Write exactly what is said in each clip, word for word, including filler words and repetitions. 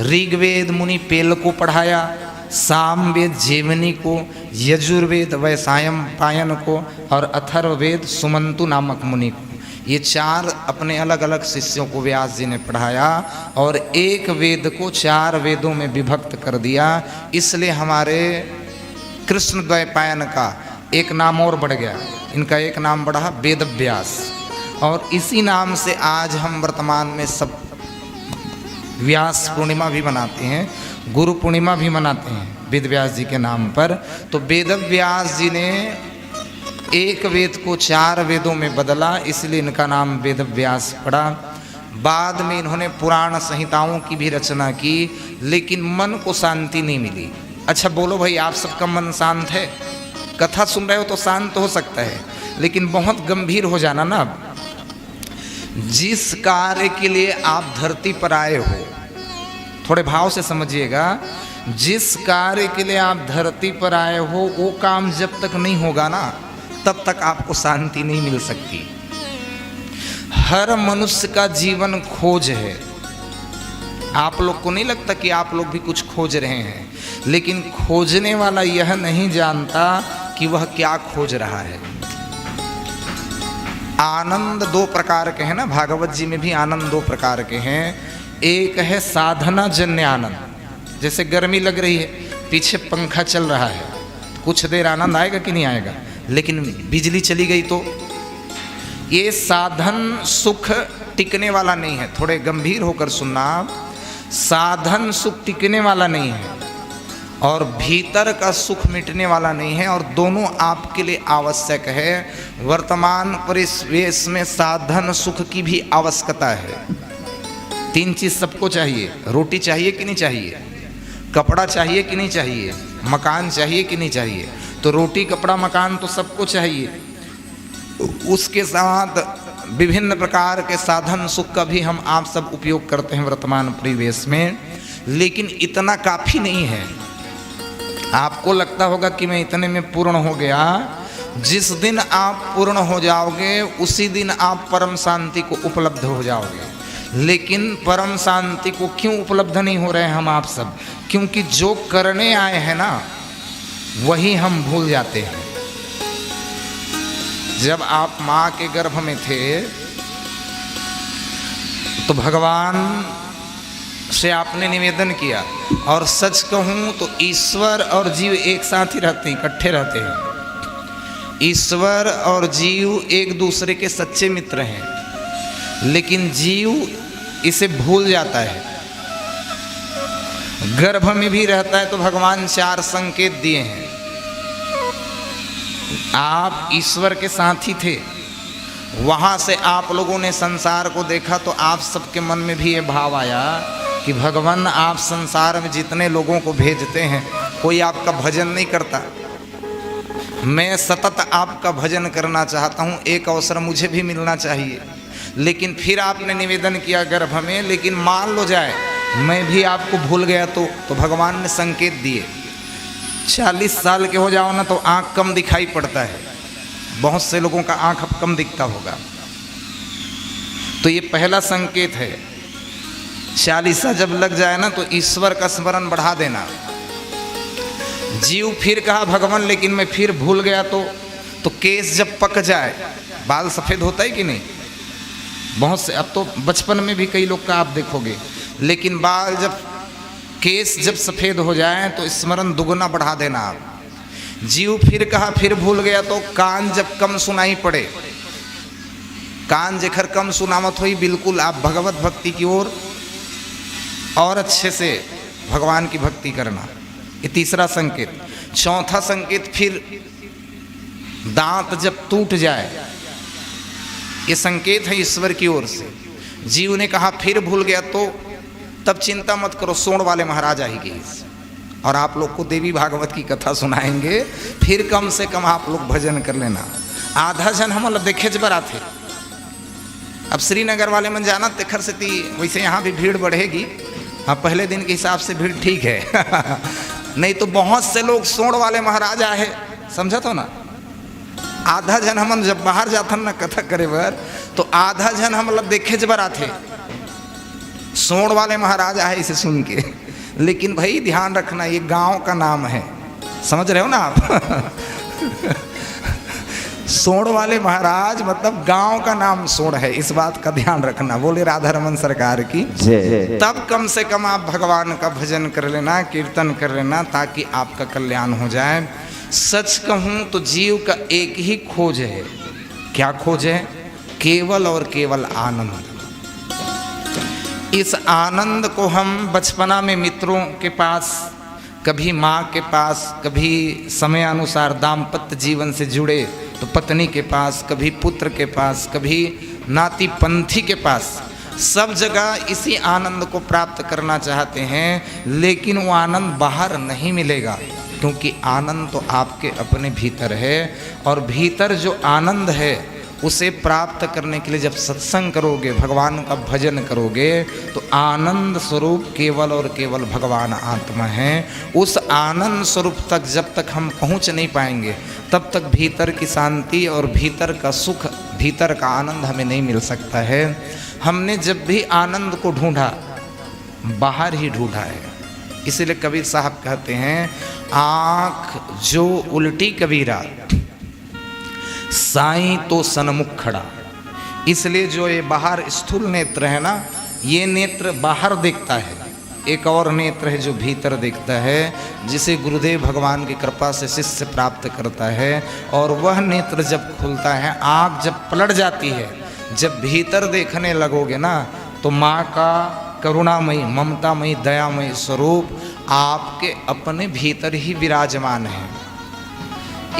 ऋग्वेद मुनि पेल को पढ़ाया, सामवेद जेवनी को, यजुर्वेद वैसायम पायन को और अथर्ववेद सुमंतु नामक मुनि को। ये चार अपने अलग-अलग शिष्यों को व्यास जी ने पढ़ाया और एक वेद को चार वेदों में विभक्त कर दिया। इसलिए हमारे कृष्ण द्वैपायन का एक नाम और बढ़ गया, इनका एक नाम बढ़ा वेदव्यास। और इसी नाम से आज हम वर्तमान में सब व्यास पूर्णिमा भी मनाते हैं, गुरु पूर्णिमा भी मनाते हैं वेद व्यास जी के नाम पर। तो वेद व्यास जी ने एक वेद को चार वेदों में बदला, इसलिए इनका नाम वेद व्यास पड़ा। बाद में इन्होंने पुराण संहिताओं की भी रचना की, लेकिन मन को शांति नहीं मिली। अच्छा बोलो भाई, आप सबका मन शांत है? कथा सुन रहे हो तो शांत हो सकता है, लेकिन बहुत गंभीर हो जाना ना। जिस कार्य के लिए आप धरती पर आए हो, थोड़े भाव से समझिएगा, जिस कार्य के लिए आप धरती पर आए हो, वो काम जब तक नहीं होगा ना, तब तक आपको शांति नहीं मिल सकती। हर मनुष्य का जीवन खोज है। आप लोग को नहीं लगता कि आप लोग भी कुछ खोज रहे हैं? लेकिन खोजने वाला यह नहीं जानता कि वह क्या खोज रहा है। आनंद दो प्रकार के हैं ना, भागवत जी में भी आनंद दो प्रकार के हैं। एक है साधना जन्य आनंद, जैसे गर्मी लग रही है, पीछे पंखा चल रहा है, कुछ देर आनंद आएगा कि नहीं आएगा? लेकिन बिजली चली गई तो? ये साधन सुख टिकने वाला नहीं है। थोड़े गंभीर होकर सुनना, साधन सुख टिकने वाला नहीं है और भीतर का सुख मिटने वाला नहीं है, और दोनों आपके लिए आवश्यक है। वर्तमान परिवेश में साधन सुख की भी आवश्यकता है। तीन चीज सबको चाहिए। रोटी चाहिए कि नहीं चाहिए? कपड़ा चाहिए कि नहीं चाहिए? मकान चाहिए कि नहीं चाहिए? तो रोटी, कपड़ा, मकान तो सबको चाहिए। उसके साथ विभिन्न प्रकार के साधन सुख का भी हम आप सब उपयोग करते हैं वर्तमान परिवेश में, लेकिन इतना काफी नहीं है। आपको लगता होगा कि मैं इतने में पूर्ण हो गया। जिस दिन आप पूर्ण हो जाओगे, उसी दिन आप परम शांति को उपलब्ध हो जाओगे। लेकिन परम शांति को क्यों उपलब्ध नहीं हो रहे हम आप सब? क्योंकि जो करने आए हैं ना, वही हम भूल जाते हैं। जब आप माँ के गर्भ में थे, तो भगवान से आपने निवेदन किया, और सच कहूं तो ईश्वर और जीव एक साथ ही रहते हैं, इकट्ठे रहते हैं। ईश्वर और जीव एक दूसरे के सच्चे मित्र हैं, लेकिन जीव इसे भूल जाता है। गर्भ में भी रहता है तो भगवान चार संकेत दिए हैं। आप ईश्वर के साथ ही थे, वहां से आप लोगों ने संसार को देखा, तो आप सबके मन में भी ये भाव आया कि भगवान, आप संसार में जितने लोगों को भेजते हैं, कोई आपका भजन नहीं करता। मैं सतत आपका भजन करना चाहता हूँ, एक अवसर मुझे भी मिलना चाहिए। लेकिन फिर आपने निवेदन किया गर्भ में, लेकिन मान लो जाए मैं भी आपको भूल गया तो? तो भगवान ने संकेत दिए। चालीस साल के हो जाओ ना, तो आंख कम दिखाई पड़ता है, बहुत से लोगों का आंख अब कम दिखता होगा। तो ये पहला संकेत है। चालीसा जब लग जाए ना, तो ईश्वर का स्मरण बढ़ा देना। जीव फिर कहा, भगवान, लेकिन मैं फिर भूल गया तो? तो केस जब पक जाए, बाल सफेद होता है कि नहीं? बहुत से, अब तो बचपन में भी कई लोग का आप देखोगे, लेकिन बाल जब, केस जब सफेद हो जाए, तो स्मरण दुगुना बढ़ा देना आप। जीव फिर कहा, फिर भूल गया तो? कान जब कम सुनाई पड़े, कान जेखर कम सुनावत होई, बिल्कुल आप भगवत भक्ति की ओर और अच्छे से भगवान की भक्ति करना। ये तीसरा संकेत। चौथा संकेत, फिर दांत जब टूट जाए, ये संकेत है ईश्वर की ओर से। जीव ने कहा, फिर भूल गया तो? तब चिंता मत करो, सोंड़ वाले महाराज आही गे। और आप लोग को देवी भागवत की कथा सुनाएंगे, फिर कम से कम आप लोग भजन कर लेना। आधा झन हमन ला देखेच बर आथे। अब श्रीनगर वाले मन जानत, तेखर सेती वैसे यहाँ भी भीड़ बढ़ेगी। हाँ, पहले दिन के हिसाब से भीड़ ठीक है। नहीं तो बहुत से लोग सोंड़ वाले महाराज आहे, समझत हो ना? आधा झन हमन जब बाहर जाथन ना कथा करे बर, तो आधा झन हमन ला देखेच बर आथे। सोंड़ वाले महाराज आए इसे सुन के। लेकिन भाई, ध्यान रखना, ये गांव का नाम है, समझ रहे हो ना आप? सोंड़ वाले महाराज मतलब गांव का नाम सोंड़ है, इस बात का ध्यान रखना। बोले राधा रमन सरकार की। जय। तब कम से कम आप भगवान का भजन कर लेना, कीर्तन कर लेना, ताकि आपका कल्याण हो जाए। सच कहूं तो जीव का एक ही खोज है। क्या खोज है? केवल और केवल आनंद। इस आनंद को हम बचपना में मित्रों के पास, कभी माँ के पास, कभी समय अनुसार दाम्पत्य जीवन से जुड़े तो पत्नी के पास, कभी पुत्र के पास, कभी नाती पंथी के पास, सब जगह इसी आनंद को प्राप्त करना चाहते हैं। लेकिन वो आनंद बाहर नहीं मिलेगा, क्योंकि आनंद तो आपके अपने भीतर है। और भीतर जो आनंद है, उसे प्राप्त करने के लिए जब सत्संग करोगे, भगवान का भजन करोगे, तो आनंद स्वरूप केवल और केवल भगवान आत्मा है। उस आनंद स्वरूप तक जब तक हम पहुंच नहीं पाएंगे, तब तक भीतर की शांति और भीतर का सुख, भीतर का आनंद हमें नहीं मिल सकता है। हमने जब भी आनंद को ढूंढा, बाहर ही ढूंढा है। इसीलिए कबीर साहब कहते हैं, "आंख जो उल्टी कबीरा, साईं तो सन्मुख खड़ा।" इसलिए जो ये बाहर स्थूल नेत्र है ना, ये नेत्र बाहर देखता है, एक और नेत्र है जो भीतर देखता है, जिसे गुरुदेव भगवान की कृपा से शिष्य प्राप्त करता है। और वह नेत्र जब खुलता है, आंख जब पलट जाती है, जब भीतर देखने लगोगे ना, तो माँ का करुणामयी, ममतामयी, दयामयी स्वरूप आपके अपने भीतर ही विराजमान है।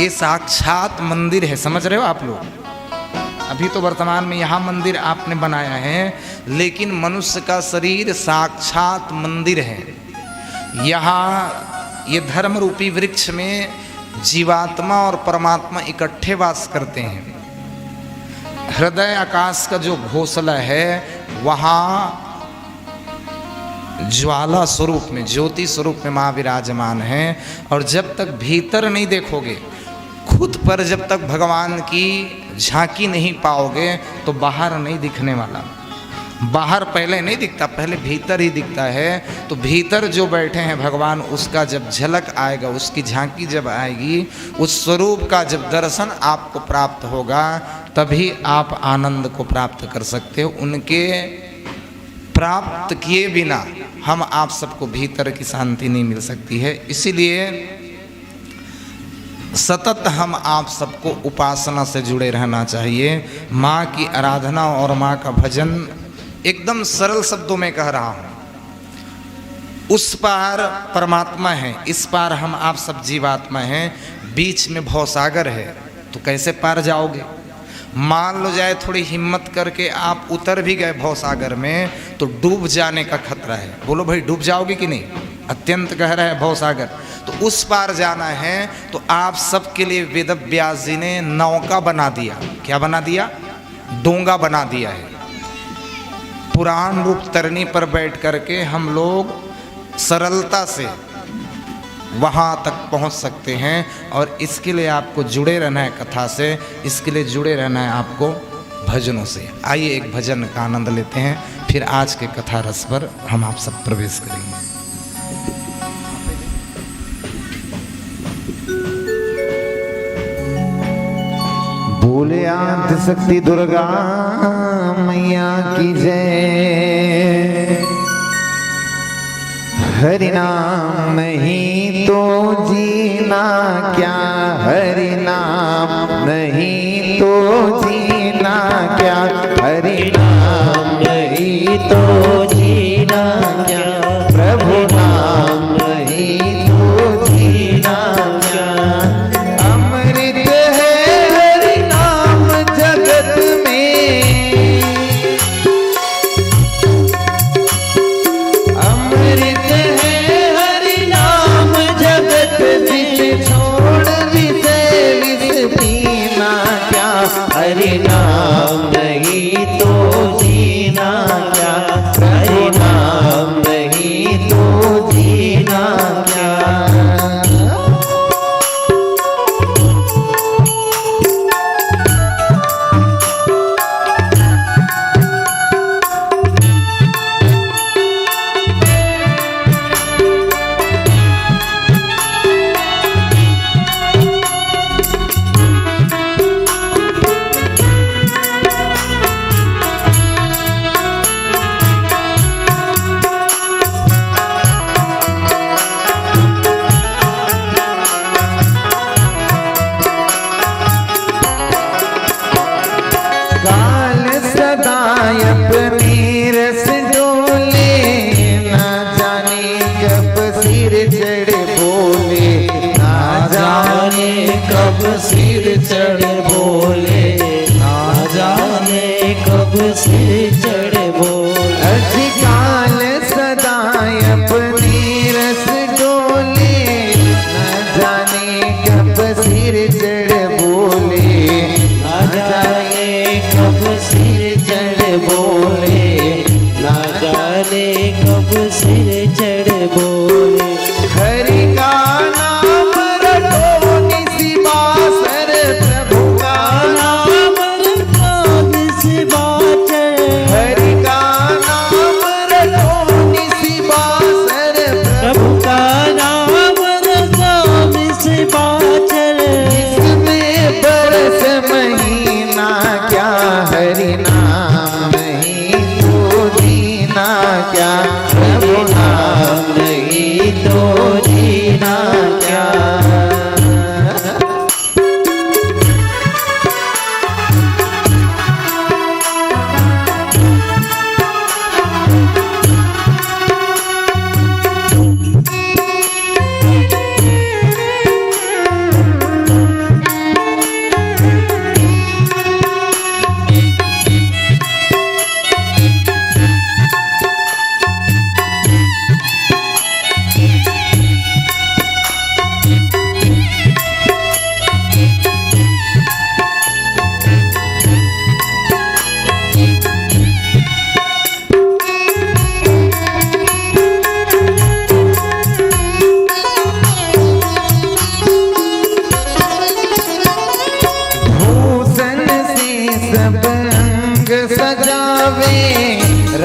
ये साक्षात मंदिर है, समझ रहे हो आप लोग? अभी तो वर्तमान में यहाँ मंदिर आपने बनाया है, लेकिन मनुष्य का शरीर साक्षात मंदिर है। यहाँ ये धर्म रूपी वृक्ष में जीवात्मा और परमात्मा इकट्ठे वास करते हैं। हृदय आकाश का जो घोंसला है, वहाँ ज्वाला स्वरूप में, ज्योति स्वरूप में माँ विराजमान है। और जब तक भीतर नहीं देखोगे, खुद पर जब तक भगवान की झांकी नहीं पाओगे, तो बाहर नहीं दिखने वाला। बाहर पहले नहीं दिखता, पहले भीतर ही दिखता है। तो भीतर जो बैठे हैं भगवान, उसका जब झलक आएगा, उसकी झांकी जब आएगी, उस स्वरूप का जब दर्शन आपको प्राप्त होगा, तभी आप आनंद को प्राप्त कर सकते हो। उनके प्राप्त किए बिना हम आप सबको भीतर की शांति नहीं मिल सकती है। इसीलिए सतत हम आप सबको उपासना से जुड़े रहना चाहिए। माँ की आराधना और माँ का भजन, एकदम सरल शब्दों में कह रहा हूँ, उस पार परमात्मा है, इस पार हम आप सब जीवात्मा हैं, बीच में भवसागर है, तो कैसे पार जाओगे? मान लो जाए थोड़ी हिम्मत करके आप उतर भी गए भवसागर में, तो डूब जाने का खतरा है। बोलो भाई, डूब जाओगे कि नहीं? अत्यंत गहरा है भवसागर। तो उस पार जाना है, तो आप सबके लिए वेद व्यास जी ने नौका बना दिया। क्या बना दिया? डोंगा बना दिया है। पुराण रूप तरनी पर बैठ करके हम लोग सरलता से वहाँ तक पहुँच सकते हैं। और इसके लिए आपको जुड़े रहना है कथा से, इसके लिए जुड़े रहना है आपको भजनों से। आइए, एक भजन का आनंद लेते हैं, फिर आज के कथा रस पर हम आप सब प्रवेश करेंगे। बोले आदि शक्ति दुर्गा मैया की जय। हरि नाम नहीं तो जीना क्या, हरि नाम नहीं तो जीना क्या, हरि नाम नहीं तो जीना क्या, प्रभु नाम नहीं तो जीना क्या। अमृत है हरि नाम जगत में, अमृत है हरि नाम जगत, विष छोड़ विषय विष पीना क्या, हरि नाम नहीं तो जीना क्या, हरि नाम नहीं तो जीना क्या।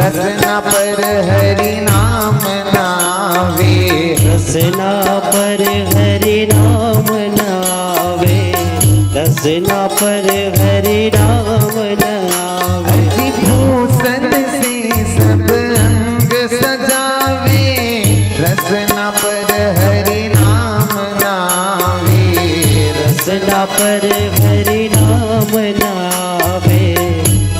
रसना पर हरि नाम न आवे। रसना पर हरि नाम न आवे। रसना पर हरि नाम न आवे। अति भूषण से सब अंग सजावे। रसना पर हरि नाम न आवे। रसना पर हरि नाम न आवे।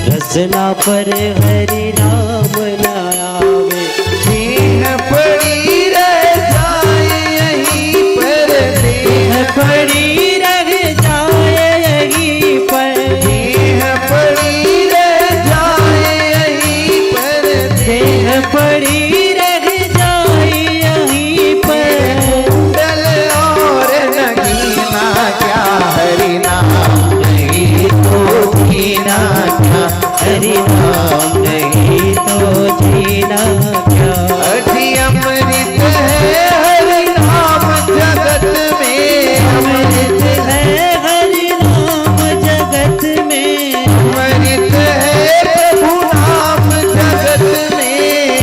रसना पर हरि नाम न आवे। देह पड़ी रह जाए यहीं पर। देह पड़ी रह जाए यहीं पर। देह पड़ी रह जाए यहीं पर। देह पड़ी रह जाए यहीं पर। कुंडल और नगीना क्या, हरि नाम नहीं तो जीना क्या, हरि नाम नहीं तो जीना क्या। अति अमृत है हरि नाम जगत में। अमृत है हरि नाम जगत में। अमृत है प्रभु नाम जगत में।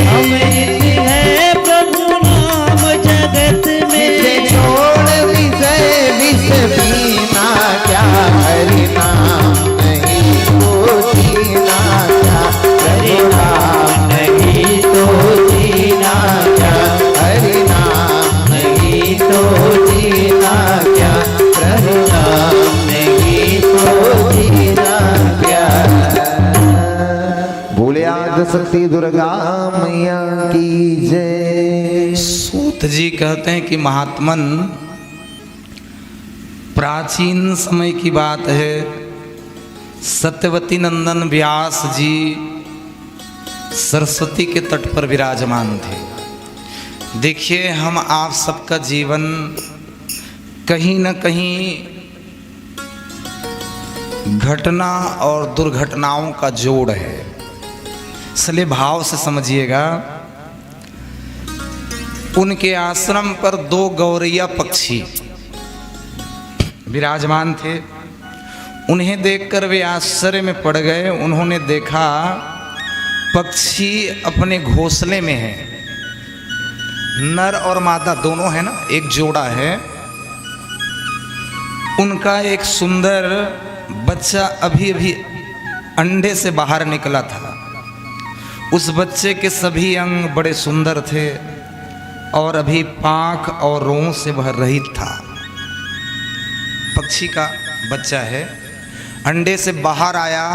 अमृत है प्रभु नाम जगत में। इसे छोड़ विषय विष पीना क्या, हरि नाम नहीं तो जीना क्या, हरि नाम नहीं तो जीना क्या, हरि नाम नहीं तो जीना क्या, प्रभु नाम नहीं तो जीना क्या। बोले आदि शक्ति दुर्गा मैया की जय। सूत जी कहते हैं कि महात्मन, प्राचीन समय की बात है, सत्यवती नंदन व्यास जी सरस्वती के तट पर विराजमान थे। देखिए, हम आप सबका जीवन कहीं न कहीं घटना और दुर्घटनाओं का जोड़ है, इसलिए भाव से समझिएगा। उनके आश्रम पर दो गौरैया पक्षी विराजमान थे। उन्हें देखकर वे आश्चर्य में पड़ गए। उन्होंने देखा, पक्षी अपने घोंसले में है, नर और मादा दोनों है ना, एक जोड़ा है। उनका एक सुंदर बच्चा अभी अभी अंडे से बाहर निकला था। उस बच्चे के सभी अंग बड़े सुंदर थे और अभी पांख और रोंव से वह रहित था। पक्षी का बच्चा है, अंडे से बाहर आया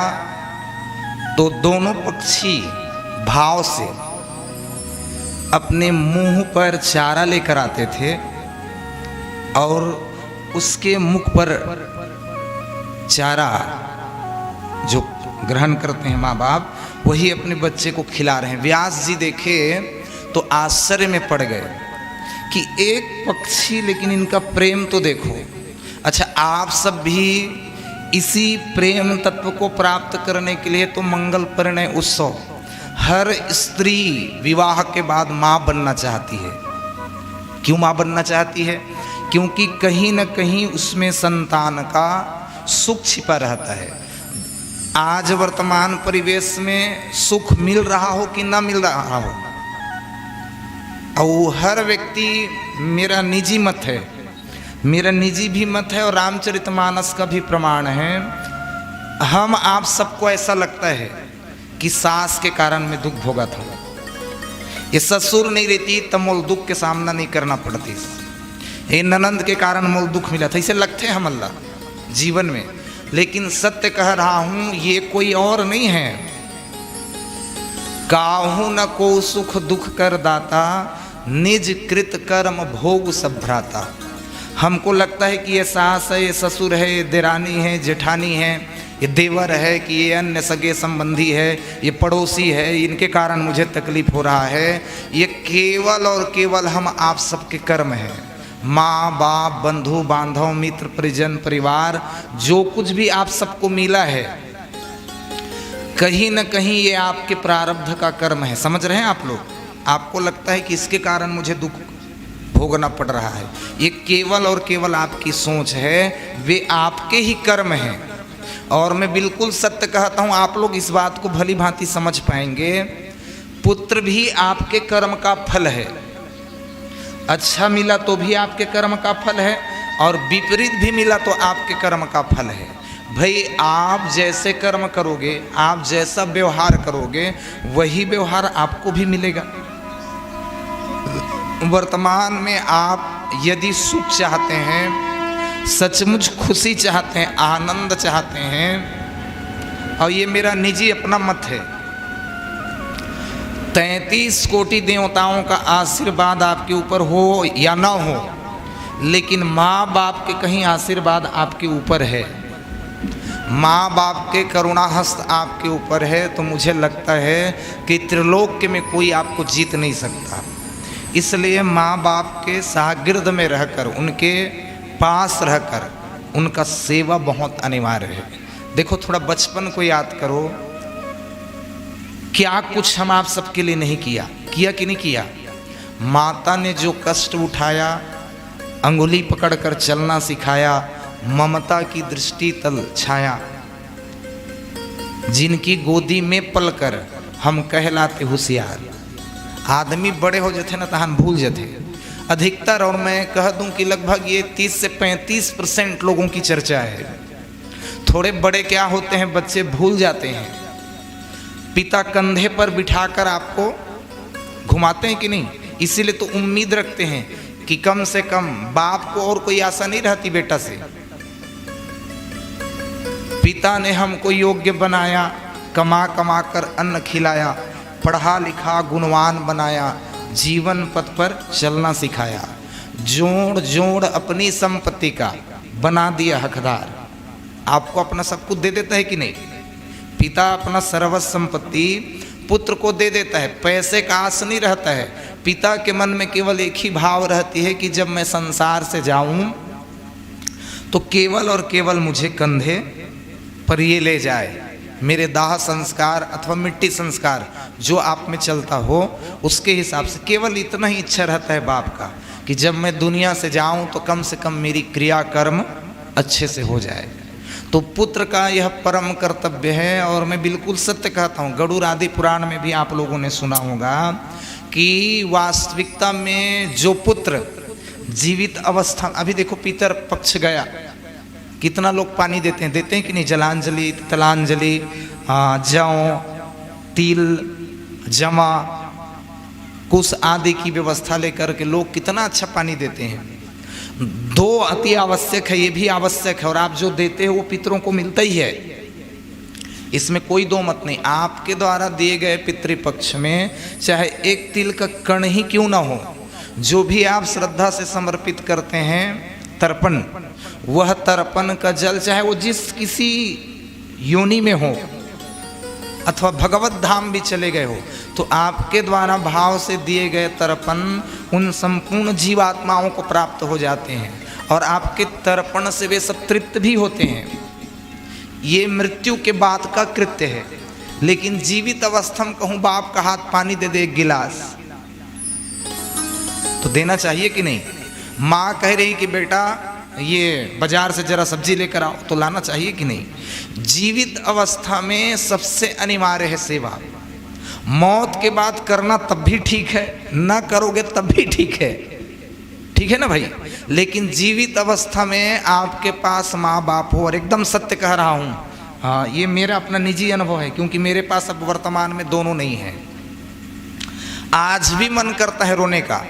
तो दोनों पक्षी भाव से अपने मुंह पर चारा लेकर आते थे और उसके मुख पर चारा जो ग्रहण करते हैं माँ बाप, वही अपने बच्चे को खिला रहे हैं। व्यास जी देखे तो आश्चर्य में पड़ गए कि एक पक्षी, लेकिन इनका प्रेम तो देखो। अच्छा, आप सब भी इसी प्रेम तत्व को प्राप्त करने के लिए तो मंगल परिणय उत्सव, हर स्त्री विवाह के बाद माँ बनना चाहती है। क्यों माँ बनना चाहती है? क्योंकि कहीं न कहीं उसमें संतान का सुख छिपा रहता है। आज वर्तमान परिवेश में सुख मिल रहा हो कि ना मिल रहा हो, और हर व्यक्ति, मेरा निजी मत है, मेरा निजी भी मत है और रामचरितमानस का भी प्रमाण है, हम आप सबको ऐसा लगता है कि सास के कारण मैं दुख भोगत हंव। ये ससुर नहीं रहती त मोल दुख के सामना नहीं करना पड़तिस। ये ननंद के कारण मोल दुख मिलत हे, इसे लगथे हमन ला जीवन में। लेकिन सत्य कह रहा हूं, ये कोई और नहीं है। काहू न को सुख दुख कर दाता, निज कृत कर्म भोग सब भ्राता। हमको लगता है कि ये सास है, ये ससुर है, ये देरानी है, जेठानी है, ये देवर है, कि ये अन्य सगे संबंधी है, ये पड़ोसी है, इनके कारण मुझे तकलीफ हो रहा है। ये केवल और केवल हम आप सबके कर्म हैं। माँ बाप, बंधु बांधव, मित्र परिजन, परिवार, जो कुछ भी आप सबको मिला है, कहीं न कहीं ये आपके प्रारब्ध का कर्म है। समझ रहे हैं आप लोग? आपको लगता है कि इसके कारण मुझे दुख भोगना पड़ रहा है, ये केवल और केवल आपकी सोच है, वे आपके ही कर्म हैं। और मैं बिल्कुल सत्य कहता हूं, आप लोग इस बात को भली भांति समझ पाएंगे। पुत्र भी आपके कर्म का फल है। अच्छा मिला तो भी आपके कर्म का फल है, और विपरीत भी मिला तो आपके कर्म का फल है। भाई, आप जैसे कर्म करोगे, आप जैसा व्यवहार करोगे, वही व्यवहार आपको भी मिलेगा। वर्तमान में आप यदि सुख चाहते हैं, सचमुच खुशी चाहते हैं, आनंद चाहते हैं, और ये मेरा निजी अपना मत है, तैंतीस कोटि देवताओं का आशीर्वाद आपके ऊपर हो या ना हो, लेकिन माँ बाप के कहीं आशीर्वाद आपके ऊपर है, माँ बाप के करुणा हस्त आपके ऊपर है, तो मुझे लगता है कि त्रिलोक में कोई आपको जीत नहीं सकता। इसलिए माँ बाप के सागिर्द में रहकर, उनके पास रहकर उनका सेवा बहुत अनिवार्य है। देखो, थोड़ा बचपन को याद करो, क्या कुछ हम आप सबके लिए नहीं किया, किया कि नहीं किया? माता ने जो कष्ट उठाया, अंगुली पकड़कर चलना सिखाया, ममता की दृष्टि तल छाया, जिनकी गोदी में पलकर हम कहलाते होशियार। आदमी बड़े हो जाते ना, तहन भूल जाते अधिकतर। और मैं कह दूं कि लगभग ये तीस से पैंतीस परसेंट लोगों की चर्चा है। थोड़े बड़े क्या होते हैं, बच्चे भूल जाते हैं। पिता कंधे पर बिठाकर आपको घुमाते हैं कि नहीं? इसीलिए तो उम्मीद रखते हैं कि कम से कम बाप को और कोई आशा नहीं रहती बेटा से। पिता ने हमको योग्य बनाया, कमा कमा कर अन्न खिलाया, पढ़ा लिखा गुणवान बनाया, जीवन पथ पर चलना सिखाया, जोड़ जोड़ अपनी संपत्ति का बना दिया हकदार। आपको अपना सब कुछ दे देता है कि नहीं? पिता अपना सर्वस्व संपत्ति पुत्र को दे देता है, पैसे का आस नहीं रहता है। पिता के मन में केवल एक ही भाव रहती है कि जब मैं संसार से जाऊं तो केवल और केवल मुझे कंधे पर ये ले जाए, मेरे दाह संस्कार अथवा मिट्टी संस्कार जो आप में चलता हो, उसके हिसाब से। केवल इतना ही इच्छा रहता है बाप का कि जब मैं दुनिया से जाऊं तो कम से कम मेरी क्रियाकर्म अच्छे से हो जाए। तो पुत्र का यह परम कर्तव्य है। और मैं बिल्कुल सत्य कहता हूँ, गरुड़ आदि पुराण में भी आप लोगों ने सुना होगा कि वास्तविकता में जो पुत्र जीवित अवस्था, अभी देखो, पितर पक्ष गया, कितना लोग पानी देते हैं, देते हैं कि नहीं? जलांजलि, तिलांजलि, आ, जौ, तिल, जमा, कुश आदि की व्यवस्था लेकर के लोग कितना अच्छा पानी देते हैं। दो अति आवश्यक है, ये भी आवश्यक है, और आप जो देते हो वो पितरों को मिलता ही है, इसमें कोई दो मत नहीं। आपके द्वारा दिए गए पितृपक्ष में चाहे एक तिल का कण ही क्यों ना हो, जो भी आप श्रद्धा से समर्पित करते हैं तर्पण, वह तर्पण का जल, चाहे वो जिस किसी योनि में हो अथवा भगवत धाम भी चले गए हो, तो आपके द्वारा भाव से दिए गए तर्पण उन संपूर्ण जीवात्माओं को प्राप्त हो जाते हैं और आपके तर्पण से वे सब तृप्त भी होते हैं। ये मृत्यु के बाद का कृत्य है। लेकिन जीवित अवस्था में कहूँ बाप का हाथ पानी दे दे एक गिलास, तो देना चाहिए कि नहीं? माँ कह रही कि बेटा, ये बाजार से जरा सब्जी लेकर आओ, तो लाना चाहिए कि नहीं? जीवित अवस्था में सबसे अनिवार्य है सेवा। मौत के बाद करना तब भी ठीक है, ना करोगे तब भी ठीक है, ठीक है ना भाई? लेकिन जीवित अवस्था में आपके पास माँ बाप हो, और एकदम सत्य कह रहा हूँ, हाँ, ये मेरा अपना निजी अनुभव है, क्योंकि मेरे पास अब वर्तमान में दोनों नहीं है। आज भी मन करता है रोने का,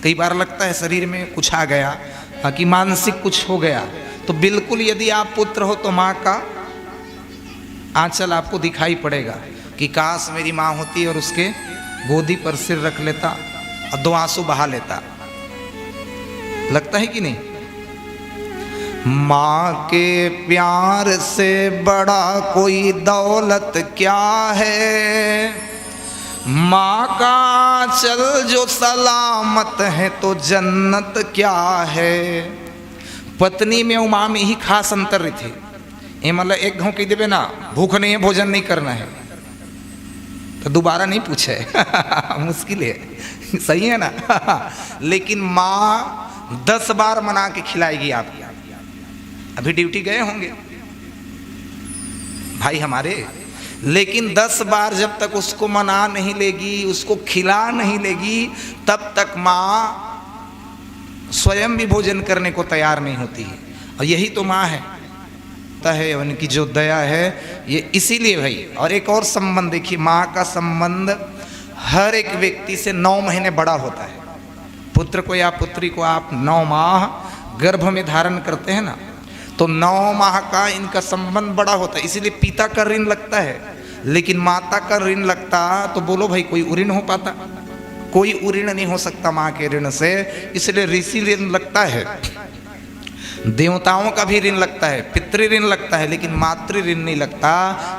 कई बार लगता है शरीर में कुछ आ गया, हाँ, कि मानसिक कुछ हो गया। तो बिल्कुल, यदि आप पुत्र हो तो माँ का आंचल आपको दिखाई पड़ेगा कि काश मेरी माँ होती और उसके गोदी पर सिर रख लेता और दो आंसू बहा लेता। लगता है कि नहीं? माँ के प्यार से बड़ा कोई दौलत क्या है? माँ का आंचल जो सलामत है तो जन्नत क्या है? पत्नी में अउ माँ में ही खास अंतर रहिथे। ये मतलब एक घाव कह देबे ना, भूख नहीं है, भोजन नहीं करना है, तो दोबारा नहीं पूछे। मुश्किल है, सही है ना? लेकिन माँ दस बार मना के खिलाएगी आपको। अभी ड्यूटी गए होंगे भाई हमारे, लेकिन दस बार जब तक उसको मना नहीं लेगी, उसको खिला नहीं लेगी, तब तक माँ स्वयं भी भोजन करने को तैयार नहीं होती है। और यही तो माँ है, तो है उनकी जो दया है। ये इसीलिए भाई। और एक और संबंध देखिए, माँ का संबंध हर एक व्यक्ति से नौ महीने बड़ा होता है। पुत्र को या पुत्री को आप नौ माह गर्भ में धारण करते हैं ना, तो नौ माह का इनका संबंध बड़ा होता है, इसीलिए पिता का ऋण लगता है। लेकिन माता का ऋण लगता तो बोलो भाई, कोई उऋण हो पाता? कोई उऋण नहीं हो सकता माँ के ऋण से। इसलिए ऋषि ऋण लगता है, देवताओं का भी ऋण लगता है, पितृ ऋण लगता है, लेकिन मातृ ऋण नहीं लगता।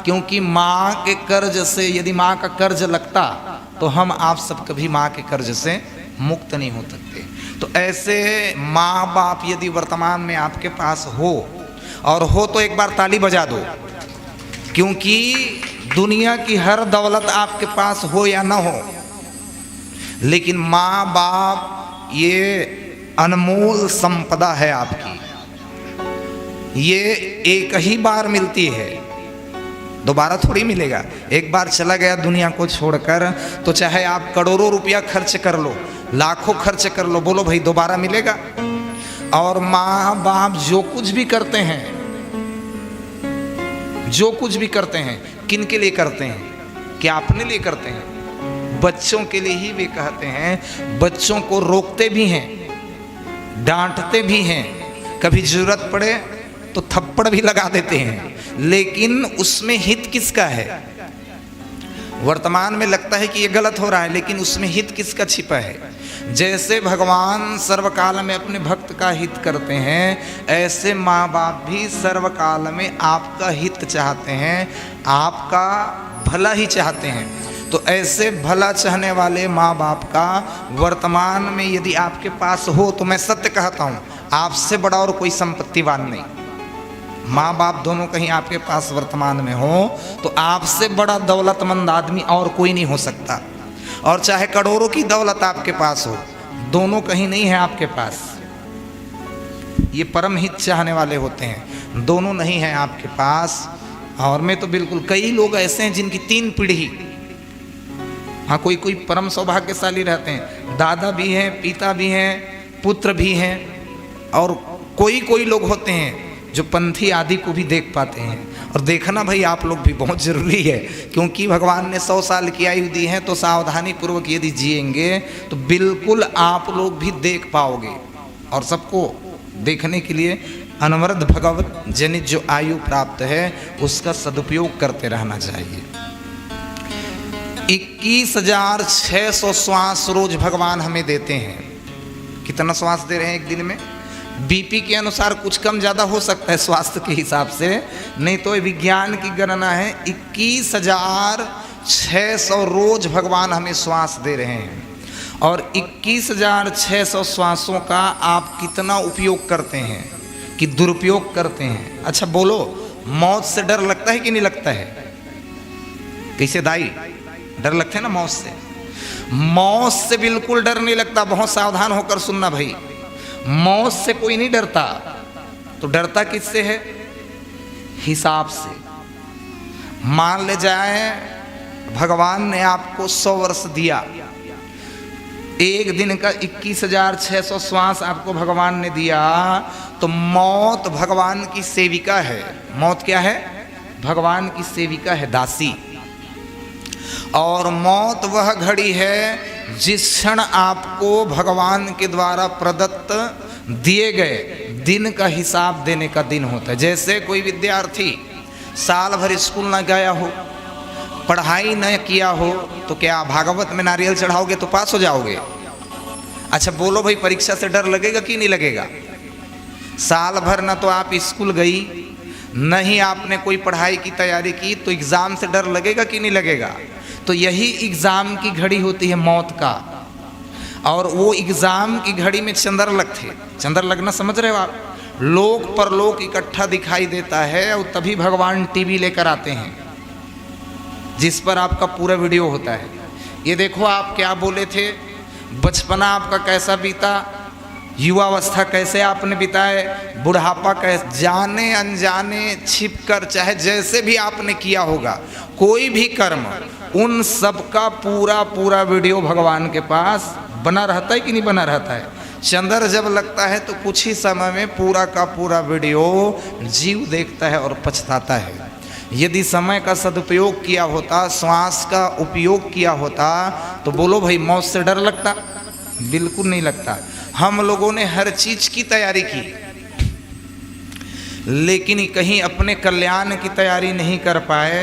क्योंकि माँ के कर्ज से, यदि माँ का कर्ज लगता तो हम आप सब कभी माँ के कर्ज से मुक्त नहीं हो सकते। तो ऐसे माँ बाप यदि वर्तमान में आपके पास हो, और हो तो एक बार ताली बजा दो, क्योंकि दुनिया की हर दौलत आपके पास हो या ना हो, लेकिन माँ बाप ये अनमोल संपदा है आपकी। ये एक ही बार मिलती है, दोबारा थोड़ी मिलेगा। एक बार चला गया दुनिया को छोड़कर, तो चाहे आप करोड़ों रुपया खर्च कर लो, लाखों खर्च कर लो, बोलो भाई, दोबारा मिलेगा? और माँ बाप जो कुछ भी करते हैं, जो कुछ भी करते हैं, किन के लिए करते हैं? क्या अपने लिए करते हैं? बच्चों के लिए ही वे कहते हैं। बच्चों को रोकते भी हैं, डांटते भी हैं, कभी जरूरत पड़े तो थप्पड़ भी लगा देते हैं, लेकिन उसमें हित किसका है? वर्तमान में लगता है कि ये गलत हो रहा है, लेकिन उसमें हित किसका छिपा है? जैसे भगवान सर्वकाल में अपने भक्त का हित करते हैं, ऐसे माँ बाप भी सर्वकाल में आपका हित चाहते हैं, आपका भला ही चाहते हैं। तो ऐसे भला चाहने वाले माँ बाप का वर्तमान में यदि आपके पास हो, तो मैं सत्य कहता हूँ, आपसे बड़ा और कोई संपत्तिवान नहीं। माँ बाप दोनों कहीं आपके पास वर्तमान में हो, तो आपसे बड़ा दौलतमंद आदमी और कोई नहीं हो सकता। और चाहे करोड़ों की दौलत आपके पास हो, दोनों कहीं नहीं है आपके पास। ये परम हित चाहने वाले होते हैं, दोनों नहीं है आपके पास। और मैं तो बिल्कुल, कई लोग ऐसे हैं जिनकी तीन पीढ़ी, हाँ, कोई कोई परम सौभाग्यशाली रहते हैं, दादा भी हैं, पिता भी हैं, पुत्र भी हैं, और कोई कोई लोग होते हैं जो पंथी आदि को भी देख पाते हैं। और देखना भाई, आप लोग भी बहुत जरूरी है, क्योंकि भगवान ने सौ साल की आयु दी है, तो सावधानी पूर्वक यदि जिएंगे तो बिल्कुल आप लोग भी देख पाओगे। और सबको देखने के लिए अनवरत भगवत जनित जो आयु प्राप्त है, उसका सदुपयोग करते रहना चाहिए। इक्कीस हजार छह सौ श्वास रोज भगवान हमें देते हैं। कितना श्वास दे रहे हैं एक दिन में? बीपी के अनुसार कुछ कम ज्यादा हो सकता है स्वास्थ्य के हिसाब से, नहीं तो विज्ञान की गणना है, इक्कीस हजार छह सौ रोज भगवान हमें श्वास दे रहे हैं। और इक्कीस हजार छह सौ श्वासों का आप कितना उपयोग करते हैं कि दुरुपयोग करते हैं? अच्छा बोलो, मौत से डर लगता है कि नहीं लगता है? कैसे दाई, डर लगता है ना मौत से? मौत से बिल्कुल डर नहीं लगता। बहुत सावधान होकर सुनना भाई, मौत से कोई नहीं डरता। तो डरता किससे है? हिसाब से। मान ले जाए, भगवान ने आपको सौ वर्ष दिया, एक दिन का इक्कीस हजार छह सौ श्वास आपको भगवान ने दिया, तो मौत भगवान की सेविका है। मौत क्या है? भगवान की सेविका है, दासी। और मौत वह घड़ी है जिस क्षण आपको भगवान के द्वारा प्रदत्त दिए गए दिन का हिसाब देने का दिन होता है। जैसे कोई विद्यार्थी साल भर स्कूल न गया हो, पढ़ाई न किया हो, तो क्या भागवत में नारियल चढ़ाओगे तो पास हो जाओगे? अच्छा बोलो भाई, परीक्षा से डर लगेगा कि नहीं लगेगा? साल भर ना तो आप स्कूल गई, न ही आपने कोई पढ़ाई की तैयारी की, तो एग्जाम से डर लगेगा कि नहीं लगेगा? तो यही एग्जाम की घड़ी होती है मौत का। और वो एग्जाम की घड़ी में चंद्र लगते, चंद्र लगना समझ रहे हो आप? लोक परलोक इकट्ठा दिखाई देता है, और तभी भगवान टीवी लेकर आते हैं, जिस पर आपका पूरा वीडियो होता है। ये देखो, आप क्या बोले थे, बचपना आपका कैसा बीता, युवावस्था कैसे आपने बिताए, बुढ़ापा का जाने अनजाने छिप कर, चाहे जैसे भी आपने किया होगा कोई भी कर्म, उन सब का पूरा पूरा वीडियो भगवान के पास बना रहता है कि नहीं बना रहता है? चंद्र जब लगता है तो कुछ ही समय में पूरा का पूरा वीडियो जीव देखता है और पछताता है। यदि समय का सदुपयोग किया होता, श्वास का उपयोग किया होता, तो बोलो भाई, मौत से डर लगता? बिल्कुल नहीं लगता। हम लोगों ने हर चीज की तैयारी की, लेकिन कहीं अपने कल्याण की तैयारी नहीं कर पाए।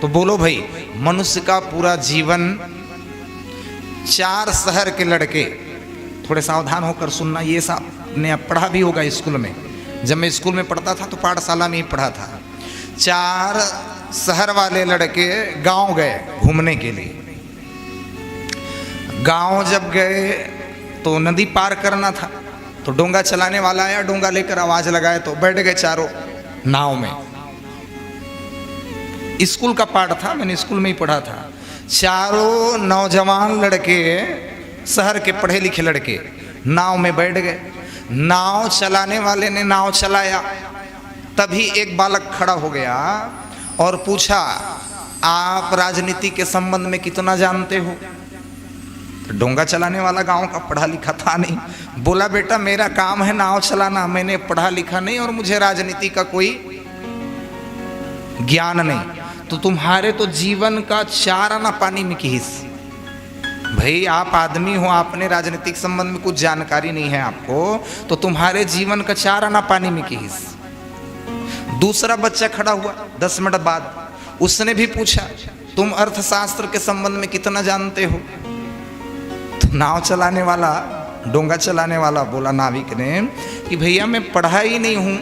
तो बोलो भाई, मनुष्य का पूरा जीवन, चार शहर के लड़के, थोड़े सावधान होकर सुनना, ये सब ने पढ़ा भी होगा स्कूल में। जब मैं स्कूल में पढ़ता था तो पाठशाला में ही पढ़ा था। चार शहर वाले लड़के गांव गए घूमने के लिए। गांव जब गए तो नदी पार करना था, तो डोंगा चलाने वाला आया, डोंगा लेकर आवाज लगाए तो बैठ गए चारों नाव में। स्कूल का पाठ था, मैंने स्कूल में ही पढ़ा था। चारों नौजवान लड़के, शहर के पढ़े लिखे लड़के, नाव में बैठ गए। नाव चलाने वाले ने नाव चलाया, तभी एक बालक खड़ा हो गया और पूछा, "आप राजनीति के संबंध में कितना जानते हो?" तो डोंगा चलाने वाला गांव का पढ़ा लिखा था नहीं, बोला, "बेटा, मेरा काम है नाव चलाना, मैंने पढ़ा लिखा नहीं और मुझे राजनीति का कोई ज्ञान नहीं।" तो तुम्हारे तो जीवन का चार आना पानी में किहिस। भाई, आप आदमी हो, आपने राजनीतिक संबंध में कुछ जानकारी नहीं है आपको, तो तुम्हारे जीवन का चार आना पानी में किहिस। दूसरा बच्चा खड़ा हुआ दस मिनट बाद, उसने भी पूछा, "तुम अर्थशास्त्र के संबंध में कितना जानते हो?" तो नाव चलाने वाला, डोंगा चलाने वाला बोला नाविक ने कि, "भैया, मैं पढ़ा ही नहीं हूँ,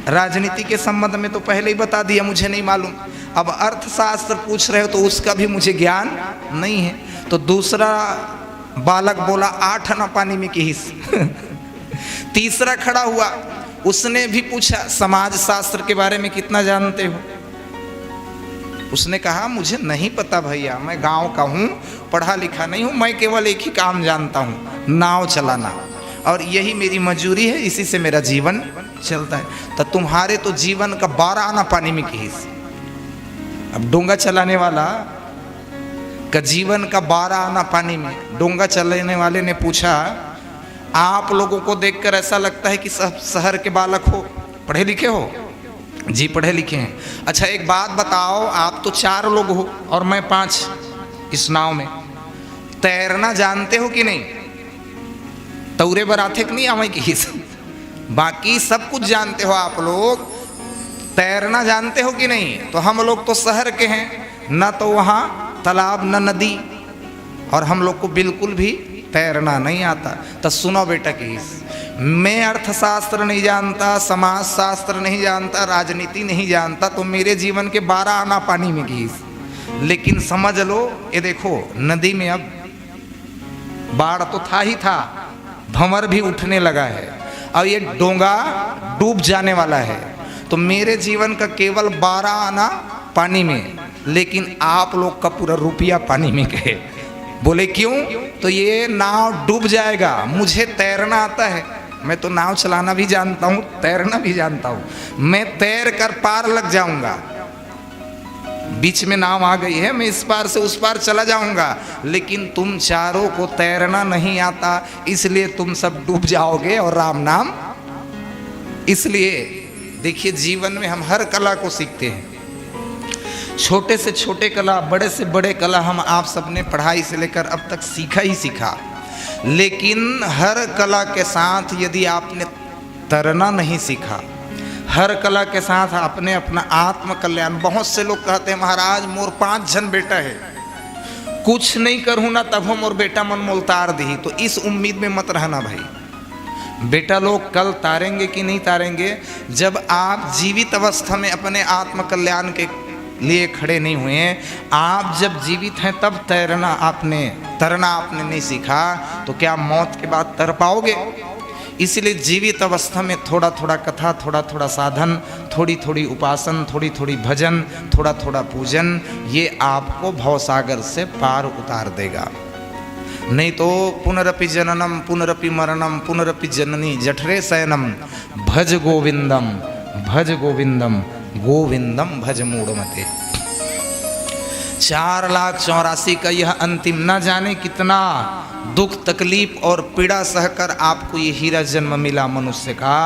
राजनीति के संबंध में तो पहले ही बता दिया, मुझे नहीं मालूम, अब अर्थशास्त्र पूछ रहे हो तो उसका भी मुझे ज्ञान नहीं है।" तो दूसरा बालक बोला, "आठ आना पानी में किहिस।" तीसरा खड़ा हुआ, उसने भी पूछा, "समाज शास्त्र के बारे में कितना जानते हो?" उसने कहा, "मुझे नहीं पता भैया, मैं गांव का हूँ, पढ़ा लिखा नहीं हूँ, मैं केवल एक ही काम जानता हूँ, नाव चलाना, और यही मेरी मजूरी है, इसी से मेरा जीवन चलता है।" तो तुम्हारे तो जीवन का बारह आना पानी में किहिस। अब डोंगा चलाने वाला का जीवन का बारह आना पानी में। डोंगा चलाने वाले ने पूछा, "आप लोगों को देखकर ऐसा लगता है कि सब शहर के बालक हो, पढ़े लिखे हो?" "जी, पढ़े लिखे हैं।" "अच्छा, एक बात बताओ, आप तो चार लोग हो और मैं पांच इस नाव में, तैरना जानते हो कि नहीं?" तौरे बर आथे कि नहीं आवै किहिस। "बाकी सब कुछ जानते हो आप लोग, तैरना जानते हो कि नहीं?" "तो हम लोग तो शहर के हैं, ना तो वहाँ तालाब, ना नदी, और हम लोग को बिल्कुल भी तैरना नहीं आता।" तो सुनो बेटा किहिस, "मैं अर्थशास्त्र नहीं जानता, समाज शास्त्र नहीं जानता, राजनीति नहीं जानता, तो मेरे जीवन के बारह आना पानी में किहिस। लेकिन समझ लो, ये देखो, नदी में अब बाढ़ तो था ही था, भंवर भी उठने लगा है और ये डोंगा डूब जाने वाला है। तो मेरे जीवन का केवल बारह आना पानी में, लेकिन आप लोग का पूरा रुपया पानी में गए।" बोले, "क्यों?" "तो ये नाव डूब जाएगा, मुझे तैरना आता है, मैं तो नाव चलाना भी जानता हूँ, तैरना भी जानता हूँ, मैं तैर कर पार लग जाऊंगा, बीच में नाव आ गई है, मैं इस पार से उस पार चला जाऊंगा, लेकिन तुम चारों को तैरना नहीं आता, इसलिए तुम सब डूब जाओगे।" और राम नाम। इसलिए देखिए, जीवन में हम हर कला को सीखते हैं, छोटे से छोटे कला, बड़े से बड़े कला हम आप सबने पढ़ाई से लेकर अब तक सीखा ही सीखा, लेकिन हर कला के साथ यदि आपने तैरना नहीं सीखा, हर कला के साथ आपने अपना आत्मकल्याण, बहुत से लोग कहते हैं, "महाराज, मोर पांच झन बेटा है, कुछ नहीं करूँ ना, तभो मोर बेटा मन मोल तार दिही।" तो इस उम्मीद में मत रहना भाई। बेटा लोग कल तारेंगे कि नहीं तारेंगे, जब आप जीवित अवस्था में अपने आत्मकल्याण के लिए खड़े नहीं हुए, आप जब जीवित हैं तब तैरना आपने, तरना आपने नहीं सीखा, तो क्या मौत के बाद तर पाओगे? इसलिए जीवित अवस्था में थोड़ा थोड़ा कथा, थोड़ा थोड़ा साधन, थोड़ी थोड़ी उपासन, थोड़ी थोड़ी भजन, थोड़ा थोड़ा पूजन, ये आपको भवसागर से पार उतार देगा। नहीं तो पुनरपि जननम पुनरपि मरणम पुनरपि जननी जठरे शयनम, भज गोविंदम, भज गोविंदम, गोविंदम भज मूढ़मते। चार लाख चौरासी का यह अंतिम, ना जाने कितना दुख तकलीफ और पीड़ा सहकर आपको ये हीरा जन्म मिला मनुष्य का।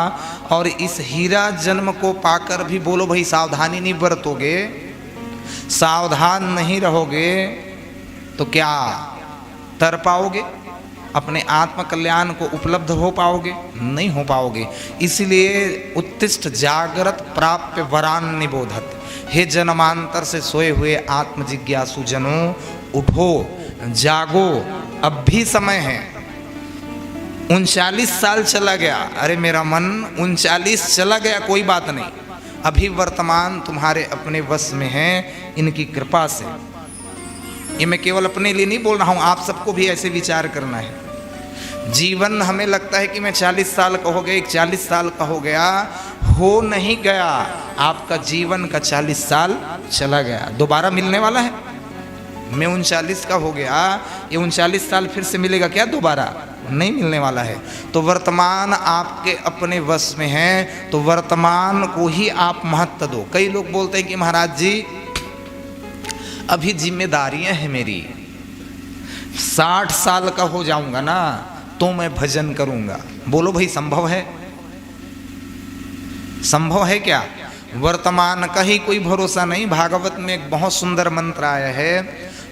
और इस हीरा जन्म को पाकर भी, बोलो भाई, सावधानी नहीं बरतोगे, सावधान नहीं रहोगे, तो क्या तर पाओगे? अपने आत्म कल्याण को उपलब्ध हो पाओगे? नहीं हो पाओगे। इसलिए उत्तिष्ठ जागृत प्राप्य वरान निबोधत, हे जन्मांतर से सोए हुए आत्म जिज्ञासु जनों, उठो, जागो, अब भी समय है। उनचालीस साल चला गया, अरे मेरा मन, उनचालीस चला गया, कोई बात नहीं, अभी वर्तमान तुम्हारे अपने वश में है, इनकी कृपा से। ये मैं केवल अपने लिए नहीं बोल रहा हूं, आप सबको भी ऐसे विचार करना है। जीवन, हमें लगता है कि मैं चालीस साल का हो गया, इकतालीस साल का हो गया, हो नहीं गया। आपका जीवन का चालीस साल चला गया, दोबारा मिलने वाला है? मैं उनचालीस का हो गया, ये उनचालीस साल फिर से मिलेगा क्या दोबारा? नहीं मिलने वाला है। तो वर्तमान आपके अपने वश में है, तो वर्तमान को ही आप महत्व दो। कई लोग बोलते हैं कि महाराज जी, अभी जिम्मेदारियां हैं मेरी, साठ साल का हो जाऊंगा ना, तो मैं भजन करूंगा। बोलो भाई, संभव है? संभव है क्या? वर्तमान का ही कोई भरोसा नहीं। भागवत में एक बहुत सुंदर मंत्र आया है,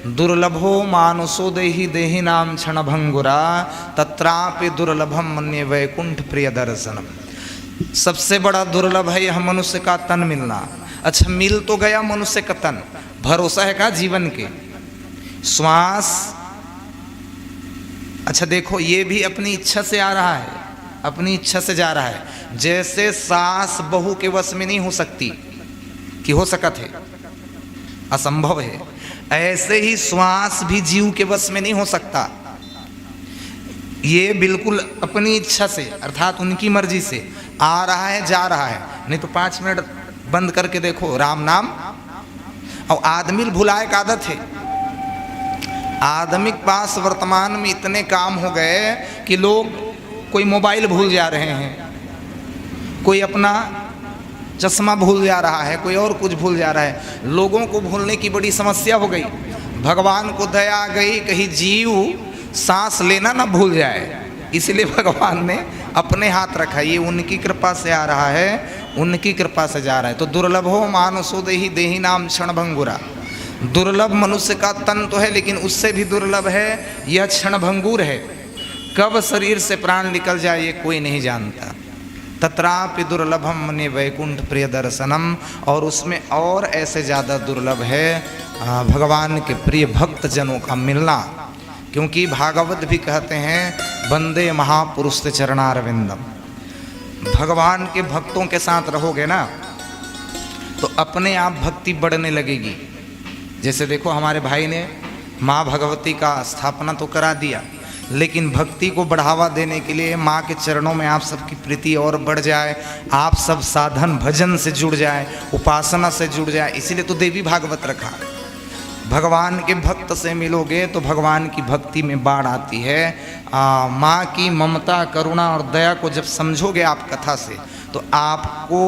दुर्लभो मानुषो देही देहिनाम क्षणभंगुरा, तत्रापि दुर्लभम मन्ये वैकुंठ प्रिय दर्शनम। सबसे बड़ा दुर्लभ है यह मनुष्य का तन मिलना। अच्छा, मिल तो गया मनुष्य का तन, भरोसा है का जीवन के? श्वास, अच्छा देखो, ये भी अपनी इच्छा से आ रहा है, अपनी इच्छा से जा रहा है। जैसे सास बहू के वश में नहीं हो सकती, कि हो सकत है? असंभव है। ऐसे ही श्वास भी जीव के वश में नहीं हो सकता। ये बिल्कुल अपनी इच्छा से, अर्थात उनकी मर्जी से आ रहा है, जा रहा है। नहीं तो पाँच मिनट बंद करके देखो, राम नाम। और आदमी भुलाए का आदत है। आदमी के पास वर्तमान में इतने काम हो गए कि लोग, कोई मोबाइल भूल जा रहे हैं, कोई अपना चश्मा भूल जा रहा है, कोई और कुछ भूल जा रहा है। लोगों को भूलने की बड़ी समस्या हो गई। भगवान को दया आ गई, कहीं जीव सांस लेना ना भूल जाए, इसलिए भगवान ने अपने हाथ रखा। ये उनकी कृपा से आ रहा है, उनकी कृपा से जा रहा है। तो दुर्लभो मानुषो देही देहिनाम क्षणभंगुरा। दुर्लभ मनुष्य का तन तो है, लेकिन उससे भी दुर्लभ है यह क्षणभंगुर है। कब शरीर से प्राण निकल जाए, ये कोई नहीं जानता। तत्रापि दुर्लभम मन्ये वैकुंठ प्रिय दर्शनम। और उसमें और ऐसे ज़्यादा दुर्लभ है, आ, भगवान के प्रिय भक्त जनों का मिलना। क्योंकि भागवत भी कहते हैं, वंदे महापुरुष चरणारविंदम। भगवान के भक्तों के साथ रहोगे ना, तो अपने आप भक्ति बढ़ने लगेगी। जैसे देखो, हमारे भाई ने माँ भगवती का स्थापना तो करा दिया, लेकिन भक्ति को बढ़ावा देने के लिए माँ के चरणों में आप सबकी प्रीति और बढ़ जाए, आप सब साधन भजन से जुड़ जाए, उपासना से जुड़ जाए, इसीलिए तो देवी भागवत रखा। भगवान के भक्त से मिलोगे तो भगवान की भक्ति में बाढ़ आती है। आ, माँ की ममता, करुणा और दया को जब समझोगे आप कथा से, तो आपको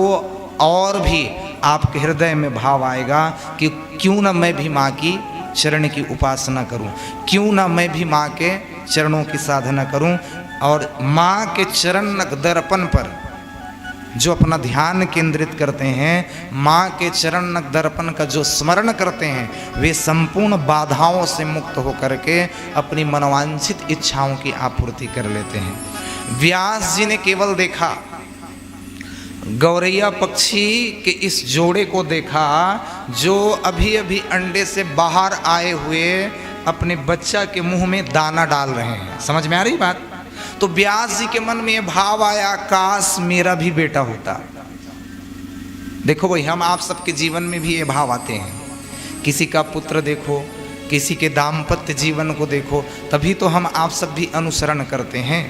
और भी आपके हृदय में भाव आएगा कि क्यों ना मैं भी माँ की चरण की उपासना करूं, क्यों ना मैं भी माँ के चरणों की साधना करूं। और माँ के चरण दर्पण पर जो अपना ध्यान केंद्रित करते हैं, माँ के चरण दर्पण का जो स्मरण करते हैं, वे संपूर्ण बाधाओं से मुक्त होकर के अपनी मनोवांछित इच्छाओं की आपूर्ति कर लेते हैं। व्यास जी ने केवल देखा, गौरैया पक्षी के इस जोड़े को देखा, जो अभी अभी अंडे से बाहर आए हुए अपने बच्चा के मुंह में दाना डाल रहे हैं। समझ में आ रही बात? तो व्यास जी के मन में यह भाव आया, काश मेरा भी बेटा होता। देखो भाई, हम आप सबके जीवन में भी ये भाव आते हैं। किसी का पुत्र देखो, किसी के दाम्पत्य जीवन को देखो, तभी तो हम आप सब भी अनुसरण करते हैं।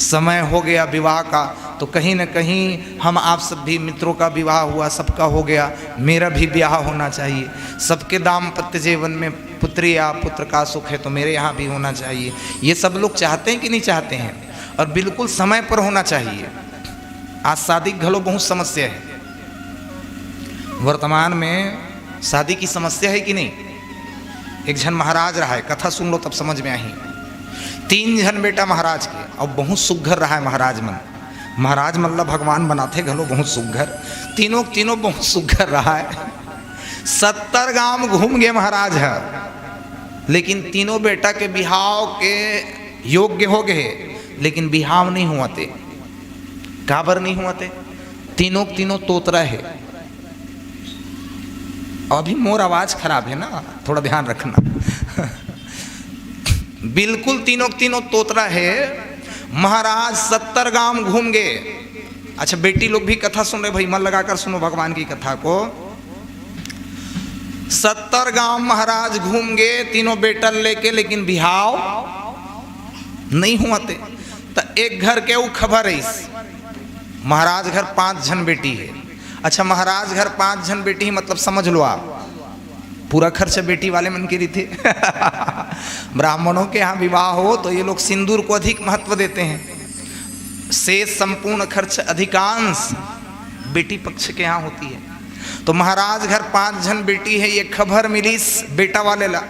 समय हो गया विवाह का, तो कहीं ना कहीं हम आप सब भी, मित्रों का विवाह हुआ, सबका हो गया, मेरा भी ब्याह होना चाहिए। सबके दाम्पत्य जीवन में पुत्री या पुत्र का सुख है तो मेरे यहाँ भी होना चाहिए। ये सब लोग चाहते हैं कि नहीं चाहते हैं? और बिल्कुल समय पर होना चाहिए। आज शादी घलो बहुत समस्या है। वर्तमान में शादी की समस्या है कि नहीं? एक झन महाराज रहा है, कथा सुन लो तब समझ में आही। तीन झन बेटा महाराज के, और बहुत सुग्घर रहा है महाराज मन। महाराज मतलब भगवान बनाथे घलो बहुत सुग्घर। तीनों तीनों बहुत सुग्घर रहा है। सत्तर गांव घूम गए महाराज है, लेकिन तीनों बेटा के बिहाव के योग्य हो गए, लेकिन बिहाव नहीं हुआ ते। काबर नहीं हुआ ते? तीनों तीनों तोतरा है। अभी मोर आवाज खराब है ना, थोड़ा ध्यान रखना। बिल्कुल तीनों तीनों तोतरा है। महाराज सत्तर गांव घूम गए। अच्छा, बेटी लोग भी कथा सुन रहे भाई, मन लगाकर सुनो भगवान की कथा को। सत्तर गांव महाराज घूम गए तीनों बेटल लेके, लेकिन बिहाव नहीं हुआ ते। त एक घर के ऊ खबर है इस महाराज घर पांच झन बेटी है। अच्छा, महाराज घर पांच झन बेटी है, मतलब समझ लो आप, पूरा खर्च बेटी वाले मन के रहिथे। ब्राह्मणों के यहाँ विवाह हो तो ये लोग सिंदूर को अधिक महत्व देते हैं। शेष संपूर्ण खर्च अधिकांश बेटी पक्ष के यहाँ होती है। तो महाराज घर पांच झन बेटी है, ये खबर मिलिस बेटा वाले ला,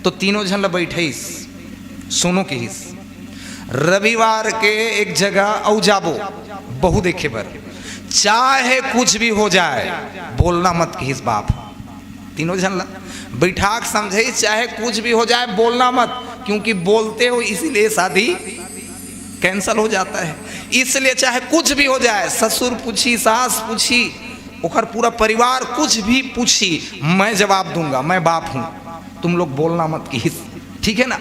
तो तीनों झन ला बैठइस, सुनो किहिस, रविवार के एक जगह अउ जाबो बहू देखे बर, चाहे कुछ भी हो जाए, बोलना मत किहिस बाप। तीनों झन ला बैठा के समझाइस, चाहे कुछ भी हो जाए बोलना मत, क्योंकि बोलते हो इसीलिए शादी cancel हो जाता है। इसलिए चाहे कुछ भी हो जाए, ससुर पूछी, सास पूछी, ओकर पूरा परिवार कुछ भी पूछी, मैं जवाब दूंगा, मैं बाप हूं, तुम लोग बोलना मत किहिस, ठीक है ना?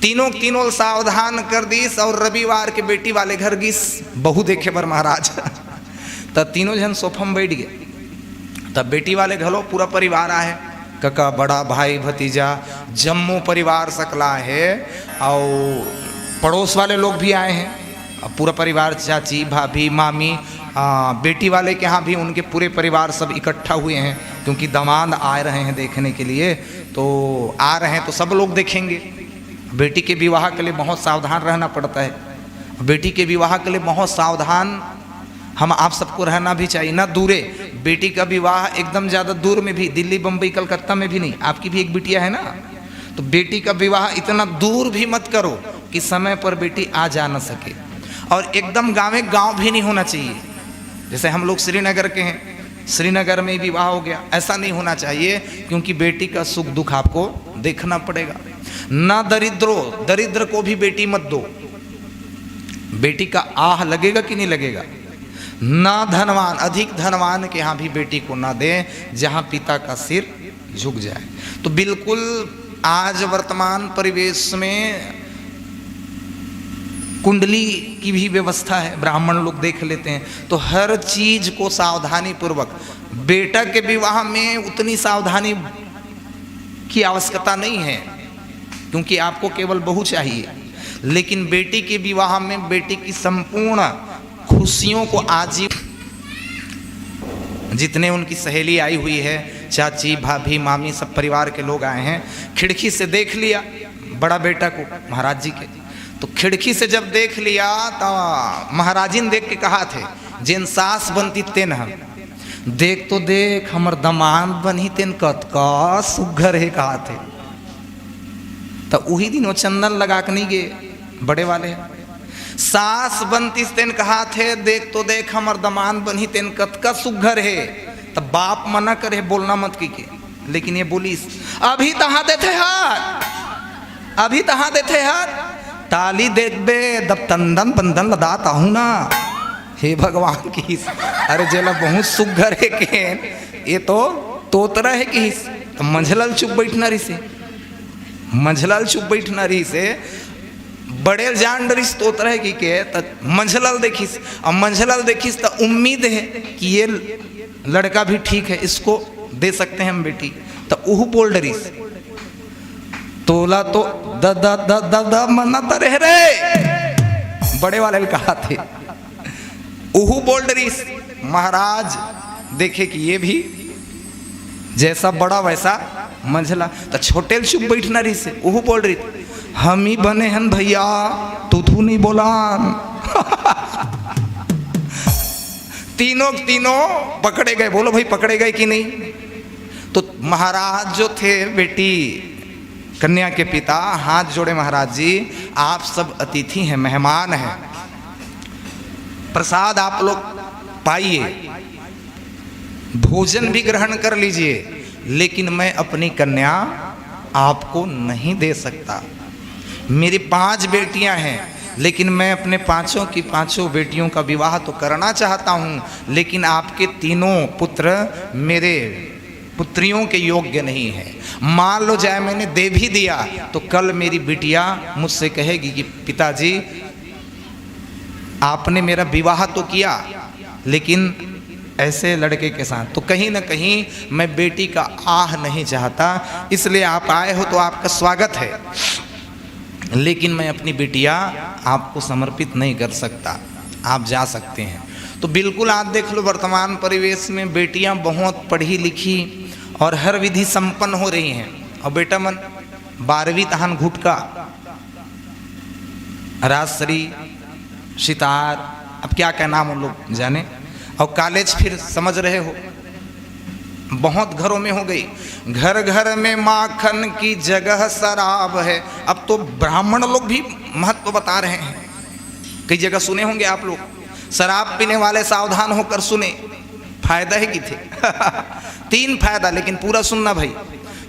तीनों तीनों सावधान कर दिस और रविवार के बेटी वाले घर गिस बहू देखे बर महाराज। त तीनों झन सोफा में बैठ गए। तब बेटी वाले घलो पूरा परिवार आहे, कका, बड़ा भाई, भतीजा, जम्मो परिवार सकला हे, अउ पड़ोस वाले लोग भी आए हैं। अब पूरा परिवार, चाची, भाभी, मामी, आ, बेटी वाले के यहाँ भी उनके पूरे परिवार सब इकट्ठा हुए हैं, क्योंकि दामाद आ रहे हैं देखने के लिए, तो आ रहे हैं तो सब लोग देखेंगे। बेटी के विवाह के लिए बहुत सावधान रहना पड़ता है। बेटी के विवाह के लिए बहुत सावधान हम आप सबको रहना भी चाहिए। ना दूरे, बेटी का विवाह एकदम ज़्यादा दूर में भी, दिल्ली, बम्बई, कलकत्ता में भी नहीं। आपकी भी एक बिटिया है ना, तो बेटी का विवाह इतना दूर भी मत करो कि समय पर बेटी आ जा ना सके। और एकदम गाँवे गाँव भी नहीं होना चाहिए। जैसे हम लोग श्रीनगर के हैं, श्रीनगर में विवाह हो गया, ऐसा नहीं होना चाहिए, क्योंकि बेटी का सुख दुख आपको देखना पड़ेगा। ना दरिद्रो, दरिद्र को भी बेटी मत दो। बेटी का आह लगेगा कि नहीं लगेगा? ना धनवान, अधिक धनवान के यहाँ भी बेटी को ना दें, जहाँ पिता का सिर झुक जाए। तो बिल्कुल आज वर्तमान परिवेश में कुंडली की भी व्यवस्था है, ब्राह्मण लोग देख लेते हैं। तो हर चीज को सावधानी पूर्वक, बेटा के विवाह में उतनी सावधानी की आवश्यकता नहीं है, क्योंकि आपको केवल बहू चाहिए, लेकिन बेटी के विवाह में बेटी की संपूर्ण खुशियों को आजीव, जितने उनकी सहेली आई हुई है, चाची, भाभी, मामी, सब परिवार के लोग आए हैं, खिड़की से देख लिया बड़ा बेटा को महाराज जी के। तो खिड़की से जब देख लिया तो महाराजिन देख के कहा थे, "जेन सास बनती तेन हम, देख तो देख, हमर दमांद बनही तेन कतका सुग्घर हे," कहा थे। तो उही दिन वो चंदन लगा के नहीं गए बड़े वाले। सास बनतीस तेन कहा थे, "देख तो देख, हमर दमांद बनही तेन कतका सुग्घर हे।" तब बाप मना करे, "बोलना मत," की के, लेकिन ये बोलिस, "अभी तहाँ देथे हर, अभी तहाँ देथे हर, टाली देखबे, दब तंदन बंदन लदात आहू ना।" हे भगवान किहिस, "अरे जेला बहुत सुग्घर हे के, ये तो तोतरा हे," किहिस। तो मंझला ल चुप बैठना रहिसे, मंझला ल चुप बैठना रहिसे। बड़े ल जान डरिस तोतरा हे कि के, त मंझला ल देखिस, अब मंझला ल देखिस त उम्मीद हे कि ये लड़का भी ठीक है, इसको दे सकते हैं हम बेटी। त उहू बोल डरिस, "तोला तो the, the, the, the, the मना त रहे रे।" बड़े वाले ल कहा थे, उहू बोल डरिस। महाराज देखे कि ये भी जैसा बड़ा वैसा मंझला। त छोटे ल चुप बैठना रहिसे, ओहू बोल रही, "हम ही बने हन भैया, तू तू नहीं बोलान।" तीनों के तीनों पकड़े गए। बोलो भाई, पकड़े गए कि नहीं? तो महाराज जो थे, बेटी कन्या के पिता हाथ जोड़े, "महाराज जी, आप सब अतिथि हैं, मेहमान हैं, प्रसाद आप लोग पाइए, भोजन भी ग्रहण कर लीजिए, लेकिन मैं अपनी कन्या आपको नहीं दे सकता। मेरी पांच बेटियां हैं, लेकिन मैं अपने पांचों की पांचों बेटियों का विवाह तो करना चाहता हूं, लेकिन आपके तीनों पुत्र मेरे पुत्रियों के योग्य नहीं है। मान लो, चाहे मैंने दे भी दिया, तो कल मेरी बिटिया मुझसे कहेगी कि पिताजी, आपने मेरा विवाह तो किया, लेकिन ऐसे लड़के के साथ।" तो कहीं ना कहीं मैं बेटी का आह नहीं चाहता, इसलिए आप आए हो तो आपका स्वागत है, लेकिन मैं अपनी बिटिया आपको समर्पित नहीं कर सकता। आप जा सकते हैं। तो बिल्कुल आप देख लो, वर्तमान परिवेश में बेटियां बहुत पढ़ी लिखी और हर विधि संपन्न हो रही हैं, और बेटा मन बारहवीं तहान घुटका, राजश्री, सितार, अब क्या क्या नाम उन लोग जाने, और कॉलेज फिर समझ रहे हो, बहुत घरों में हो गई, घर घर में माखन की जगह शराब है। अब तो ब्राह्मण लोग भी महत्व बता रहे हैं। कई जगह सुने होंगे आप लोग, शराब पीने वाले सावधान होकर सुने, फायदा है कि थे? तीन फायदा, लेकिन पूरा सुनना भाई।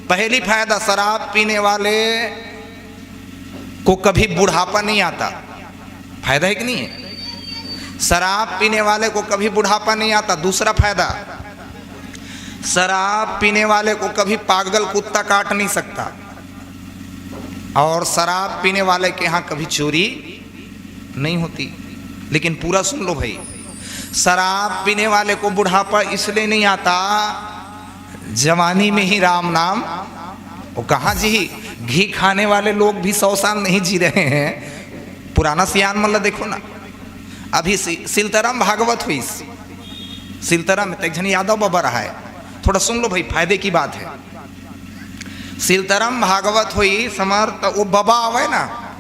पहली फायदा, शराब पीने वाले को कभी बुढ़ापा नहीं आता। फायदा है कि नहीं है? शराब पीने वाले को कभी बुढ़ापा नहीं आता। दूसरा फायदा, शराब पीने वाले को कभी पागल कुत्ता काट नहीं सकता, और शराब पीने वाले के यहाँ कभी चोरी नहीं होती। लेकिन पूरा सुन लो भाई, शराब पीने वाले को बुढ़ापा इसलिए नहीं आता, जवानी में ही राम नाम। वो कहाँ जी, घी खाने वाले लोग भी सौ साल नहीं जी रहे हैं। पुराना सियान मन ला देखो ना। अभी सि-, सिलतरा म भागवत होइस, सिलतरा में तो एक झन यादव बाबा रहा है। थोड़ा सुन लो भाई, फायदे की बात है। सिलतरा म भागवत होइस हमर, त वो बाबा आवे ना,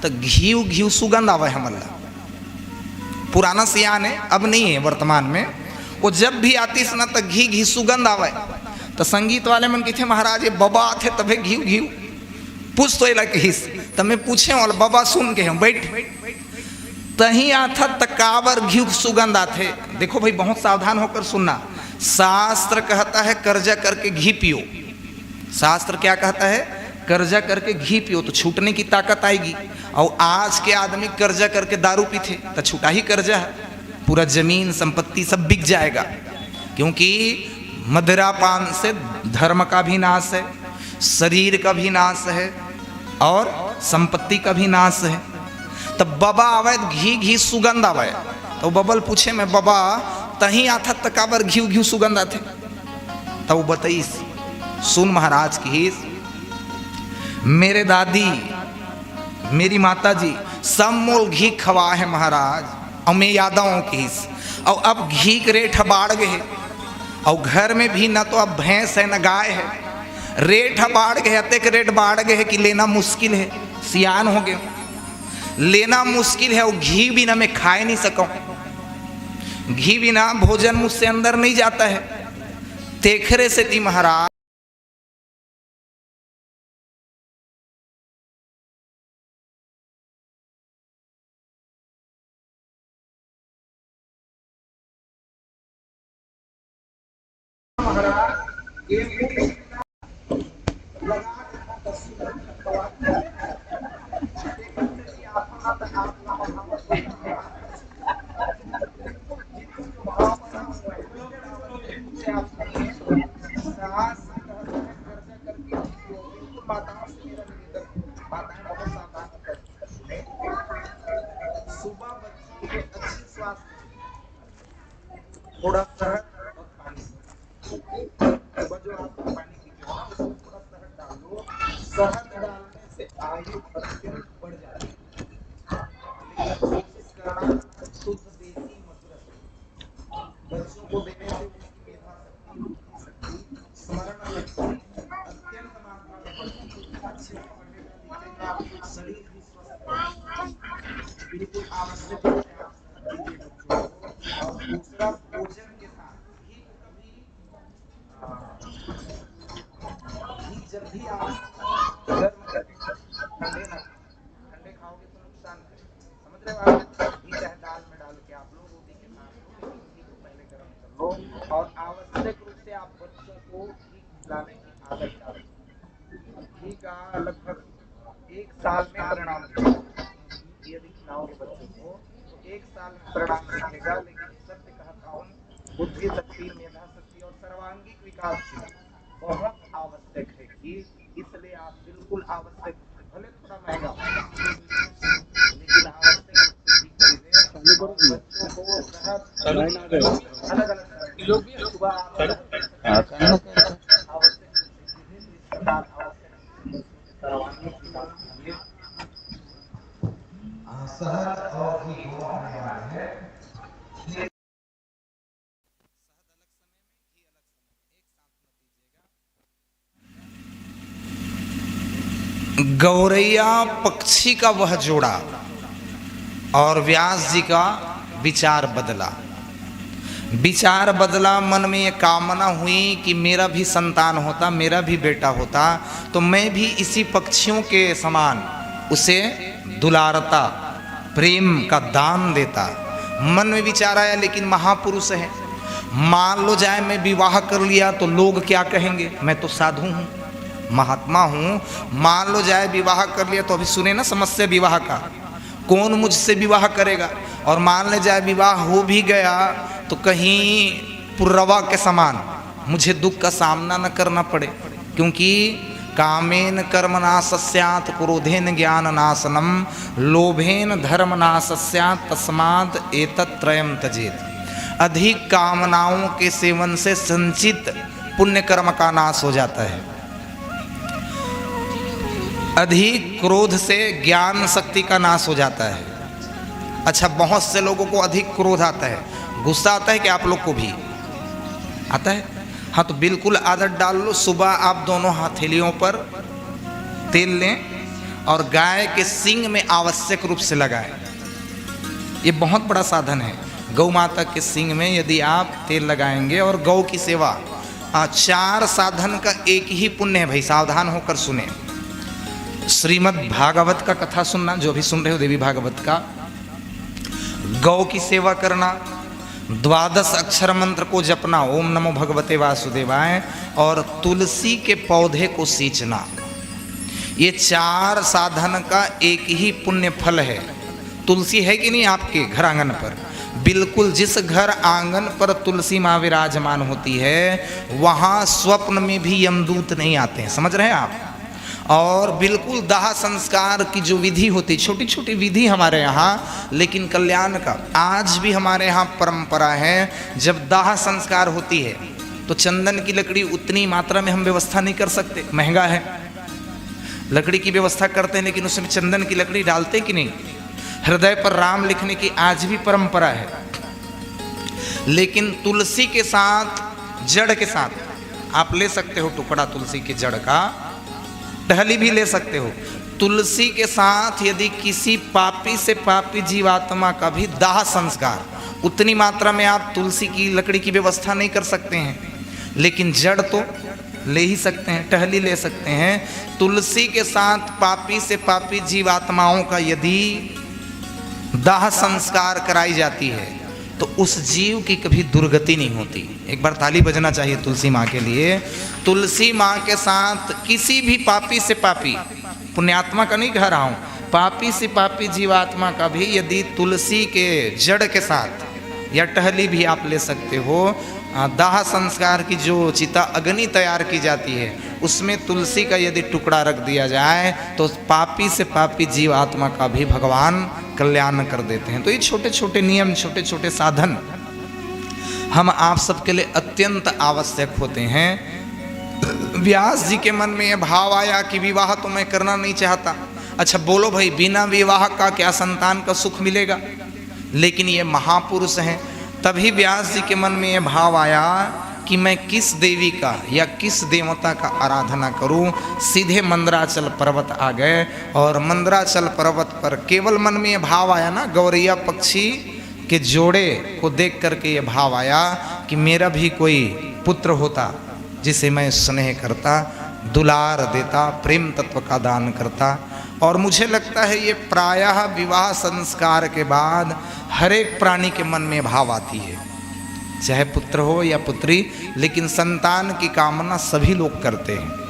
त घीव घीव सुगंध आवे हमन ला। पुराना सियान है, अब नहीं है वर्तमान में। वो जब भी आतिस ना, त घी घी सुगंध आवे। त संगीत वाले मन कहिथे, "महाराज, ये बाबा आथे तभे घीव घीव।" पूछ तो एला कहिस। त मैं पूछे वाला बाबा सुन के हम बैठ, "तहीं आथत त काबर घीव सुगंध आथे?" देखो भाई, बहुत सावधान होकर सुनना। शास्त्र कहता है, "कर्जा करके घी पियो।" शास्त्र क्या कहता है? "कर्जा करके घी पियो तो छूटने की ताकत आएगी।" और आज के आदमी कर्जा करके दारू पीथे, तो छूटा ही कर्जा है, पूरा जमीन संपत्ति सब बिक जाएगा। क्योंकि मदिरापान से धर्म का भी नाश है, शरीर का भी नाश है और संपत्ति का भी नाश है। तब बाबा आवे, घी घी सुगंध आवे, तो बबल पूछे, "मैं बाबा, तहीं आथत त काबर घीव घीव सुगंध आथे?" तब वो बताइस, सुन महाराज कहिस, "मेरे दादी, मेरी माता जी सब मोल घी खवा है महाराज, और मैं यादव हूँ," कहिस। "और अब घी के रेट ह बाढ़ गए है, और घर में भी न तो अब भैंस है न गाय है, रेट ह बाढ़ गए, अतेक रेट बाढ़ गए है कि लेना मुश्किल है।" सियान हो गए, "लेना मुश्किल है, वो घी बिना मैं खाए नहीं सकूं, घी बिना भोजन मुझसे अंदर नहीं जाता है।" तेखरे सेती महाराज थोड़ा शहद और पानी, सुबह जो आप पानी पीते हो ना, उसमें थोड़ा शहद डाल दो। शहद डालने से आयु अत्यंत बढ़ जाती है। लेकिन कोशिश करना शुद्ध देसी मधुरस बच्चों को देने से उनकी मेधा शक्ति, बुद्धि शक्ति, स्मरण बिल्कुल आवश्यक है आप सभी के बच्चों को। और दूसरा, भोजन के साथ घी को कभी, अ, घी जब भी आप गर्म करके ठंडे ना खाओ, ठंडे खाओगे तो नुकसान करेगा। समझ रहे हो आप? घी चाहे दाल में डाल के आप लो, रोटी के साथ लो, लेकिन घी को पहले गर्म कर लो। और आवश्यक रूप से आप बच्चों को घी खिलाने की आदत डालो। घी का लगभग एक साल में परिणाम दिखेगा। यदि खिलाओगे बच्चों को तो एक साल में परिणाम दिखेगा। लेकिन सत्य कहता हूँ, बुद्धि शक्ति, मेधा शक्ति और सर्वांगीण विकास के लिए बहुत आवश्यक है घी। इसलिए आप बिल्कुल आवश्यक, भले थोड़ा महंगा हो, लेकिन आवश्यक रूप से घी खरीदें। और बच्चों को वृहद अलग अलग तरह की, सुबह आप अलग तरह की आवश्यक रूप से घी दें, तो इस प्रकार आवश्यक रूप से करवाने की बात है। हाँ, शहद और घी दोनों आने वाले हैं। गौरैया पक्षी का वह जोड़ा और व्यास जी का विचार बदला। विचार बदला, मन में ये कामना हुई कि मेरा भी संतान होता, मेरा भी बेटा होता, तो मैं भी इसी पक्षियों के समान उसे दुलारता, प्रेम का दान देता। मन में विचार आया, लेकिन महापुरुष है, मान लो जाए मैं विवाह कर लिया तो लोग क्या कहेंगे? मैं तो साधु हूँ, महात्मा हूँ। मान लो जाए विवाह कर लिया तो अभी सुने ना समस्या विवाह का, कौन मुझसे विवाह करेगा? और मान ले जाए विवाह हो भी गया तो कहीं पुर्रवा के समान मुझे दुख का सामना न करना पड़े, क्योंकि कामेन कर्म नाश स्यात्, क्रोधेन ज्ञान नाशनम, लोभेन धर्म नाश स्यात्, तस्मात् एतत् त्रयम त्यजेत्। अधिक कामनाओं के सेवन से संचित पुण्य कर्म का नाश हो जाता है। अधिक क्रोध से ज्ञान शक्ति का नाश हो जाता है। अच्छा, बहुत से लोगों को अधिक क्रोध आता है, गुस्सा आता है कि आप लोग को भी आता है? हाँ, तो बिल्कुल आदत डाल लो। सुबह आप दोनों हथेलियों पर तेल लें और गाय के सींग में आवश्यक रूप से लगाएं। ये बहुत बड़ा साधन है। गौ माता के सींग में यदि आप तेल लगाएंगे और गौ की सेवा, आ, चार साधन का एक ही पुण्य है भाई, सावधान होकर सुने। श्रीमद् भागवत का कथा सुनना, जो भी सुन रहे हो देवी भागवत का, गौ की सेवा करना, द्वादश अक्षर मंत्र को जपना, ओम नमो भगवते वासुदेवाय, और तुलसी के पौधे को सींचना, ये चार साधन का एक ही पुण्य फल है। तुलसी है कि नहीं आपके घर आंगन पर? बिल्कुल, जिस घर आंगन पर तुलसी माँ विराजमान होती है, वहां स्वप्न में भी यमदूत नहीं आते हैं। समझ रहे हैं आप? और बिल्कुल दाह संस्कार की जो विधि होती, छोटी छोटी विधि हमारे यहाँ, लेकिन कल्याण का आज भी हमारे यहाँ परंपरा है। जब दाह संस्कार होती है तो चंदन की लकड़ी उतनी मात्रा में हम व्यवस्था नहीं कर सकते, महंगा है। लकड़ी की व्यवस्था करते हैं, लेकिन उसमें चंदन की लकड़ी डालते कि नहीं? हृदय पर राम लिखने की आज भी परंपरा है। लेकिन तुलसी के साथ, जड़ के साथ आप ले सकते हो टुकड़ा तुलसी के जड़ का, टहली भी ले सकते हो। तुलसी के साथ यदि किसी पापी से पापी जीवात्मा का भी दाह संस्कार, उतनी मात्रा में आप तुलसी की लकड़ी की व्यवस्था नहीं कर सकते हैं, लेकिन जड़ तो ले ही सकते हैं, टहली ले सकते हैं। तुलसी के साथ पापी से पापी जीवात्माओं का यदि दाह संस्कार कराई जाती है तो उस जीव की कभी दुर्गति नहीं होती। एक बार ताली बजना चाहिए तुलसी माँ के लिए। तुलसी माँ के साथ किसी भी पापी से पापी, पुण्यात्मा का नहीं कह रहा हूँ, पापी से पापी जीवात्मा का भी यदि तुलसी के जड़ के साथ या टहली भी आप ले सकते हो, आ, दाह संस्कार की जो चिता अग्नि तैयार की जाती है, उसमें तुलसी का यदि टुकड़ा रख दिया जाए तो पापी से पापी जीव आत्मा का भी भगवान कल्याण कर देते हैं। तो ये छोटे छोटे नियम, छोटे छोटे साधन हम आप सबके लिए अत्यंत आवश्यक होते हैं। व्यास जी के मन में यह भाव आया कि विवाह तो मैं करना नहीं चाहता। अच्छा बोलो भाई, बिना विवाह का क्या संतान का सुख मिलेगा? लेकिन ये महापुरुष हैं, तभी व्यास जी के मन में ये भाव आया कि मैं किस देवी का या किस देवता का आराधना करूं। सीधे मंदराचल पर्वत आ गए और मंदराचल पर्वत पर केवल मन में ये भाव आया ना, गौरैया पक्षी के जोड़े को देख करके ये भाव आया कि मेरा भी कोई पुत्र होता जिसे मैं स्नेह करता, दुलार देता, प्रेम तत्व का दान करता। और मुझे लगता है ये प्रायः विवाह संस्कार के बाद हर एक प्राणी के मन में भाव आती है, चाहे पुत्र हो या पुत्री, लेकिन संतान की कामना सभी लोग करते हैं।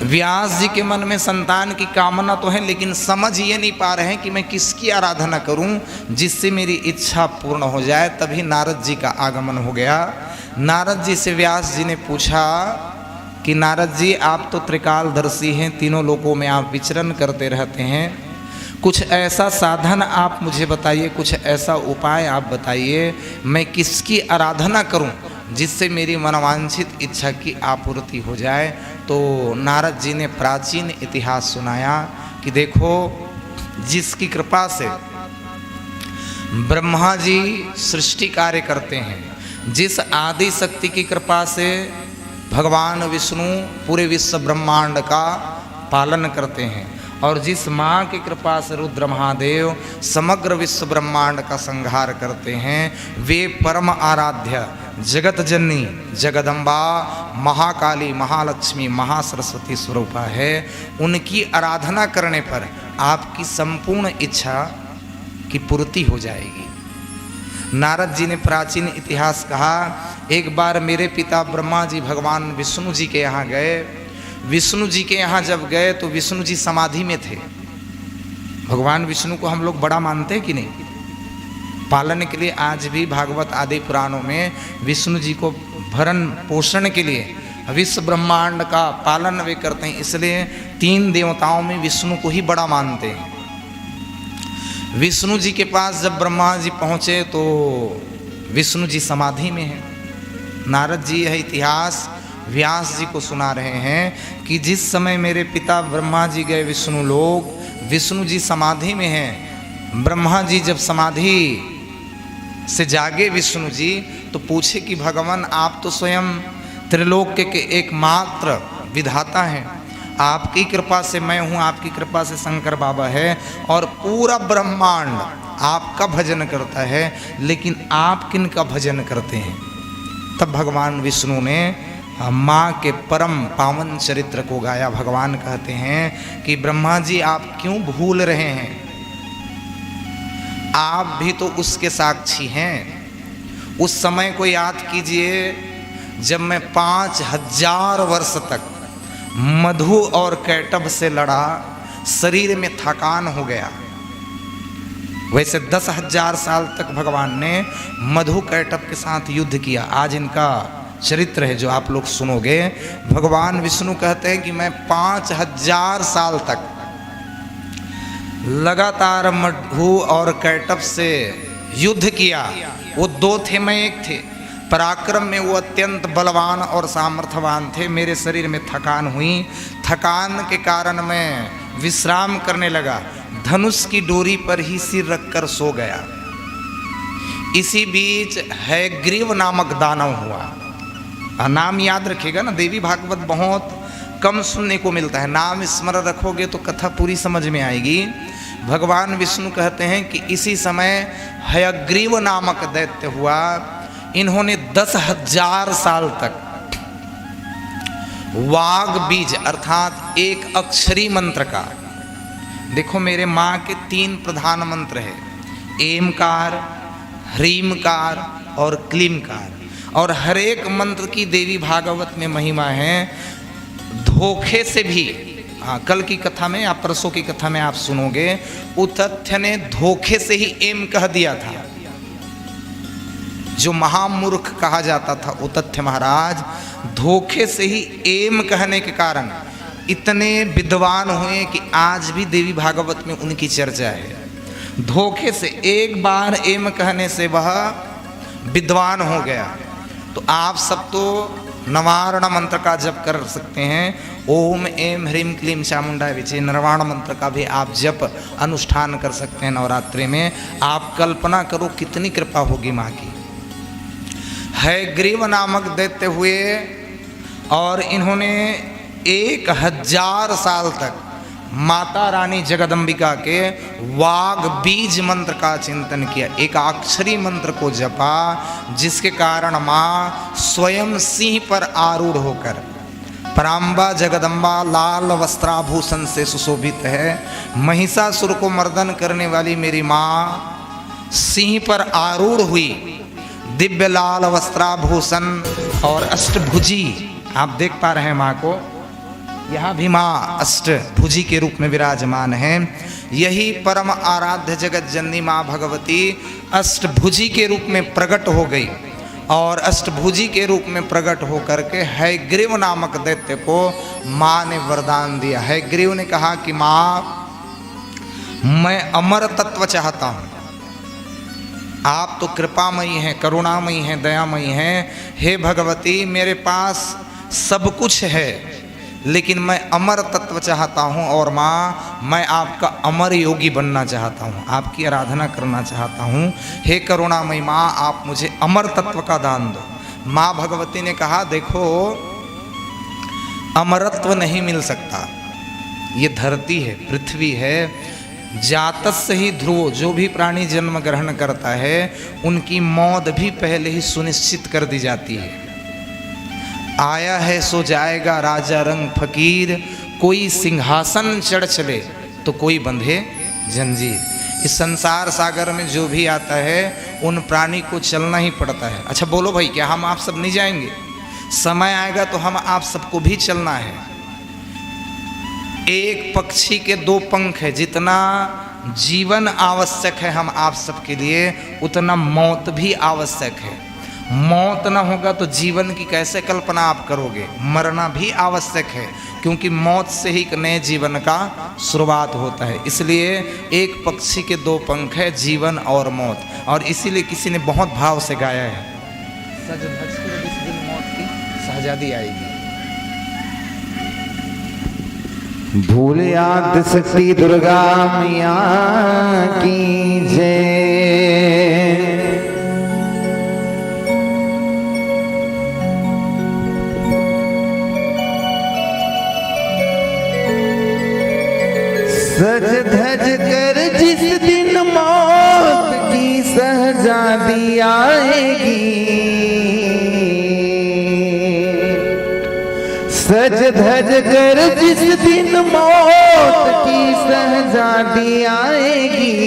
व्यास जी के मन में संतान की कामना तो है, लेकिन समझ ये नहीं पा रहे हैं कि मैं किसकी आराधना करूं जिससे मेरी इच्छा पूर्ण हो जाए। तभी नारद जी का आगमन हो गया। नारद जी से व्यास जी ने पूछा कि नारद जी, आप तो त्रिकालदर्शी हैं, तीनों लोकों में आप विचरण करते रहते हैं, कुछ ऐसा साधन आप मुझे बताइए, कुछ ऐसा उपाय आप बताइए, मैं किसकी आराधना करूं जिससे मेरी मनवांछित इच्छा की आपूर्ति हो जाए। तो नारद जी ने प्राचीन इतिहास सुनाया कि देखो, जिसकी कृपा से ब्रह्मा जी सृष्टि कार्य करते हैं, जिस आदि शक्ति की कृपा से भगवान विष्णु पूरे विश्व ब्रह्मांड का पालन करते हैं और जिस माँ की कृपा से रुद्र महादेव समग्र विश्व ब्रह्मांड का संहार करते हैं, वे परम आराध्य जगत जननी जगदम्बा महाकाली महालक्ष्मी महासरस्वती स्वरूपा है। उनकी आराधना करने पर आपकी संपूर्ण इच्छा की पूर्ति हो जाएगी। नारद जी ने प्राचीन इतिहास कहा, एक बार मेरे पिता ब्रह्मा जी भगवान विष्णु जी के यहाँ गए। विष्णु जी के यहाँ जब गए तो विष्णु जी समाधि में थे। भगवान विष्णु को हम लोग बड़ा मानते हैं कि नहीं? पालन के लिए आज भी भागवत आदि पुराणों में विष्णु जी को भरण पोषण के लिए विश्व ब्रह्मांड का पालन वे करते हैं, इसलिए तीन देवताओं में विष्णु को ही बड़ा मानते हैं। विष्णु जी के पास जब ब्रह्मा जी पहुँचे तो विष्णु जी समाधि में हैं। नारद जी यह इतिहास व्यास जी को सुना रहे हैं कि जिस समय मेरे पिता ब्रह्मा जी गए विष्णु लोक, विष्णु जी समाधि में हैं। ब्रह्मा जी जब समाधि से जागे विष्णु जी तो पूछे कि भगवान, आप तो स्वयं त्रिलोक के एकमात्र विधाता हैं, आपकी कृपा से मैं हूँ, आपकी कृपा से शंकर बाबा है और पूरा ब्रह्मांड आपका भजन करता है, लेकिन आप किन का भजन करते हैं? तब भगवान विष्णु ने माँ के परम पावन चरित्र को गाया। भगवान कहते हैं कि ब्रह्मा जी, आप क्यों भूल रहे हैं? आप भी तो उसके साक्षी हैं। उस समय को याद कीजिए, जब मैं पाँच हजार वर्ष तक मधु और कैटभ से लड़ा, शरीर में थकान हो गया। वैसे दस हजार साल तक भगवान ने मधु कैटभ के साथ युद्ध किया। आज इनका चरित्र है जो आप लोग सुनोगे। भगवान विष्णु कहते हैं कि मैं पाँच हजार साल तक लगातार मधु और कैटभ से युद्ध किया। वो दो थे, मैं एक थे। पराक्रम में वो अत्यंत बलवान और सामर्थवान थे। मेरे शरीर में थकान हुई, थकान के कारण मैं विश्राम करने लगा, धनुष की डोरी पर ही सिर रखकर सो गया। इसी बीच हयग्रीव नामक दानव हुआ। आ, नाम याद रखिएगा ना, देवी भागवत बहुत कम सुनने को मिलता है। नाम स्मरण रखोगे तो कथा पूरी समझ में आएगी। भगवान विष्णु कहते हैं कि इसी समय हयग्रीव नामक दैत्य हुआ। इन्होंने दस हजार साल तक वाग बीज अर्थात एक अक्षरी मंत्र का, देखो, मेरे माँ के तीन प्रधान मंत्र है, एमकार, ह्रीमकार और क्लीमकार। और हर एक मंत्र की देवी भागवत में महिमा है। धोखे से भी, हाँ, कल की कथा में या परसों की कथा में आप सुनोगे, उतथ्य ने धोखे से ही एम कह दिया था। जो महामूर्ख कहा जाता था उतथ्य महाराज, धोखे से ही एम कहने के कारण इतने विद्वान हुए कि आज भी देवी भागवत में उनकी चर्चा है। धोखे से एक बार एम कहने से वह विद्वान हो गया। तो आप सब तो नवारण मंत्र का जप कर सकते हैं, ओम एम ह्रीम क्लीम चामुंडाय विचे, नवारण मंत्र का भी आप जप अनुष्ठान कर सकते हैं नवरात्रि में। आप कल्पना करो कितनी कृपा होगी माँ की। हयग्रीव नामक दैत्य हुए और इन्होंने एक हजार साल तक माता रानी जगदम्बिका के वाग बीज मंत्र का चिंतन किया, एकाक्षरी मंत्र को जपा, जिसके कारण माँ स्वयं सिंह पर आरूढ़ होकर पराम्बा जगदम्बा लाल वस्त्राभूषण से सुशोभित है। महिषासुर को मर्दन करने वाली मेरी माँ सिंह पर आरूढ़ हुई, दिव्य लाल वस्त्राभूषण और अष्टभुजी। आप देख पा रहे हैं माँ को, यहाँ भी माँ अष्टभुजी के रूप में विराजमान है। यही परम आराध्य जगत जननी माँ भगवती अष्टभुजी के रूप में प्रकट हो गई और अष्टभुजी के रूप में प्रकट होकर के हयग्रीव नामक दैत्य को माँ ने वरदान दिया। हयग्रीव ने कहा कि माँ, मैं अमर तत्व चाहता हूँ। आप तो कृपामयी हैं, करुणामयी हैं, दयामयी हैं। हे भगवती, मेरे पास सब कुछ है, लेकिन मैं अमर तत्व चाहता हूँ और माँ, मैं आपका अमर योगी बनना चाहता हूँ, आपकी आराधना करना चाहता हूँ। हे करुणामयी माँ, आप मुझे अमर तत्व का दान दो। माँ भगवती ने कहा, देखो, अमरत्व नहीं मिल सकता। ये धरती है, पृथ्वी है, जातस्य ही ध्रुवो, जो भी प्राणी जन्म ग्रहण करता है, उनकी मौत भी पहले ही सुनिश्चित कर दी जाती है। आया है सो जाएगा राजा रंग फकीर, कोई सिंहासन चढ़ चले तो कोई बंधे जंजीर। इस संसार सागर में जो भी आता है, उन प्राणी को चलना ही पड़ता है। अच्छा बोलो भाई, क्या हम आप सब नहीं जाएंगे? समय आएगा तो हम आप सबको भी चलना है। एक पक्षी के दो पंख है, जितना जीवन आवश्यक है हम आप सबके लिए, उतना मौत भी आवश्यक है। मौत ना होगा तो जीवन की कैसे कल्पना आप करोगे? मरना भी आवश्यक है, क्योंकि मौत से ही एक नए जीवन का शुरुआत होता है। इसलिए एक पक्षी के दो पंख है, जीवन और मौत। और इसीलिए किसी ने बहुत भाव से गाया है, सज धज कर जिस दिन मौत की शहजादी आएगी। भोले आदि शक्ति दुर्गा मैया की जय। सज धज कर जिस दिन मौत की शहजादी आएगी, सज धज कर जिस दिन मौत की शहजादी आएगी,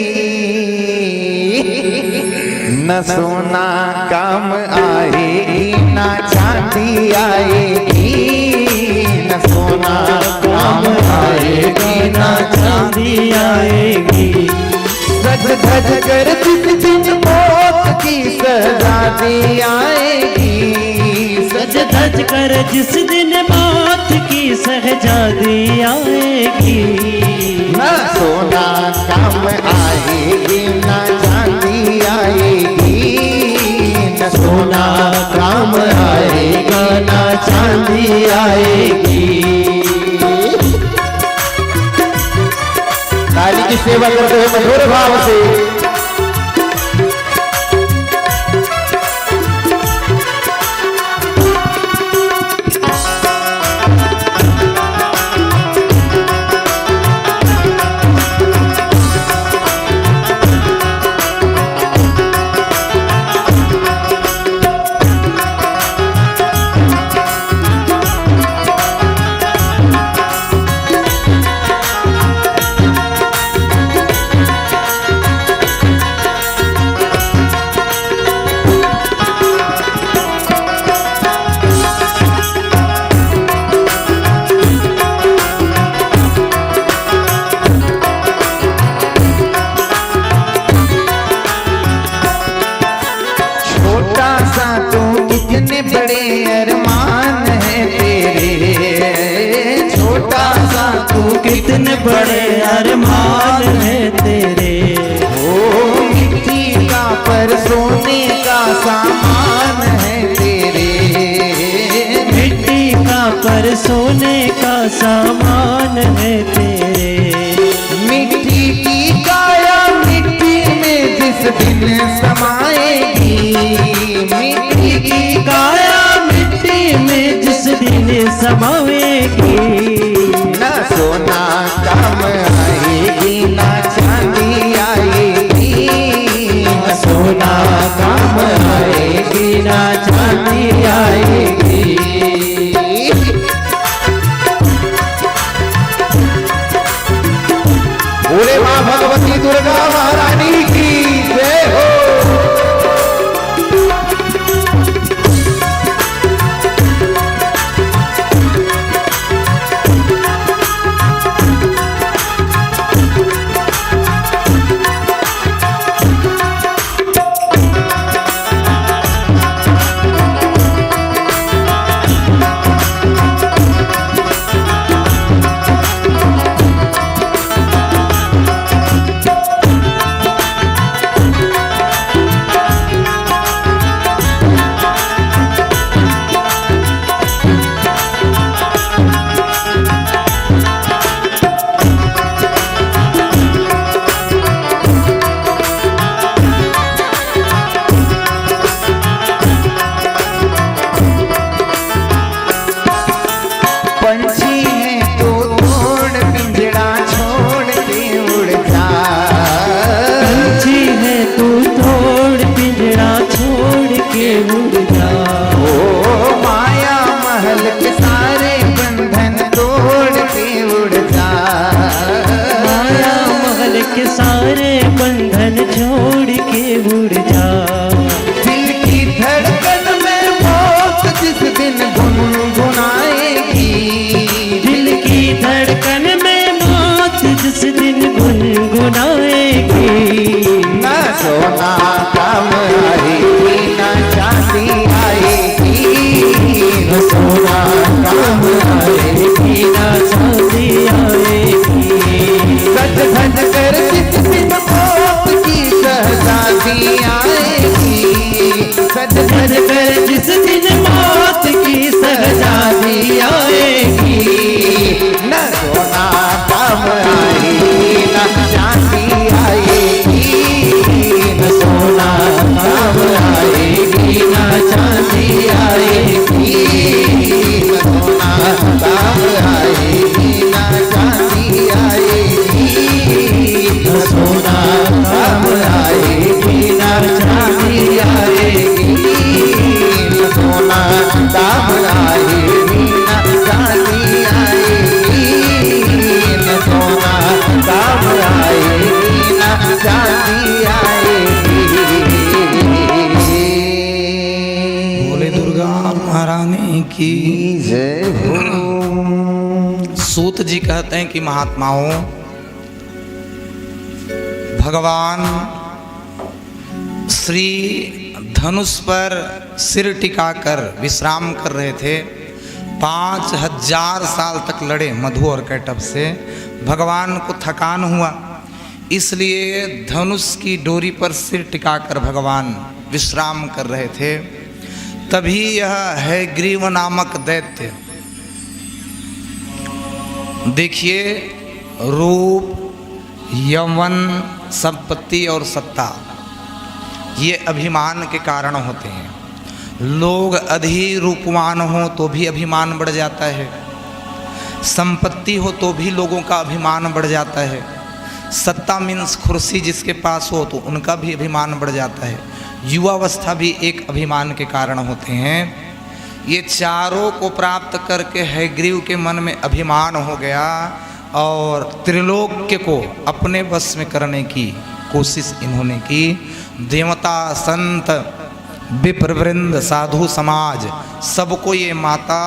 न सोना काम आएगी, ना चांदी आएगी, न सोना काम आएगी, ना चांदी आएगी। सज धज कर जिस दिन मौत की शहजादी आएगी, सज धज कर जिस दिन मौत की शहजादी आएगी, ना सोना काम आएगी, ना चांदी आएगी, ना सोना काम आएगा, ना चांदी आएगी। ताली की सेवा करते हुए मधुर भाव से। छोटा सा तू, कितने बड़े अरमान है तेरे, छोटा सा तू, कितने बड़े अरमान है तेरे। ओ मिट्टी का पर सोने का सामान है तेरे, मिट्टी का पर सोने का सामान है तेरे। मिट्टी की काया मिट्टी में जिस दिन समाएगी, मिट्टी की उड़ जा। ओ माया महल के सारे बंधन तोड़ के उड़ जा। माया महल के सारे बंधन छोड़ के उड़ जा। दिल की धड़कन में मौत जिस दिन गुनगुनाएगी। दिल की धड़कन में मौत जिस दिन गुनगुनाएगी। ना सोना काम आएगी, ना चांदी आएगी। ना सोना काम आएगी, ना चांदी आएगी। सज धज कर जिस दिन मौत की शहजादी आएगी। सज धज कर जिस दिन मौत की शहजादी आएगी। ना सोना काम आएगी, ना चांदी आएगी। ना सोना काम आएगी, ना चांदी आएगी। ना सोना काम आएगी, ना चांदी आएगी। ना सोना काम आएगी, ना चांदी आएगी। ना सोना काम आएगी, ना चांदी आएगी। ना सोना काम आएगी, ना चांदी आएगी। बोले दुर्गा महारानी की जय हो। सूत जी कहते हैं कि महात्माओं, भगवान श्री धनुष पर सिर टिकाकर विश्राम कर रहे थे। पाँच हजार साल तक लड़े मधु और कैटभ से। भगवान को थकान हुआ, इसलिए धनुष की डोरी पर सिर टिकाकर भगवान विश्राम कर रहे थे। तभी यह हयग्रीव नामक दैत्य, देखिए, रूप, यौवन, संपत्ति और सत्ता, ये अभिमान के कारण होते हैं। लोग अधिक रूपवान हो तो भी अभिमान बढ़ जाता है, संपत्ति हो तो भी लोगों का अभिमान बढ़ जाता है, सत्ता मीन्स कुर्सी जिसके पास हो तो उनका भी अभिमान बढ़ जाता है। युवावस्था भी एक अभिमान के कारण होते हैं। ये चारों को प्राप्त करके हयग्रीव के मन में अभिमान हो गया और त्रिलोक्य को अपने वश में करने की कोशिश इन्होंने की। देवता, संत, विप्रवृंद, साधु समाज, सबको ये माता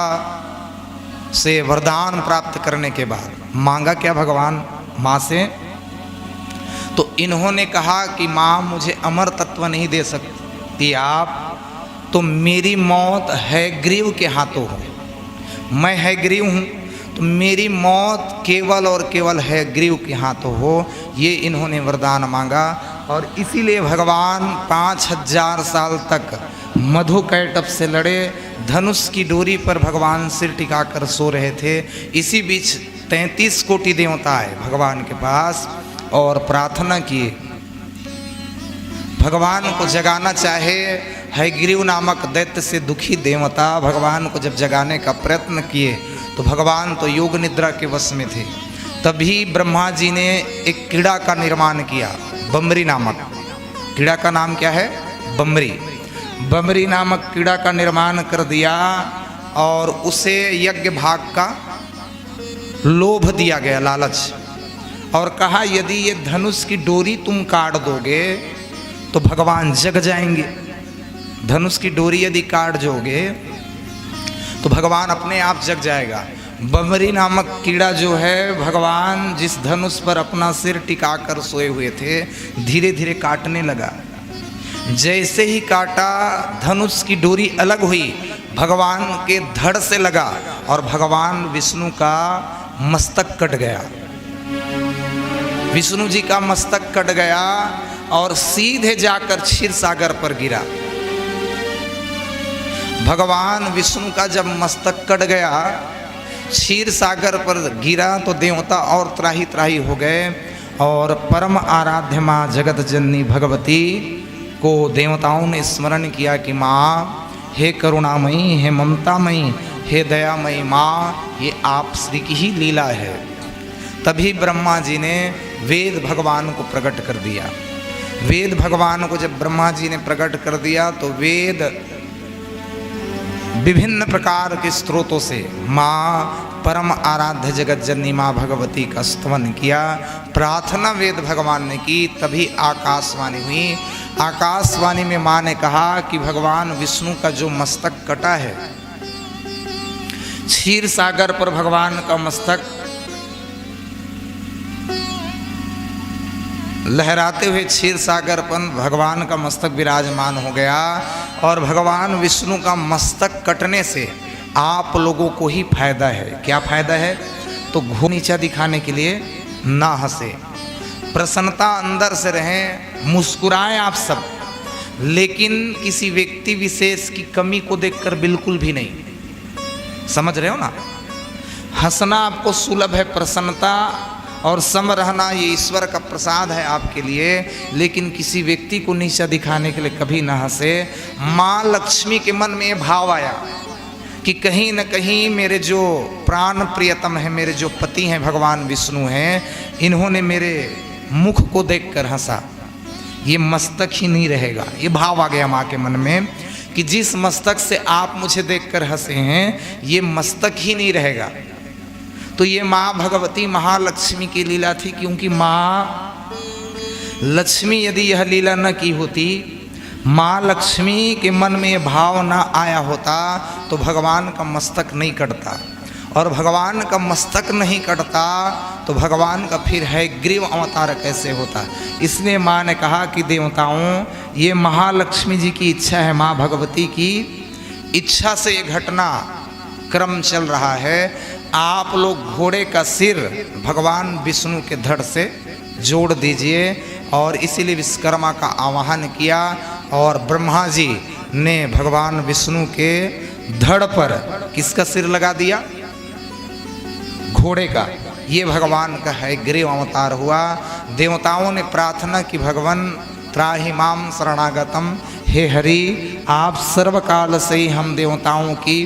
से वरदान प्राप्त करने के बाद मांगा क्या भगवान माँ से? तो इन्होंने कहा कि माँ, मुझे अमर तत्व नहीं दे सकती आप, तो मेरी मौत हयग्रीव के हाथों हो। मैं हयग्रीव हूँ, तो मेरी मौत केवल और केवल हयग्रीव के हाथों हो। ये इन्होंने वरदान मांगा और इसीलिए भगवान पाँच हजार साल तक मधु कैटभ से लड़े। धनुष की डोरी पर भगवान सिर टिकाकर सो रहे थे। इसी बीच तैंतीस कोटि देवता आए भगवान के पास और प्रार्थना किए, भगवान को जगाना चाहे। हयग्रीव नामक दैत्य से दुखी देवता भगवान को जब जगाने का प्रयत्न किए तो भगवान तो योग निद्रा के वश में थे। तभी ब्रह्मा जी ने एक कीड़ा का निर्माण किया, बमरी नामक। कीड़ा का नाम क्या है? बमरी। बमरी नामक कीड़ा का निर्माण कर दिया और उसे यज्ञ भाग का लोभ दिया गया, लालच, और कहा, यदि ये धनुष की डोरी तुम काट दोगे तो भगवान जग जाएंगे। धनुष की डोरी यदि काट दोगे तो भगवान अपने आप जग जाएगा। बमरी नामक कीड़ा जो है, भगवान जिस धनुष पर अपना सिर टिकाकर सोए हुए थे, धीरे धीरे काटने लगा। जैसे ही काटा, धनुष की डोरी अलग हुई, भगवान के धड़ से लगा और भगवान विष्णु का मस्तक कट गया। विष्णु जी का मस्तक कट गया और सीधे जाकर क्षीर सागर पर गिरा। भगवान विष्णु का जब मस्तक कट गया, क्षीर सागर पर गिरा तो देवता और त्राही त्राही हो गए और परम आराध्य माँ जगत जननी भगवती को देवताओं ने स्मरण किया कि माँ, हे करुणामयी, हे ममतामयी, हे दयामयी माँ, ये आप श्री की ही लीला है। तभी ब्रह्मा जी ने वेद भगवान को प्रकट कर दिया। वेद भगवान को जब ब्रह्मा जी ने प्रकट कर दिया तो वेद विभिन्न प्रकार के स्रोतों से माँ परम आराध्य जगत जननी माँ भगवती का स्तवन किया, प्रार्थना वेद भगवान ने की, तभी आकाशवाणी हुई। आकाशवाणी में माँ ने कहा कि भगवान विष्णु का जो मस्तक कटा है, क्षीर सागर पर भगवान का मस्तक लहराते हुए क्षीर सागर पर भगवान का मस्तक विराजमान हो गया और भगवान विष्णु का मस्तक कटने से आप लोगों को ही फायदा है। क्या फायदा है? तो घो नीचा दिखाने के लिए ना हंसे, प्रसन्नता अंदर से रहें, मुस्कुराएं आप सब, लेकिन किसी व्यक्ति विशेष की कमी को देखकर बिल्कुल भी नहीं। समझ रहे हो ना? हंसना आपको सुलभ है, प्रसन्नता और सम रहना ये ईश्वर का प्रसाद है आपके लिए, लेकिन किसी व्यक्ति को नीचा दिखाने के लिए कभी ना हंसे। माँ लक्ष्मी के मन में ये भाव आया कि कहीं न कहीं मेरे जो प्राण प्रियतम है, मेरे जो पति हैं भगवान विष्णु हैं, इन्होंने मेरे मुख को देखकर हंसा। ये मस्तक ही नहीं रहेगा। ये भाव आ गया माँ के मन में कि जिस मस्तक से आप मुझे देखकर हंसे हैं, ये मस्तक ही नहीं रहेगा। तो ये माँ भगवती महालक्ष्मी की लीला थी, क्योंकि माँ लक्ष्मी यदि यह लीला न की होती, माँ लक्ष्मी के मन में ये भाव न आया होता तो भगवान का मस्तक नहीं कटता, और भगवान का मस्तक नहीं कटता तो भगवान का फिर हयग्रीव अवतार कैसे होता? इसलिए माँ ने कहा कि देवताओं, ये महालक्ष्मी जी की इच्छा है, माँ भगवती की इच्छा से ये घटना क्रम चल रहा है। आप लोग घोड़े का सिर भगवान विष्णु के धड़ से जोड़ दीजिए, और इसीलिए विश्वकर्मा का आवाहन किया और ब्रह्मा जी ने भगवान विष्णु के धड़ पर किसका सिर लगा दिया? घोड़े का। ये भगवान का हयग्रीव अवतार हुआ। देवताओं ने प्रार्थना की, भगवान त्राहि माम शरणागतम, हे हरि, आप सर्वकाल से ही हम देवताओं की,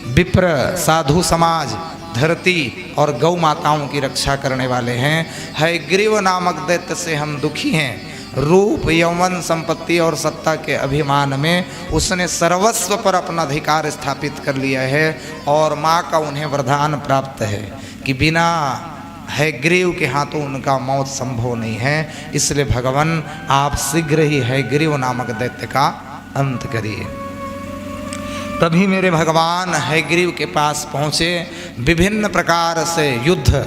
विप्र, साधु समाज, धरती और गौ माताओं की रक्षा करने वाले हैं। हयग्रीव नामक दैत्य से हम दुखी हैं। रूप, यौवन, संपत्ति और सत्ता के अभिमान में उसने सर्वस्व पर अपना अधिकार स्थापित कर लिया है और माँ का उन्हें वरदान प्राप्त है कि बिना हयग्रीव के हाथों उनका मौत संभव नहीं है। इसलिए भगवान, आप शीघ्र ही हयग्रीव नामक दैत्य का अंत करिए। तभी मेरे भगवान हयग्रीव के पास पहुंचे। विभिन्न प्रकार से युद्ध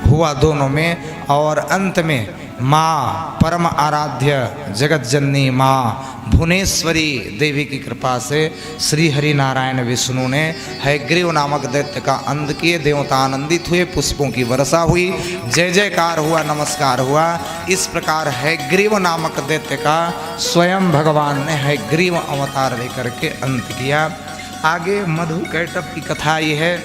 हुआ दोनों में, और अंत में माँ परम आराध्य जगत जननी माँ भुवनेश्वरी देवी की कृपा से श्री हरि नारायण विष्णु ने हयग्रीव नामक दैत्य का अंत किए। देवता आनंदित हुए, पुष्पों की वर्षा हुई, जय जयकार हुआ, नमस्कार हुआ। इस प्रकार हयग्रीव नामक दैत्य का स्वयं भगवान ने हयग्रीव अवतार लेकर के अंत किया। आगे मधु कैटभ की कथा ये है।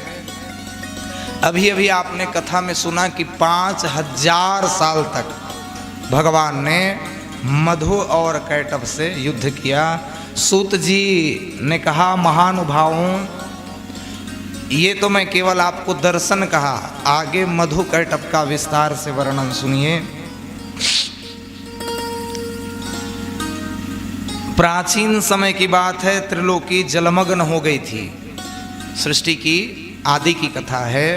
अभी अभी आपने कथा में सुना कि पाँच हजार साल तक भगवान ने मधु और कैटभ से युद्ध किया। सूत जी ने कहा, महानुभावों, ये तो मैं केवल आपको दर्शन कहा, आगे मधु कैटभ का विस्तार से वर्णन सुनिए। प्राचीन समय की बात है, त्रिलोकी जलमग्न हो गई थी। सृष्टि की आदि की कथा है।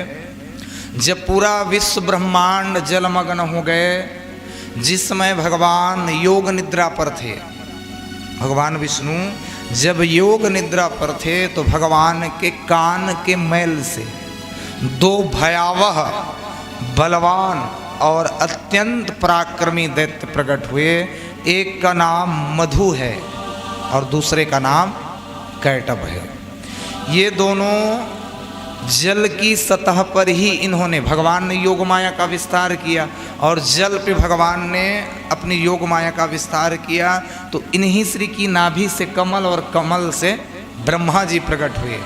जब पूरा विश्व ब्रह्मांड जलमग्न हो गए, जिस समय भगवान योग निद्रा पर थे, भगवान विष्णु जब योग निद्रा पर थे तो भगवान के कान के मैल से दो भयावह, बलवान और अत्यंत पराक्रमी दैत्य प्रकट हुए। एक का नाम मधु है और दूसरे का नाम कैटभ है। ये दोनों जल की सतह पर ही इन्होंने, भगवान ने योग माया का विस्तार किया और जल पे भगवान ने अपनी योग माया का विस्तार किया, तो इन्हीं श्री की नाभि से कमल और कमल से ब्रह्मा जी प्रकट हुए।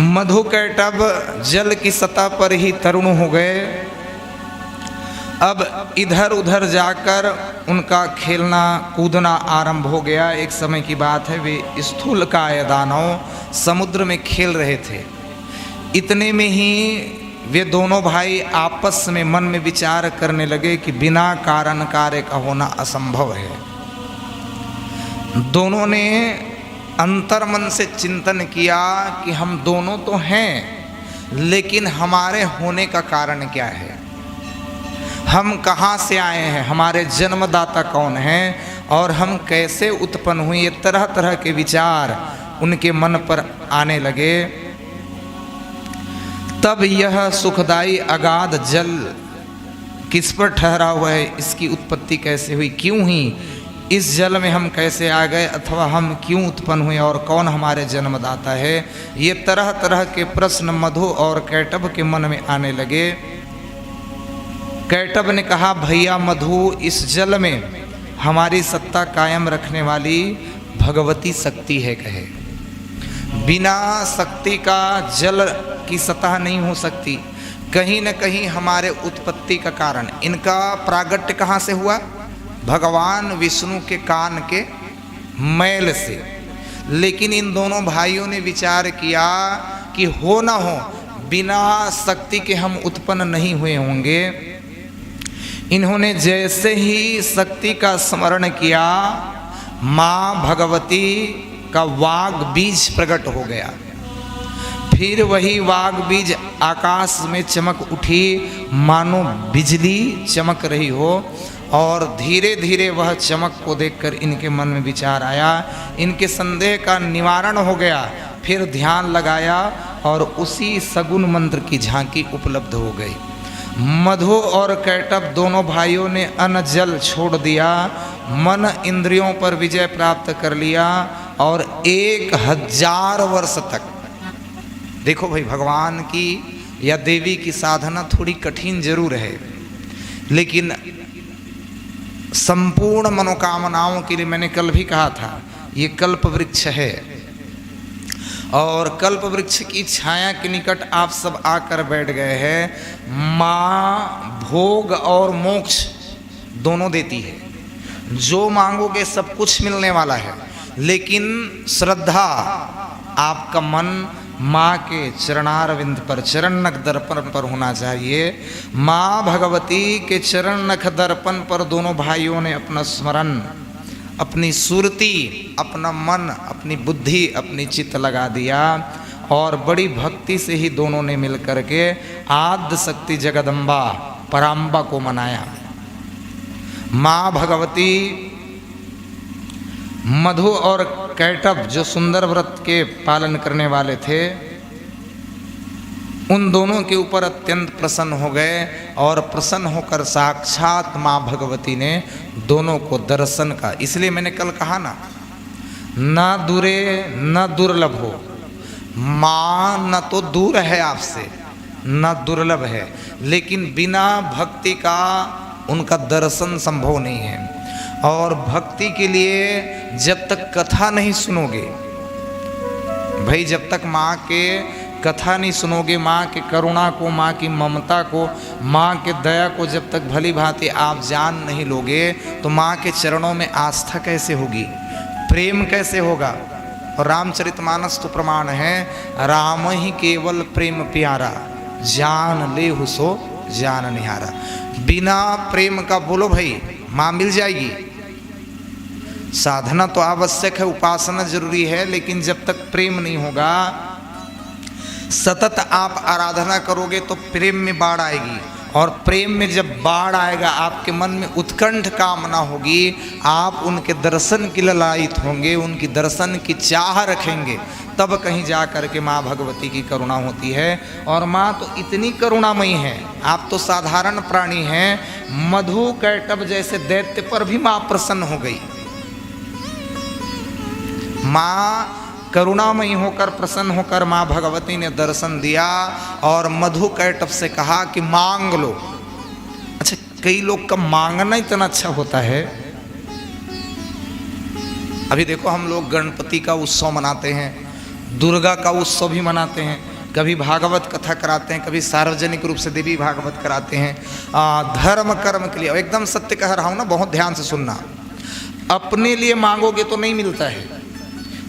मधु कैटभ जल की सतह पर ही तरुण हो गए। अब इधर उधर जाकर उनका खेलना कूदना आरंभ हो गया। एक समय की बात है, वे स्थूलकाय दानव समुद्र में खेल रहे थे। इतने में ही वे दोनों भाई आपस में मन में विचार करने लगे कि बिना कारण कार्य का होना असंभव है। दोनों ने अंतर मन से चिंतन किया कि हम दोनों तो हैं, लेकिन हमारे होने का कारण क्या है, हम कहाँ से आए हैं, हमारे जन्मदाता कौन हैं और हम कैसे उत्पन्न हुए। ये तरह तरह के विचार उनके मन पर आने लगे। तब यह सुखदाई अगाध जल किस पर ठहरा हुआ है, इसकी उत्पत्ति कैसे हुई, क्यों हुई, इस जल में हम कैसे आ गए अथवा हम क्यों उत्पन्न हुए और कौन हमारे जन्मदाता है, ये तरह तरह के प्रश्न मधु और कैटभ के मन में आने लगे। कैटभ ने कहा, भैया मधु, इस जल में हमारी सत्ता कायम रखने वाली भगवती शक्ति है। कहे, बिना शक्ति का जल की सतह नहीं हो सकती। कहीं न कहीं हमारे उत्पत्ति का कारण, इनका प्रागट्य कहाँ से हुआ? भगवान विष्णु के कान के मैल से। लेकिन इन दोनों भाइयों ने विचार किया कि हो ना हो, बिना शक्ति के हम उत्पन्न नहीं हुए होंगे। इन्होंने जैसे ही शक्ति का स्मरण किया, माँ भगवती का वाग बीज प्रकट हो गया। फिर वही वाग बीज आकाश में चमक उठी, मानो बिजली चमक रही हो। और धीरे धीरे वह चमक को देखकर इनके मन में विचार आया, इनके संदेह का निवारण हो गया। फिर ध्यान लगाया और उसी सगुण मंत्र की झांकी उपलब्ध हो गई। मधु और कैटभ दोनों भाइयों ने अन्न जल छोड़ दिया, मन इंद्रियों पर विजय प्राप्त कर लिया और एक हजार वर्ष तक। देखो भाई, भगवान की या देवी की साधना थोड़ी कठिन जरूर है, लेकिन संपूर्ण मनोकामनाओं के लिए, मैंने कल भी कहा था, ये कल्प वृक्ष है। और कल्प वृक्ष की छाया के निकट आप सब आकर बैठ गए हैं। माँ भोग और मोक्ष दोनों देती है। जो मांगोगे, सब कुछ मिलने वाला है, लेकिन श्रद्धा, आपका मन माँ के चरणारविंद पर, चरण नख दर्पण पर होना चाहिए। माँ भगवती के चरण नख दर्पण पर दोनों भाइयों ने अपना स्मरण, अपनी सुरती, अपना मन, अपनी बुद्धि, अपनी चित्त लगा दिया और बड़ी भक्ति से ही दोनों ने मिल करके आद्य शक्ति जगदम्बा पराम्बा को मनाया। माँ भगवती, मधु और कैटभ जो सुंदर व्रत के पालन करने वाले थे, उन दोनों के ऊपर अत्यंत प्रसन्न हो गए और प्रसन्न होकर साक्षात माँ भगवती ने दोनों को दर्शन का, इसलिए मैंने कल कहा ना, ना दूरे न दुर्लभ हो। माँ न तो दूर है आपसे, न दुर्लभ है, लेकिन बिना भक्ति का उनका दर्शन संभव नहीं है। और भक्ति के लिए जब तक कथा नहीं सुनोगे, भाई, जब तक माँ के कथा नहीं सुनोगे, माँ के करुणा को, माँ की ममता को, माँ के दया को जब तक भली भांति आप जान नहीं लोगे, तो माँ के चरणों में आस्था कैसे होगी, प्रेम कैसे होगा? और रामचरितमानस तो प्रमाण है, राम ही केवल प्रेम प्यारा, जान लेहु सो जान निहारा। बिना प्रेम का, बोलो भाई, माँ मिल जाएगी? साधना तो आवश्यक है, उपासना जरूरी है, लेकिन जब तक प्रेम नहीं होगा, सतत आप आराधना करोगे तो प्रेम में बाढ़ आएगी, और प्रेम में जब बाढ़ आएगा, आपके मन में उत्कंठ कामना होगी, आप उनके दर्शन की ललायित होंगे, उनकी दर्शन की चाह रखेंगे, तब कहीं जा करके माँ भगवती की करुणा होती है। और माँ तो इतनी करुणामयी है, आप तो साधारण प्राणी हैं, मधु कैटभ जैसे दैत्य पर भी माँ प्रसन्न हो गई। माँ करुणामयी होकर, प्रसन्न होकर माँ भगवती ने दर्शन दिया और मधु कैटभ से कहा कि मांग लो। अच्छा, कई लोग का मांगना इतना अच्छा होता है। अभी देखो, हम लोग गणपति का उत्सव मनाते हैं, दुर्गा का उत्सव भी मनाते हैं, कभी भागवत कथा कराते हैं, कभी सार्वजनिक रूप से देवी भागवत कराते हैं, आ, धर्म कर्म के लिए। एकदम सत्य कह रहा हूँ ना, बहुत ध्यान से सुनना। अपने लिए मांगोगे तो नहीं मिलता है,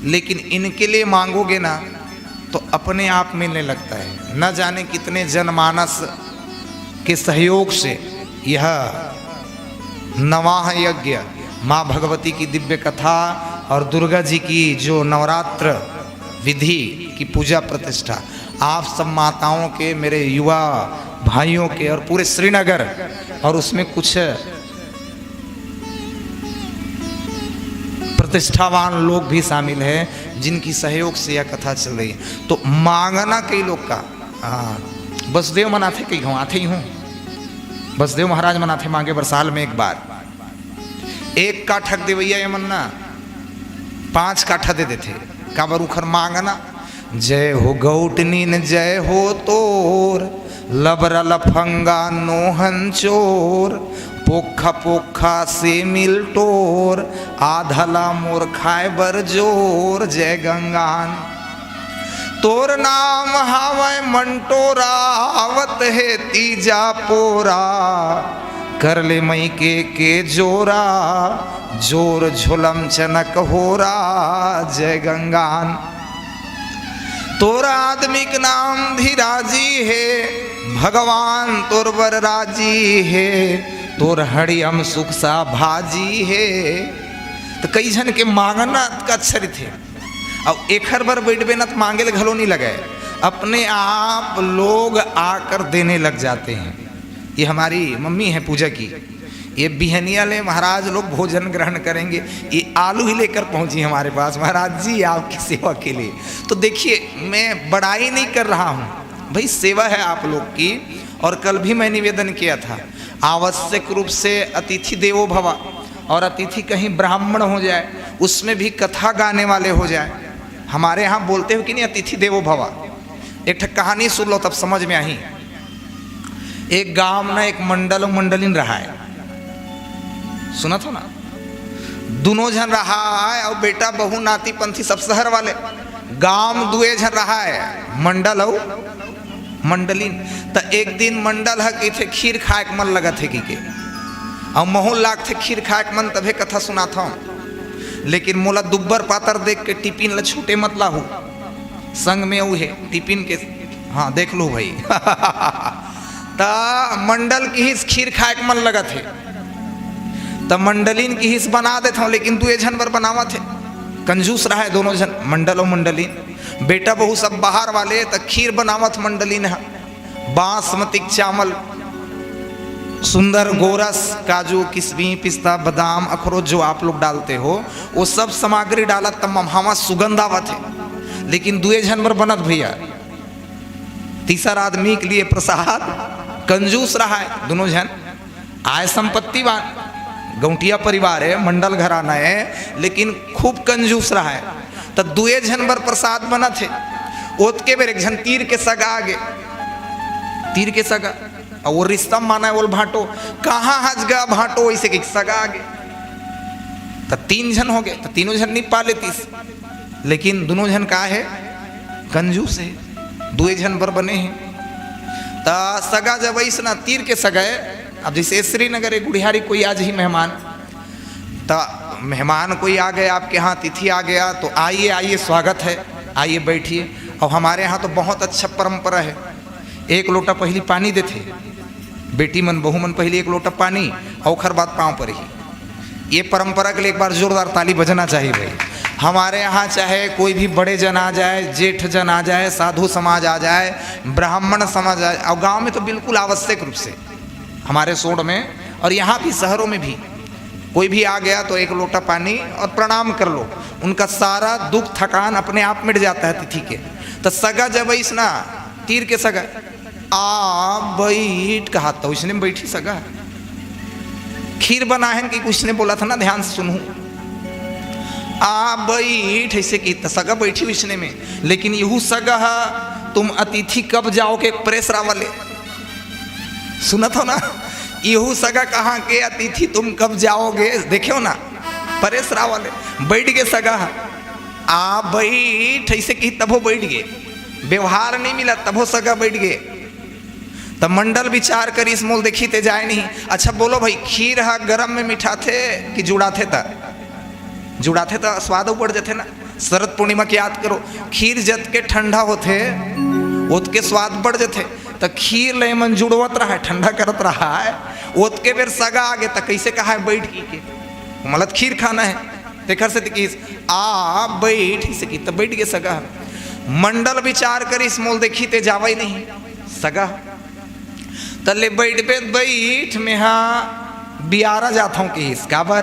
लेकिन इनके लिए मांगोगे ना, तो अपने आप मिलने लगता है। न जाने कितने जनमानस के सहयोग से यह नवाह यज्ञ, माँ भगवती की दिव्य कथा और दुर्गा जी की जो नवरात्र विधि की पूजा प्रतिष्ठा, आप सब माताओं के, मेरे युवा भाइयों के और पूरे श्रीनगर और उसमें कुछ प्रतिष्ठावान लोग भी शामिल हैं, जिनकी सहयोग से यह कथा चल रही है। तो मांगना कई लोग का, हाँ, बसदेव मन आथे, कई घांव आथे ही हूँ, बसदेव महाराज मन आथे मांगे बर साल में एक बार। एक काठा के देवइया ये मन ना, पांच काठा दे देथे। काबर? उखर मांगना, जय हो गौटनीन, जय हो तोर, लबरा लफंगा नोहन चोर, पोखा पोखा से मिल टोर, आधा ला मोर खाए बर जोर, जय गंगान। तोर नाम हावय मंटोरा, आवत हे तीजा पोरा, कर ले मई के के जोरा, जोर झोलम चनक होरा, जय गंगान। तोर आदमी के नाम भी राजी हे, भगवान तोर बर राजी हे, तोर हड़ियम सुख सा भाजी हे। तो कई झन के मांगना का अच्छा रहिथे। अब एखर बर बैठबे ना, तो मांगे ले घलो नहीं लगे, अपने आप लोग आकर देने लग जाते हैं। ये हमारी मम्मी है पूजा की, ये बिहनिया ले महाराज लोग भोजन ग्रहण करेंगे, ये आलू ही लेकर पहुंची हमारे पास, महाराज जी, आपकी सेवा के लिए। तो देखिए, मैं बड़ाई नहीं कर रहा हूं भाई, सेवा है आप लोग की। और कल भी मैं निवेदन किया था, आवश्यक रूप से अतिथि देवो भवा, और अतिथि कहीं ब्राह्मण हो जाए, उसमें भी कथा गाने वाले हो जाए। हमारे यहाँ बोलते हो कि नहीं, अतिथि देवो भवा। एक ठक कहानी सुन लो, तब समझ में आही। एक गांव में एक मंडल अउ मंडलिन रहा है, सुनत हो ना? दोनों झन रहा है, और बेटा बहू नाती पंथी सब शहर वाले। गांव में दुए झन रहा है, मंडल अउ मंडलिन। त एक दिन मंडल ह कहिथे, "खीर खाए के मन लगत हे," कहिके, "अउ महूं ल लागथे खीर खाए के मन, तभे कथा सुनात हंव, लेकिन मोला दुब्बर पातर देख के टिफिन ल छूटे मत लाहू, संग में अउ हे टिफिन के।" हाँ, देख लो भाई। त मंडल किहिस, "खीर खाए के मन लगत हे।" त मंडलिन किहिस, "बना देथंव, लेकिन दुए झन बर बनावत हे।" कंजूस रहा है दोनों झन, मंडल अउ मंडलिन। बेटा बहू सब बाहर वाले, त खीर बनावत मंडलिन ह। बासमती चावल, सुंदर गोरस, काजू, किशमिश, पिस्ता, बादाम, अखरोट जो आप लोग डालते हो, वो सब सामग्री डालत, तब ममहावा सुगंध आवत हे। लेकिन दुए झन बर बनत भैया, तीसर आदमी के लिए प्रसाद। कंजूस रहा है दोनों झन, आय संपत्तिवान, गौंटिया परिवार है, मंडल घराना है, लेकिन खूब कंजूस रहा है। त दुए झन बर प्रसाद बनत हे। ओतके बेर एक झन तीर के सगा आगे, तीर के सगा, अउ वो रिश्ता माना है, बोल भांटो, "कहाँ हज गा भांटो?" ऐसे के सगा आगे। त तीन झन हो गए, त तीनों झन नहीं पा लेतीस, लेकिन दोनों झन का है, कंजूस है, दुए झन बर बने हैं। त सगा जब ऐसना तीर के सगा है, अब जैसे श्रीनगर एक गुढ़ियारी कोई आज ही मेहमान, त मेहमान कोई आ गए आपके यहाँ, अतिथि आ गया, तो आइए, आइए, स्वागत है, आइए बैठिए। और हमारे यहाँ तो बहुत अच्छा परंपरा है, एक लोटा पहली पानी देथे, बेटी मन बहू मन पहली एक लोटा पानी, और ओखर बाद पाँव परही। ये परंपरा के लिए एक बार जोरदार ताली बजना चाहिए भाई। हमारे यहाँ चाहे कोई भी बड़े जन आ जाए, जेठ जन आ जाए, साधु समाज आ जाए, ब्राह्मण समाज आ जाए, और गांव में तो बिल्कुल आवश्यक रूप से हमारे सोड़ में और यहाँ भी शहरों में भी कोई भी आ गया तो एक लोटा पानी और प्रणाम कर लो, उनका सारा दुख थकान अपने आप मिट जाता है अतिथि के। तो सगा जब ऐसना तीर के सगा, "आ बैठ," कहा तो उसने बैठी सगा, खीर बनाहन कि कुछ ने बोला था ना, ध्यान से सुनहू, "आ बैठ," ऐसे की त सगा बैठी उसने में, लेकिन यहू सगा हा, "तुम अतिथि कब जाओगे?" प्रेस रावले सुनत हो ना, यहू सगा कहाँ के, "अतिथि तुम कब जाओगे?" देखे हो ना, परेश रावले बैठ गए सगा, "आ बैठ," ऐसे की तभो बैठ गए, व्यवहार नहीं मिला तभो सगा बैठ गए। तब मंडल विचार करिस, "मोल देखी ते जाए नहीं।" अच्छा बोलो भाई, खीर हा गरम में मिठाथे कि जुड़ाथे? त जुड़ाथे त स्वाद ऊपर जथे ना। शरद पूर्णिमा के याद करो, खीर जत के ठंडा होथे, ओतके स्वाद बढ़ जथे। त खीर ले मन जुड़वत रहा है, ठंडा करत रहा है, ओतके बेर सगा आगे त कैसे कहा है, "बैठ की के, मतलब खीर खाना है।" तेखर सेती किहिस, "आ, बइठ," अइसे किहिस, त बइठ गे सगा ह। मंडल विचार करिस, "मोला देखही ते जावय नहीं सगा ह। त ले बइठबे त बइठ, मेंहा बियारा जात हंव," किहिस। "काबर?"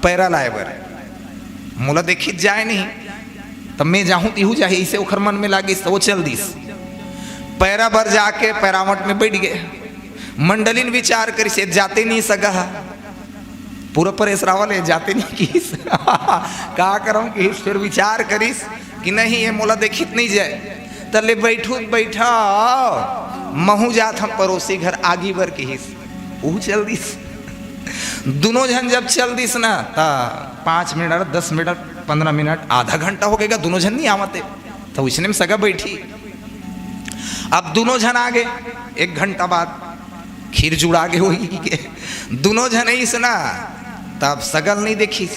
"पैरा लाय बर। मोला देखही त जाय नहीं, त में जाहूं त इहू जाही," अइसे ओखर मन में लागिस, त वो चल दिस। पैरा बर जाके पैरावट में बइठ गे। मंडलिन विचार करिस, "ए जाते नहीं सगा ह।" पूरा परेसरावल, "ए जाते नहीं," किहिस। "का करंव?" किहिस। फिर विचार करिस कि नहीं, ए मोला देखही त नहीं जाय। "त ले बइठहू त बइठव, महूं जात हंव परोसी घर आगी बर," किहिस। उहू चल दिस। दुनों झन जब चल दिस ना, त पाँच मिनट, दस मिनट, पन्द्रह मिनट, आधा घंटा हो गे गा, दुनों झन नहीं आवत हे। त ओइसने में सगा बइठही। अब दुनों झन आ गे, एक घंटा बाद खीर जुड़ा गे होही के। दुनों झन अइस ना, त अब सगा ल नहीं देखिस।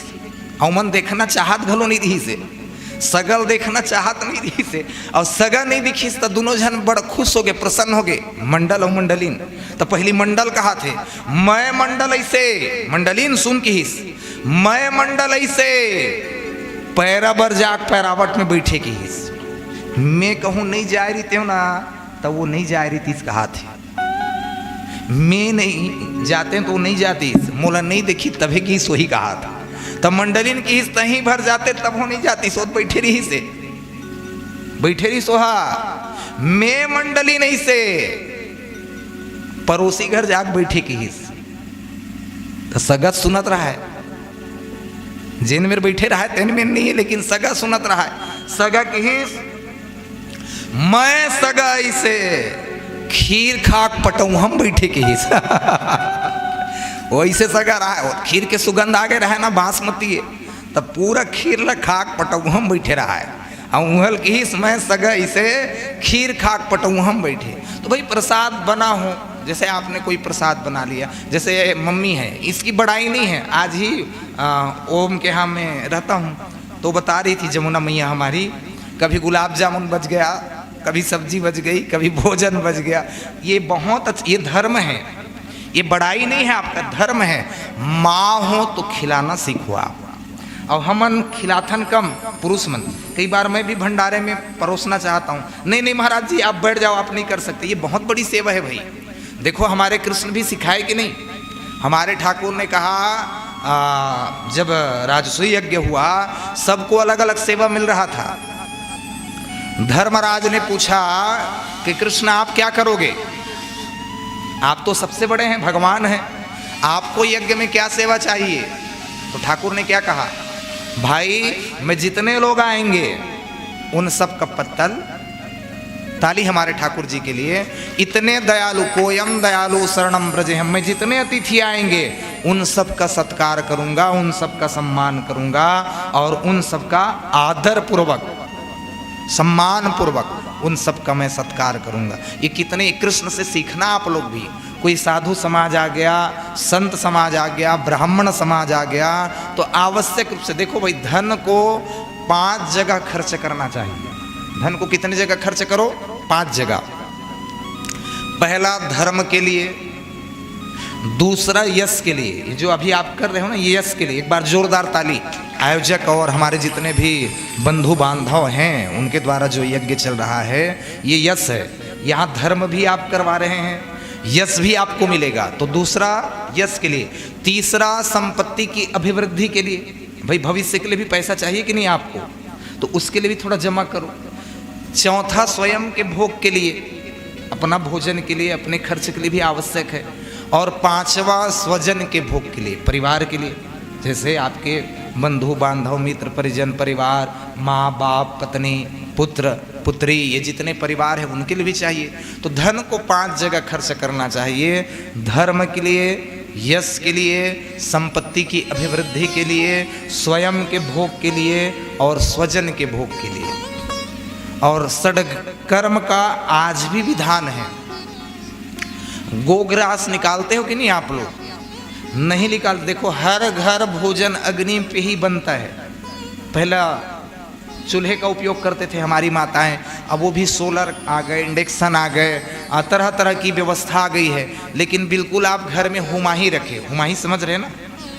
अउ ओमन देखना चाहत घलो नहीं रिहिस हे, सगा ल देखना चाहत नहीं रिहिस हे। अउ सगा नहीं दिखिस त दुनों झन बड़ खुश हो गे, प्रसन्न हो गे, मंडल अउ मंडलिन। त पहिली मंडल कहाथे, "मैं मंडल अइसे," मंडलिन सुन किहिस, "मैं मंडल अइसे पैरा बर जाके पैरावट में बइठे," किहिस। "में कहूं नहीं जाय रहितेंव ना, त वो नहीं जाय रहितिस," कहाथे। "में नहीं जातेंव त वो नहीं जातिस, मोला नहीं देखही तभे किहिस," वही कहाथे। त मंडलिन किहिस, "तहीं भर जाते तभो नहीं जातिस, वो त बइठे रिहिस हे, बइठे रिहिस ओहा।" "में मंडलिन अइसे परोसी घर जाके बइठे," किहिस। त सगा सुनत रहय, जेन मेर बइठे रहय, तेन मेर नहीं हे, लेकिन सगा सुनत रहय। सगा किहिस, "मैं सगा अइसे खीर खाके पटउहां म बइठे," किहिस। वइसे सगा रहय, वो खीर के सुगंध आगे रहय ना, बासमती हे, त पूरा खीर ल खाके पटउहां म बइठे रहय। अउ उहल किहिस, "मैं सगा अइसे खीर खाके पटउहां म बइठे।" तो भाई, प्रसाद बना हो, जैसे आपने कोई प्रसाद बना लिया, जैसे ये मम्मी है, इसकी बड़ाई नहीं है। आज ही, आ, ओम के यहाँ मैं रहता हूँ, तो बता रही थी जमुना मैया हमारी, कभी गुलाब जामुन बच गया, कभी सब्जी बच गई, कभी भोजन बच गया। ये बहुत अच्छ-, ये धर्म है, ये बड़ाई नहीं है, आपका धर्म है। माँ हो तो खिलाना सीखो आप। और हमन खिलाथन कम, पुरुष मन। कई बार मैं भी भंडारे में परोसना चाहता हूँ, "नहीं, नहीं महाराज जी, आप बैठ जाओ, आप नहीं कर सकते।" ये बहुत बड़ी सेवा है भाई। देखो, हमारे कृष्ण भी सिखाए कि नहीं? हमारे ठाकुर ने कहा, आ, जब राजसूय यज्ञ हुआ, सबको अलग-अलग सेवा मिल रहा था। धर्मराज ने पूछा कि "कृष्ण, आप क्या करोगे? आप तो सबसे बड़े हैं, भगवान हैं, आपको यज्ञ में क्या सेवा चाहिए?" तो ठाकुर ने क्या कहा, "भाई, मैं जितने लोग आएंगे, उन सब का पत्तल।" ताली हमारे ठाकुर जी के लिए। "इतने दयालु, कोयम दयालु शरणम ब्रजेहम, मैं जितने अतिथि आएंगे, उन सब का सत्कार करूंगा, उन सब का सम्मान करूंगा और उन सब का आदर पूर्वक, सम्मान पूर्वक उन सब का मैं सत्कार करूंगा।" ये कितने, कृष्ण से सीखना आप लोग भी। कोई साधु समाज आ गया, संत समाज आ गया, ब्राह्मण समाज आ गया, तो आवश्यक रूप से देखो भाई, धन को पांच जगह खर्च करना चाहिए। धन को कितनी जगह खर्च करो? पांच जगह। पहला धर्म के लिए, दूसरा यश के लिए, ये जो अभी आप कर रहे हो ना, ये यश के लिए। एक बार जोरदार ताली। आयोजक और हमारे जितने भी बंधु बांधव हैं, उनके द्वारा जो यज्ञ चल रहा है, ये यश है। यहाँ धर्म भी आप करवा रहे हैं, यश भी आपको मिलेगा। तो दूसरा यश के लिए, तीसरा संपत्ति की अभिवृद्धि के लिए, भाई, भविष्य के लिए भी पैसा चाहिए कि नहीं आपको, तो उसके लिए भी थोड़ा जमा करो। चौथा स्वयं के भोग के लिए, अपना भोजन के लिए, अपने खर्च के लिए भी आवश्यक है। और पांचवा स्वजन के भोग के लिए, परिवार के लिए, जैसे आपके बंधु बांधव, मित्र परिजन, परिवार, माँ बाप, पत्नी, पुत्र पुत्री, ये जितने परिवार हैं, उनके लिए भी चाहिए। तो धन को पांच जगह खर्च करना चाहिए: धर्म के लिए, यश के लिए, संपत्ति की अभिवृद्धि के लिए, स्वयं के भोग के लिए और स्वजन के भोग के लिए। और सड़कर्म का आज भी विधान है। गोग्रास निकालते हो कि नहीं आप लोग? नहीं निकालते। देखो, हर घर भोजन अग्नि पे ही बनता है। पहला चूल्हे का उपयोग करते थे हमारी माताएं, अब वो भी सोलर आ गए, इंडक्शन आ गए, आ, तरह तरह की व्यवस्था आ गई है, लेकिन बिल्कुल आप घर में हुमाही रखें। हुमाही समझ रहे हैं ना,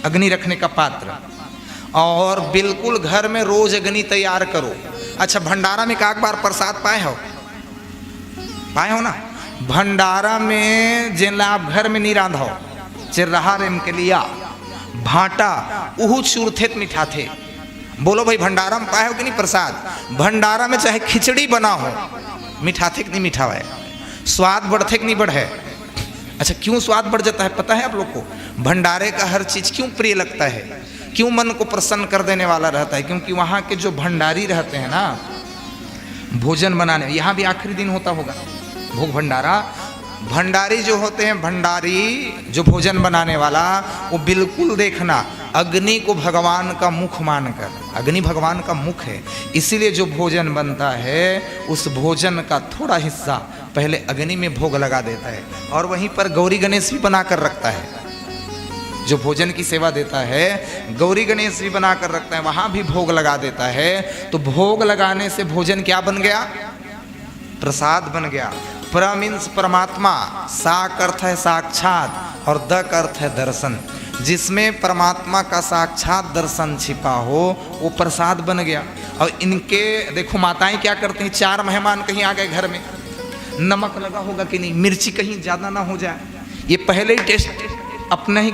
अग्नि रखने का पात्र। और बिल्कुल घर में रोज अग्नि तैयार करो। अच्छा, भंडारा में काक बार प्रसाद पाए हो? पाए हो ना? भंडारा में जेन ला आप घर में नहीं रांधो, चिरहा रेम के लिया भाटा, उहू चूरथे त मिठाथे। बोलो भाई, भंडारा में पाए हो कि नहीं प्रसाद? भंडारा में चाहे खिचड़ी बना हो, मिठाथे कि नहीं मिठावे? स्वाद बढ़थे कि नहीं बढ़े? अच्छा, क्यों स्वाद बढ़ जाता है पता है आप लोग को? भंडारे का हर चीज क्यों प्रिय लगता है, क्यों मन को प्रसन्न कर देने वाला रहता है? क्योंकि वहाँ के जो भंडारी रहते हैं ना, भोजन बनाने, यहाँ भी आखिरी दिन होता होगा भोग भंडारा। भंडारी जो होते हैं, भंडारी जो भोजन बनाने वाला, वो बिल्कुल देखना, अग्नि को भगवान का मुख मानकर, अग्नि भगवान का मुख है, इसीलिए जो भोजन बनता है उस भोजन का थोड़ा हिस्सा पहले अग्नि में भोग लगा देता है और वहीं पर गौरी गणेश भी बना कर रखता है। जो भोजन की सेवा देता है, गौरी गणेश भी बना कर रखता है, वहां भी भोग लगा देता है। तो भोग लगाने से भोजन क्या बन गया? प्रसाद बन गया। प्र मीन्स परमात्मा, साक अर्थ है साक्षात और द का अर्थ है दर्शन। जिसमें परमात्मा का साक्षात दर्शन छिपा हो, वो प्रसाद बन गया। और इनके देखो, माताएं क्या करती हैं, चार मेहमान कहीं आ गए घर में, नमक लगा होगा कि नहीं, मिर्ची कहीं ज्यादा ना हो जाए, ये पहले ही टेस्ट अपना ही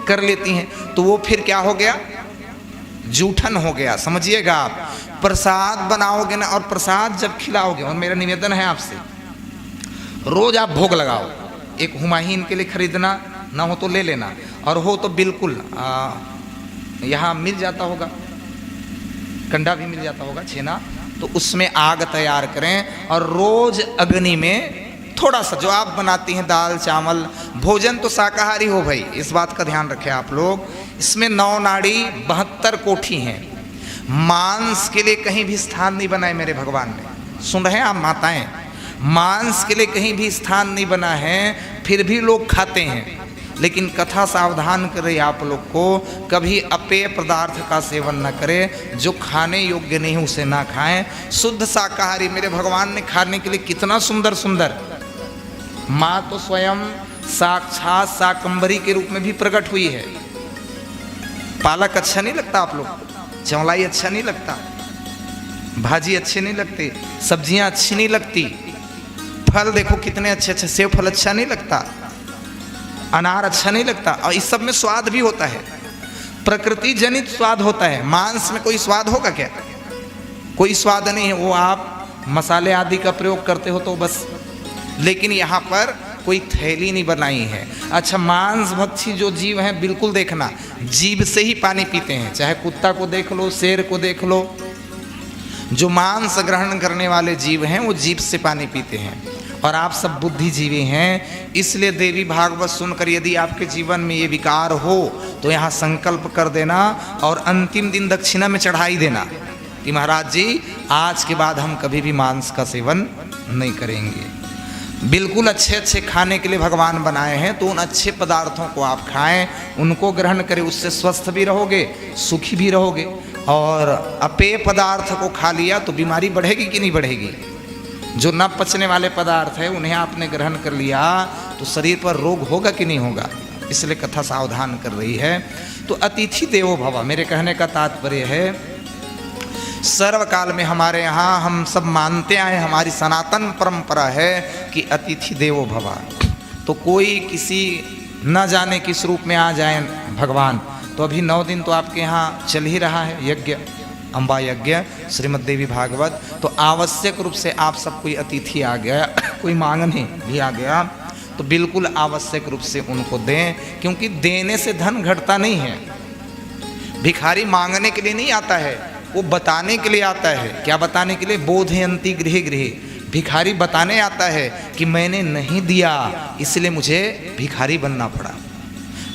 कर लेती हैं। तो वो फिर क्या हो गया? जूठन हो गया। समझिएगा आप, प्रसाद बनाओगे ना, और प्रसाद जब खिलाओगे, और मेरा निवेदन है आपसे, रोज आप भोग लगाओ। एक हुमाही इनके लिए खरीदना, ना हो तो ले लेना, और हो तो बिल्कुल, आ, यहाँ मिल जाता होगा, कंडा भी मिल जाता होगा, छेना, तो उसमें आग तैयार करें और रोज अग्नि में थोड़ा सा, जो आप बनाती हैं दाल चावल, भोजन तो शाकाहारी हो भाई, इस बात का ध्यान रखें आप लोग। इसमें नौ नाड़ी, बहत्तर कोठी हैं। मांस के लिए कहीं भी स्थान नहीं बना है मेरे भगवान ने। सुन रहे हैं आप माताएं, मांस के लिए कहीं भी स्थान नहीं बना है, फिर भी लोग खाते हैं। लेकिन कथा सावधान कर रही है आप लोग को, कभी अपेय पदार्थ का सेवन न करें, जो खाने योग्य नहीं उसे ना खाएं। शुद्ध शाकाहारी, मेरे भगवान ने खाने के लिए कितना सुंदर सुंदर, माँ तो स्वयं साक्षात शाकंभरी के रूप में भी प्रकट हुई है। पालक अच्छा नहीं लगता आप लोग, चौलाई अच्छा नहीं लगता, भाजी अच्छे नहीं लगते, सब्जियां अच्छी नहीं लगती, फल देखो कितने अच्छे अच्छे, सेव फल अच्छा नहीं लगता, अनार अच्छा नहीं लगता, और इस सब में स्वाद भी होता है, प्रकृति जनित स्वाद होता है। मांस में कोई स्वाद होगा क्या? कोई स्वाद नहीं है। वो आप मसाले आदि का प्रयोग करते हो तो बस, लेकिन यहाँ पर कोई थैली नहीं बनाई है। अच्छा, मांस भक्षी जो जीव हैं, बिल्कुल देखना, जीभ से ही पानी पीते हैं, चाहे कुत्ता को देख लो, शेर को देख लो। जो मांस ग्रहण करने वाले जीव हैं, वो जीभ से पानी पीते हैं। और आप सब बुद्धिजीवी हैं, इसलिए देवी भागवत सुनकर यदि आपके जीवन में ये विकार हो, तो यहाँ संकल्प कर देना और अंतिम दिन दक्षिणा में चढ़ाई देना कि महाराज जी, आज के बाद हम कभी भी मांस का सेवन नहीं करेंगे। बिल्कुल अच्छे अच्छे खाने के लिए भगवान बनाए हैं, तो उन अच्छे पदार्थों को आप खाएं, उनको ग्रहण करें, उससे स्वस्थ भी रहोगे, सुखी भी रहोगे। और अपेय पदार्थ को खा लिया तो बीमारी बढ़ेगी कि नहीं बढ़ेगी? जो न पचने वाले पदार्थ है, उन्हें आपने ग्रहण कर लिया तो शरीर पर रोग होगा कि नहीं होगा? इसलिए कथा सावधान कर रही है। तो अतिथि देवो भव, मेरे कहने का तात्पर्य है, सर्वकाल में हमारे यहाँ हम सब मानते आए, हमारी सनातन परंपरा है कि अतिथि देवो भव। तो कोई किसी न जाने किस रूप में आ जाए भगवान, तो अभी नौ दिन तो आपके यहाँ चल ही रहा है यज्ञ, अम्बा यज्ञ, श्रीमद देवी भागवत, तो आवश्यक रूप से आप सब, कोई अतिथि आ गया, कोई मांगने भी आ गया, तो बिल्कुल आवश्यक रूप से उनको दें, क्योंकि देने से धन घटता नहीं है। भिखारी मांगने के लिए नहीं आता है, वो बताने के लिए आता है। क्या बताने के लिए? बोधयंती गृहे गृहे। भिखारी बताने आता है कि मैंने नहीं दिया, इसलिए मुझे भिखारी बनना पड़ा।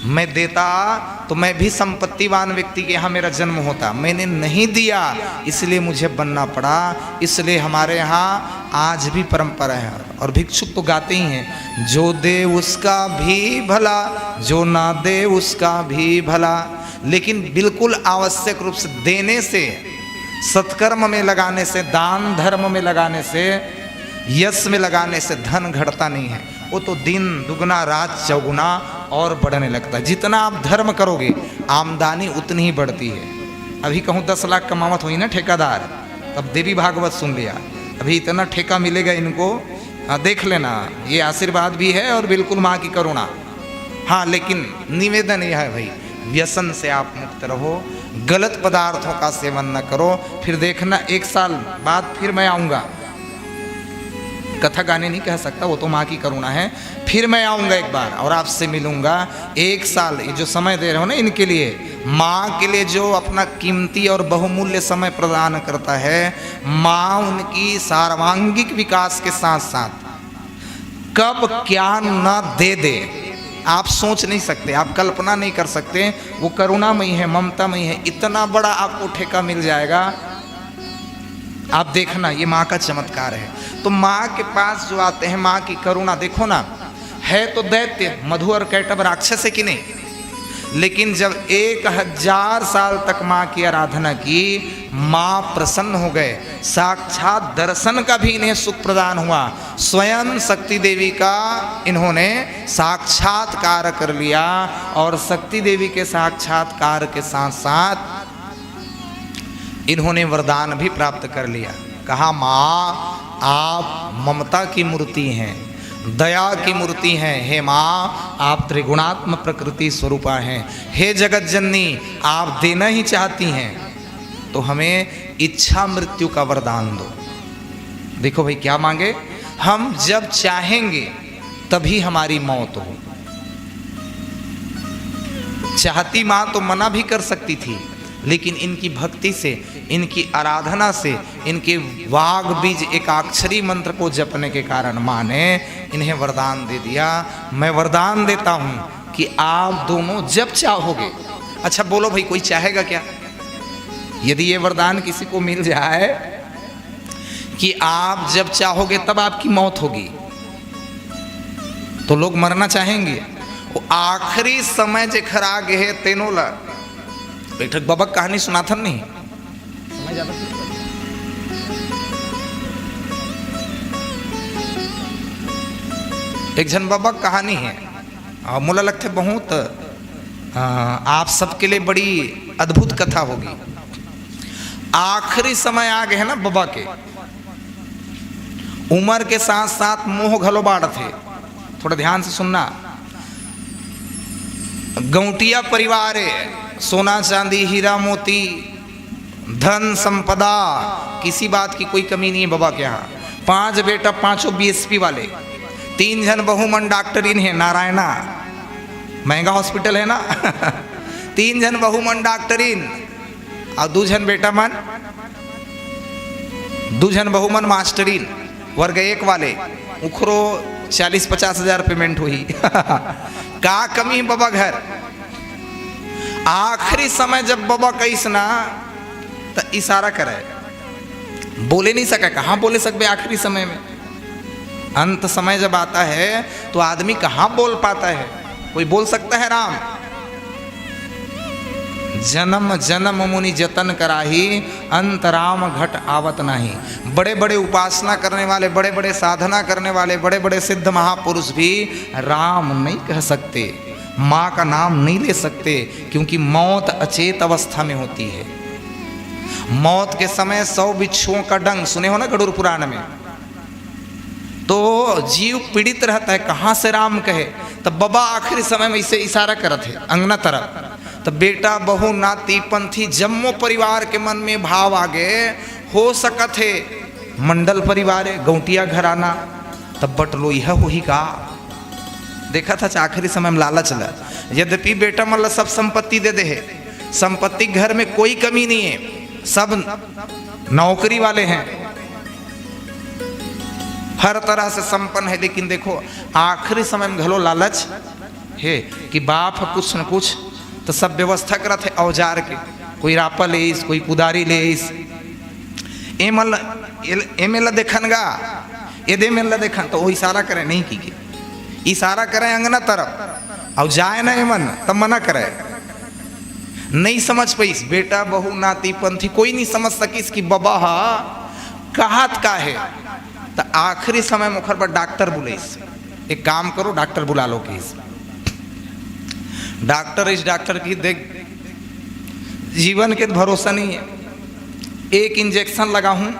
मैं देता तो मैं भी संपत्तिवान व्यक्ति के यहाँ मेरा जन्म होता, मैंने नहीं दिया, इसलिए मुझे बनना पड़ा। इसलिए हमारे यहाँ आज भी परंपरा है, और भिक्षुक तो गाते ही हैं, जो दे उसका भी भला, जो ना दे उसका भी भला। लेकिन बिल्कुल आवश्यक रूप से देने से, सत्कर्म में लगाने से, दान धर्म में लगाने से, यश में लगाने से धन घटता नहीं है, वो तो दिन दुगना रात चौगुना और बढ़ने लगता है। जितना आप धर्म करोगे, आमदनी उतनी ही बढ़ती है। अभी कहूँ दस लाख कमावत होही ना ठेकादार, तब देवी भागवत सुन लिया, अभी इतना ठेका मिलेगा इनको। हाँ, देख लेना, ये आशीर्वाद भी है और बिल्कुल माँ की करुणा। हाँ, लेकिन निवेदन यह है भाई, व्यसन से आप मुक्त रहो, गलत पदार्थों का सेवन न करो। फिर देखना, एक साल बाद फिर मैं आऊँगा। कथा गाने नहीं कह सकता, वो तो माँ की करुणा है। फिर मैं आऊँगा एक बार और आपसे मिलूँगा। एक साल, ये जो समय दे रहे हो ना इनके लिए, माँ के लिए जो अपना कीमती और बहुमूल्य समय प्रदान करता है, माँ उनकी सर्वांगीण विकास के साथ साथ कब क्या न दे दे, आप सोच नहीं सकते, आप कल्पना नहीं कर सकते। वो करुणामयी है, ममतामयी है, इतना बड़ा आपको ठेका मिल जाएगा। आप देखना, ये माँ का चमत्कार है। तो माँ के पास जो आते हैं, माँ की करुणा, देखो ना, है तो दैत्य, मधु और कैटभ राक्षस है कि नहीं? लेकिन जब एक हजार साल तक माँ की आराधना की, माँ प्रसन्न हो गए, साक्षात दर्शन का भी इन्हें सुख प्रदान हुआ। स्वयं शक्ति देवी का इन्होंने साक्षात्कार कर लिया और शक्ति देवी के साक्षात्कार के साथ साथ इन्होंने वरदान भी प्राप्त कर लिया। कहा, माँ, आप ममता की मूर्ति हैं, दया की मूर्ति हैं। हे माँ, आप त्रिगुणात्म प्रकृति स्वरूपा हैं। हे जगत जननी, आप देना ही चाहती हैं, तो हमें इच्छा मृत्यु का वरदान दो। देखो भाई, क्या मांगे, हम जब चाहेंगे तभी हमारी मौत हो। चाहती माँ तो मना भी कर सकती थी, लेकिन इनकी भक्ति से, इनकी आराधना से, इनके वाग बीज एकाक्षरी मंत्र को जपने के कारण माँ ने इन्हें वरदान दे दिया। मैं वरदान देता हूँ कि आप दोनों जब चाहोगे, अच्छा बोलो भाई, कोई चाहेगा क्या? यदि ये वरदान किसी को मिल जाए कि आप जब चाहोगे तब आपकी मौत होगी, तो लोग मरना चाहेंगे। वो आखिरी समय जेखर आ गे हे, तेनो ला एक ठक बबा के कहानी सुनाथन नहीं। एक झन बबा के कहानी है, और मोला लगथे बहुत, अ, आप सबके लिए बड़ी अद्भुत कथा होगी। आखिरी समय आ गे हे ना बबा के, उम्र के साथ साथ मोह घलो बाढ़थे। थोड़ा ध्यान से सुनना। गौंटिया परिवार है, सोना चांदी, हीरा मोती, धन संपदा, किसी बात की कोई कमी नहीं है बबा के यहाँ। पांच बेटा, पांचों बीएसपी वाले, तीन झन बहू मन डॉक्टरिन है, नारायणा, महंगा हॉस्पिटल है ना। तीन झन बहू मन डॉक्टरिन, अउ दू झन बेटा मन, दू झन बहू मन मास्टरिन, वर्ग एक वाले, उखरो चालीस पचास हजार पेमेंट होही। का कमी हे बबा घर? आखिरी समय जब बबा कहिस ना, त इशारा करे, बोले नहीं सके। कहाँ बोले सकबे आखिरी समय में? अंत समय जब आता है तो आदमी कहाँ बोल पाता है? कोई बोल सकता है राम? जन्म जन्म मुनि जतन कराही, अंत राम घट आवत नाही। बड़े बड़े उपासना करने वाले, बड़े बड़े साधना करने वाले, बड़े बड़े सिद्ध महापुरुष भी राम नहीं कह सकते, माँ का नाम नहीं ले सकते, क्योंकि मौत अचेत अवस्था में होती है। मौत के समय सौ बिच्छुओं का डंग, सुने हो ना गरुड़ पुराण में, तो जीव पीड़ित रहता है, कहाँ से राम कहे। तब बबा आखिरी समय में इसे इशारा करत हे अंगना तरफ, तब बेटा, बहू, नाती, पंथी, जम्मो परिवार के मन में भाव आ गे, हो सकत हे मंडल परिवार हे, गौंटिया घराना, तब बटलो यह होही का? देखत हच आखिरी समय में लालच ल। यद्यपि बेटा मन ल सब संपत्ति दे दे हे, संपत्ति घर में कोई कमी नहीं है, सब नौकरी वाले हैं, हर तरह से संपन्न है, लेकिन देखो आखिरी समय में घलो लालच हे कि बाप ह कुछ न कुछ तो सब व्यवस्था करत हे औजार के, कोई रापा लेइस, कोई कुदारी लेइस, एमन ल-, एल-, एमे ल देखन गा, एदे मेन ल देखन, तो वो इशारा करे नहीं की के, इशारा करे अंगना तरफ, अउ जाए ना एमन, तब मना करे। नहीं समझ पाइस, बेटा, बहू, नाती, पंथी, कोई नहीं समझ सकिस कि बबा हा कहत का हे। त आखिरी समय में ओखर बर डॉक्टर बुलाइस, एक काम करो, डॉक्टर बुला लो किस। डॉक्टर इस डॉक्टर की देख, जीवन के भरोसा नहीं है। एक इंजेक्शन लगाहूं,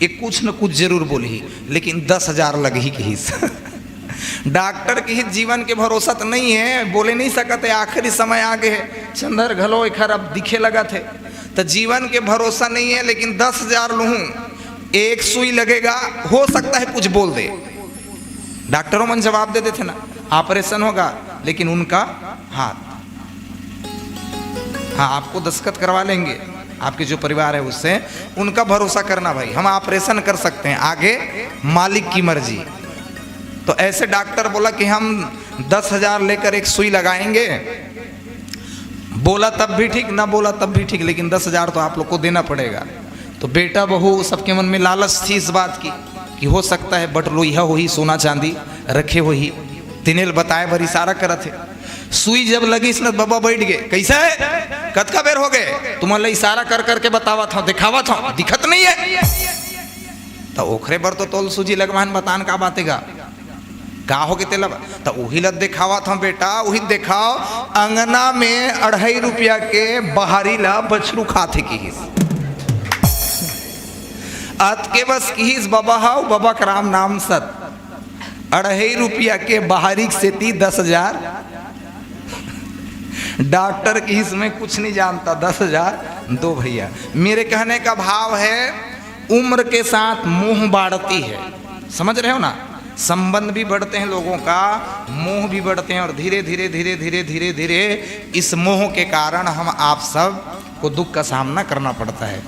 ये कुछ न कुछ जरूर बोलही, लेकिन दस हजार लगही कहिस। डॉक्टर कहिस जीवन के भरोसा तो नहीं है, बोले नहीं सकत है, आखिरी समय आ गए है, चंदर घलो एखर अब दिखे लगत है, तो जीवन के भरोसा नहीं है, लेकिन दस हजार लूहूं, एक सुई लगेगा, हो सकता है कुछ बोल दे। डॉक्टरों मन जवाब दे देते ना, ऑपरेशन होगा, लेकिन उनका हाथ, हाँ, आपको दस्तखत करवा लेंगे, आपके जो परिवार है उससे, उनका भरोसा करना भाई, हम ऑपरेशन कर सकते हैं, आगे मालिक की मर्जी। तो ऐसे डॉक्टर बोला कि हम दस हजार लेकर एक सुई लगाएंगे, बोला तब भी ठीक, ना बोला तब भी ठीक, लेकिन दस हजार तो आप लोग को देना पड़ेगा। तो बेटा बहू सबके मन में लालच थी इस बात की कि हो सकता है बटलोइहा होही, सोना चांदी रखे होही। तिनेल बताए बर इशारा करत है। सुई जब लगिस न, बबा बैठ गए। "कैसा है? कतका बेर हो गए? तुम्हारे इशारा कर करके बतावत हूँ, दिखावत हूँ, दिखत नहीं है।" तो ओखरे बर तो तोल सूजी लगवान, बतान का बातेगा, का हो के तेला बा-, तो उही ला दिखावत हूँ बेटा, उही दिखाओ। अंगना में अढ़ाई रुपया के बहारी ला बछरू खाथे किहिस। अतके बस किहिस बबा, हाउ बबा के राम नाम सत। अढ़ाई रुपया के बहारी के सेती दस हजार। डॉक्टर की इसमें कुछ नहीं जानता, दस हजार दो भैया। मेरे कहने का भाव है, उम्र के साथ मोह बाढ़ती है, समझ रहे हो ना? संबंध भी बढ़ते हैं लोगों का, मोह भी बढ़ते हैं, और धीरे धीरे धीरे धीरे धीरे धीरे इस मोह के कारण हम आप सब को दुख का सामना करना पड़ता है।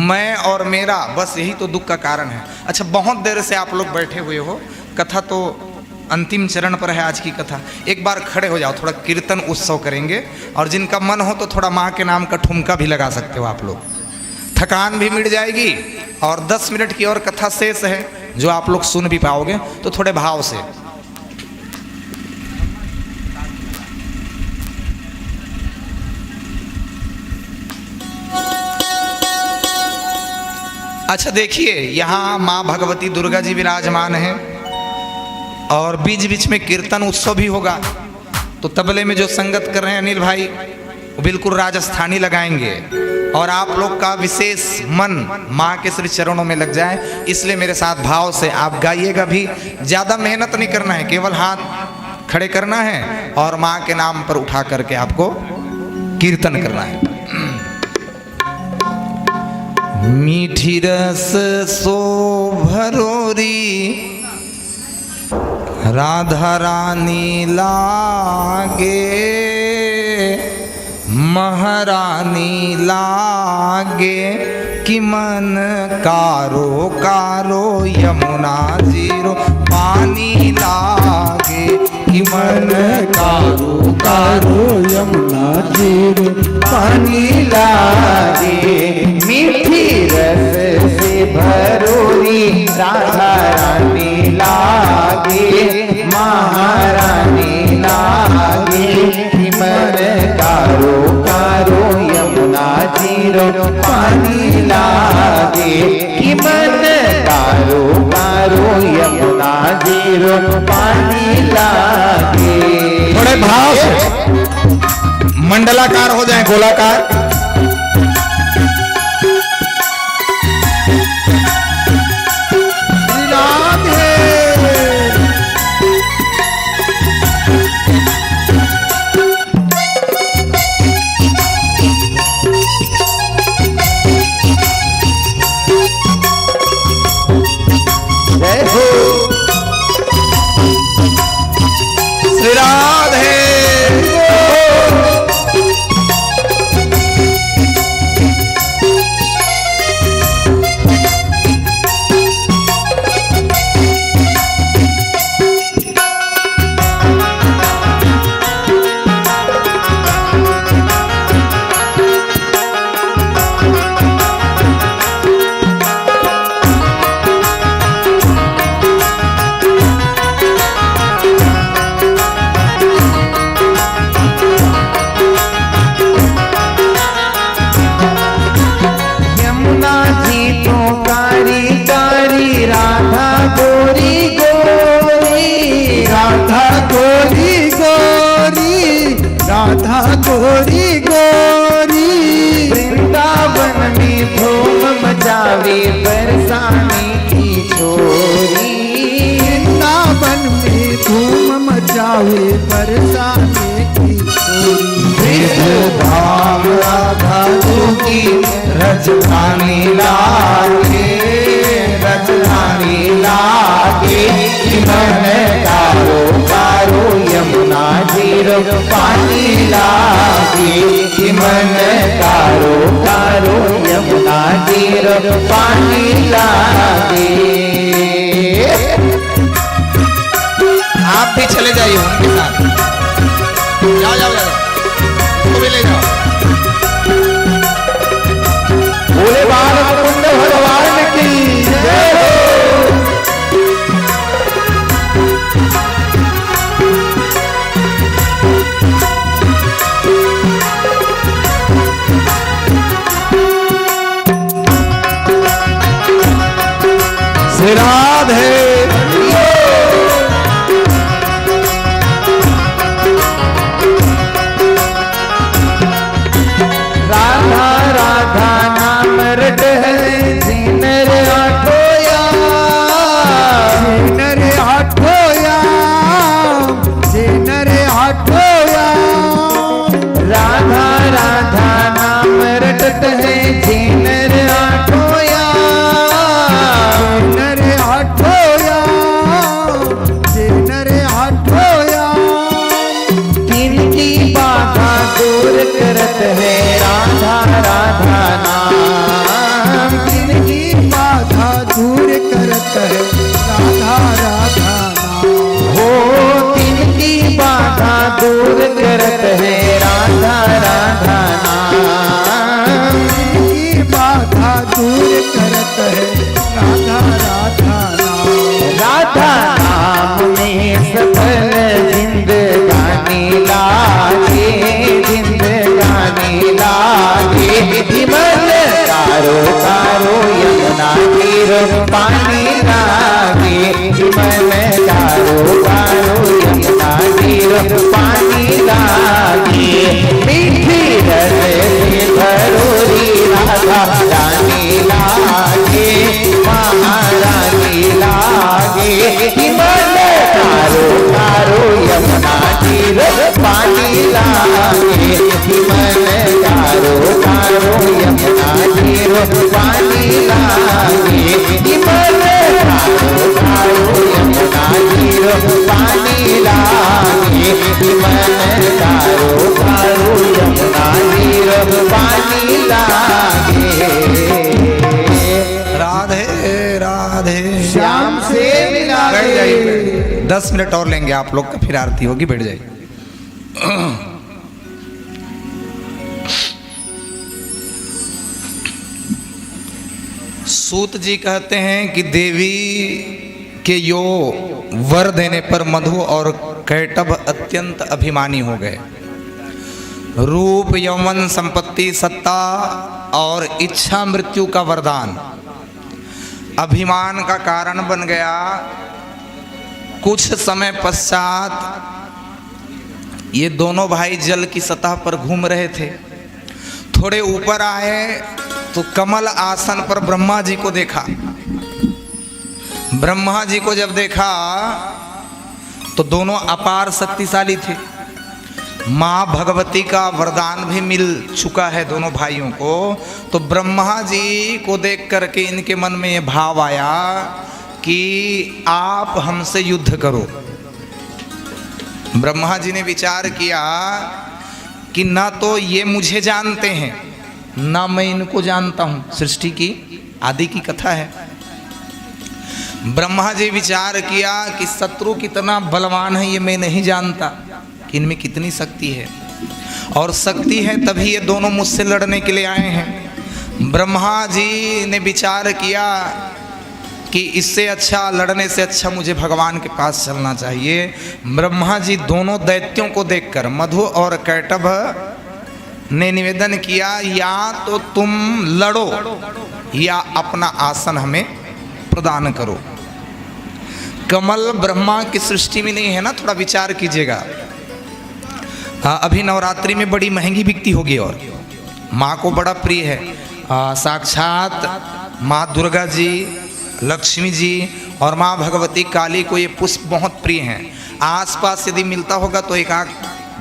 मैं और मेरा, बस यही तो दुख का कारण है। अच्छा, बहुत देर से आप लोग बैठे हुए हो, कथा तो अंतिम चरण पर है आज की कथा। एक बार खड़े हो जाओ, थोड़ा कीर्तन उत्सव करेंगे, और जिनका मन हो तो थोड़ा माँ के नाम का ठुमका भी लगा सकते हो आप लोग, थकान भी मिट जाएगी। और दस मिनट की और कथा शेष है जो आप लोग सुन भी पाओगे, तो थोड़े भाव से। अच्छा, देखिए, यहाँ माँ भगवती दुर्गा जी विराजमान हैं और बीच बीच में कीर्तन उत्सव भी होगा। तो तबले में जो संगत कर रहे हैं अनिल भाई, वो बिल्कुल राजस्थानी लगाएंगे, और आप लोग का विशेष मन माँ के श्री चरणों में लग जाए, इसलिए मेरे साथ भाव से आप गाइएगा भी। ज़्यादा मेहनत नहीं करना है, केवल हाथ खड़े करना है और माँ के नाम पर उठा करके आपको कीर्तन करना है। मीठी रस शोभरोरी राधा रानी लागे, महारानी लागे, कि मन कारो कारो यमुना जीरो पानी लागे, कि मन कारो कारो यमुना जीरो पानी लागे। मीठी रस से भरोरी राधा रानी लागे, महारानी लागे, कि मन कारो कारो यमुना जीरो पानी लागे, कि मन कारो कारो यमुना जीरो पानी लागे। थोड़े भाव से मंडलाकार हो जाए, गोलाकार। श्री राधे। जय हो। श्री राधे। था गोरी गोरी। वृंदावन में धूम मचावे बरसाने की छोरी। वृंदावन में धूम मचावे बरसाने की छोरी। विश्व धाम राधा जोगी रजधानी लागे, रजधानी लागे। कि मन कारो कारो यमुना तीर पानी लागे। कि मन कारो कारो यमुना तीर पानी लागे। आप भी चले जाइए उनके साथ। जाओ, जाओ, जाओ। उसको भी ले जाओ। भोले बाल मुकुंद भगवान की जय हो। श्री राधे। राधा राधा नाम रटहले जिनर आठोया। जिनर आठोया, जिनर आठोया। राधा राधा नाम रटत है जिनर आठोया। जिनर आठोया, जिनर आठोया। तिनकी बाधा दूर करत है राधा राधा नाम। तिनकी बाधा दूर करत है राधा राधा नाम। हो तिनकी बाधा दूर करत है राधा राधा नाम। तिनकी बाधा दूर करत है राधा राधा नाम। राधा नाम में सफल जिंदगानी लागे, जिंदगानी लागे। विमल कारो कारो यमुना तीर पानी लागे। विमल कारो कारो यमुना तीर पानी लागे। मीठी रस से भरोरी राधा रानी लागे, महारानी लागे। विमल कारो कारो यमुना तीर पानी लागे। विमल कारो कारो यमुना तीर पानी लागे। विमल कारो कारो यमुना तीर पानी लागे। विमल कारो कारो यमुना तीर पानी लागे। राधे राधे। श्याम से मिला बैठ जाइए, दे। बैठ जाइए। दस मिनट और लेंगे आप लोग का, फिर आरती होगी, बैठ जाइए। सूत जी कहते हैं कि देवी के यो वर देने पर मधु और कैटभ अत्यंत अभिमानी हो गए। रूप, यौवन, संपत्ति, सत्ता और इच्छा मृत्यु का वरदान अभिमान का कारण बन गया। कुछ समय पश्चात ये दोनों भाई जल की सतह पर घूम रहे थे। थोड़े ऊपर आए तो कमल आसन पर ब्रह्मा जी को देखा। ब्रह्मा जी को जब देखा तो दोनों अपार शक्तिशाली थे। माँ भगवती का वरदान भी मिल चुका है दोनों भाइयों को। तो ब्रह्मा जी को देख करके इनके मन में ये भाव आया कि आप हमसे युद्ध करो। ब्रह्मा जी ने विचार किया कि ना तो ये मुझे जानते हैं, ना मैं इनको जानता हूँ। सृष्टि की आदि की कथा है। ब्रह्मा जी विचार किया कि शत्रु कितना बलवान है, ये मैं नहीं जानता कि इनमें कितनी शक्ति है और शक्ति है तभी ये दोनों मुझसे लड़ने के लिए आए हैं। ब्रह्मा जी ने विचार किया कि इससे अच्छा, लड़ने से अच्छा मुझे भगवान के पास चलना चाहिए। ब्रह्मा जी दोनों दैत्यों को देखकर मधु और कैटभ ने निवेदन किया, या तो तुम लड़ो या अपना आसन हमें प्रदान करो। कमल ब्रह्मा की सृष्टि में नहीं है ना, थोड़ा विचार कीजिएगा। अभी नवरात्रि में बड़ी महंगी बिकती होगी और माँ को बड़ा प्रिय है। साक्षात माँ दुर्गा जी, लक्ष्मी जी और माँ भगवती काली को ये पुष्प बहुत प्रिय हैं। आसपास यदि मिलता होगा तो एक आध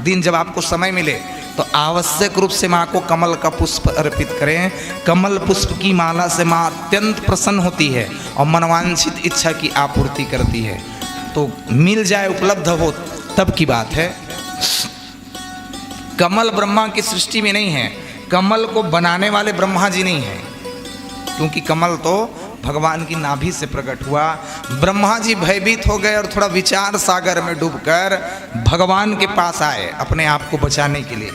दिन जब आपको समय मिले तो आवश्यक रूप से माँ को कमल का पुष्प अर्पित करें। कमल पुष्प की माला से माँ अत्यंत प्रसन्न होती है और मनवांछित इच्छा की आपूर्ति करती है। तो मिल जाए, उपलब्ध हो, तब की बात है। कमल ब्रह्मा की सृष्टि में नहीं है, कमल को बनाने वाले ब्रह्मा जी नहीं है, क्योंकि कमल तो भगवान की नाभि से प्रकट हुआ। ब्रह्मा जी भयभीत हो गए और थोड़ा विचार सागर में डूबकर भगवान के पास आए अपने आप को बचाने के लिए।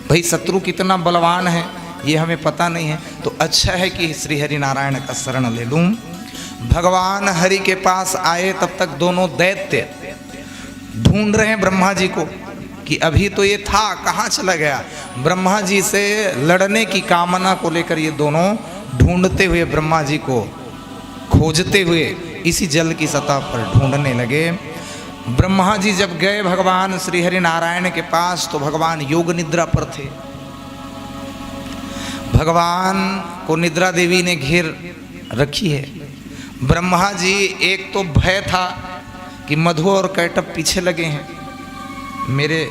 भाई, शत्रु कितना बलवान है, ये हमें पता नहीं है, तो अच्छा है कि श्री हरि नारायण का शरण ले लूं। भगवान हरि के पास आए, तब तक दोनों दैत्य ढूंढ रहे हैं ब्रह्मा जी को कि अभी तो ये था, कहाँ चला गया। ब्रह्मा जी से लड़ने की कामना को लेकर ये दोनों ढूंढते हुए ब्रह्मा जी को खोजते हुए इसी जल की सतह पर ढूंढने लगे। ब्रह्मा जी जब गए भगवान श्री हरि नारायण के पास, तो भगवान योग निद्रा पर थे। भगवान को निद्रा देवी ने घेर रखी है। ब्रह्मा जी, एक तो भय था कि मधु और कैटभ पीछे लगे हैं मेरे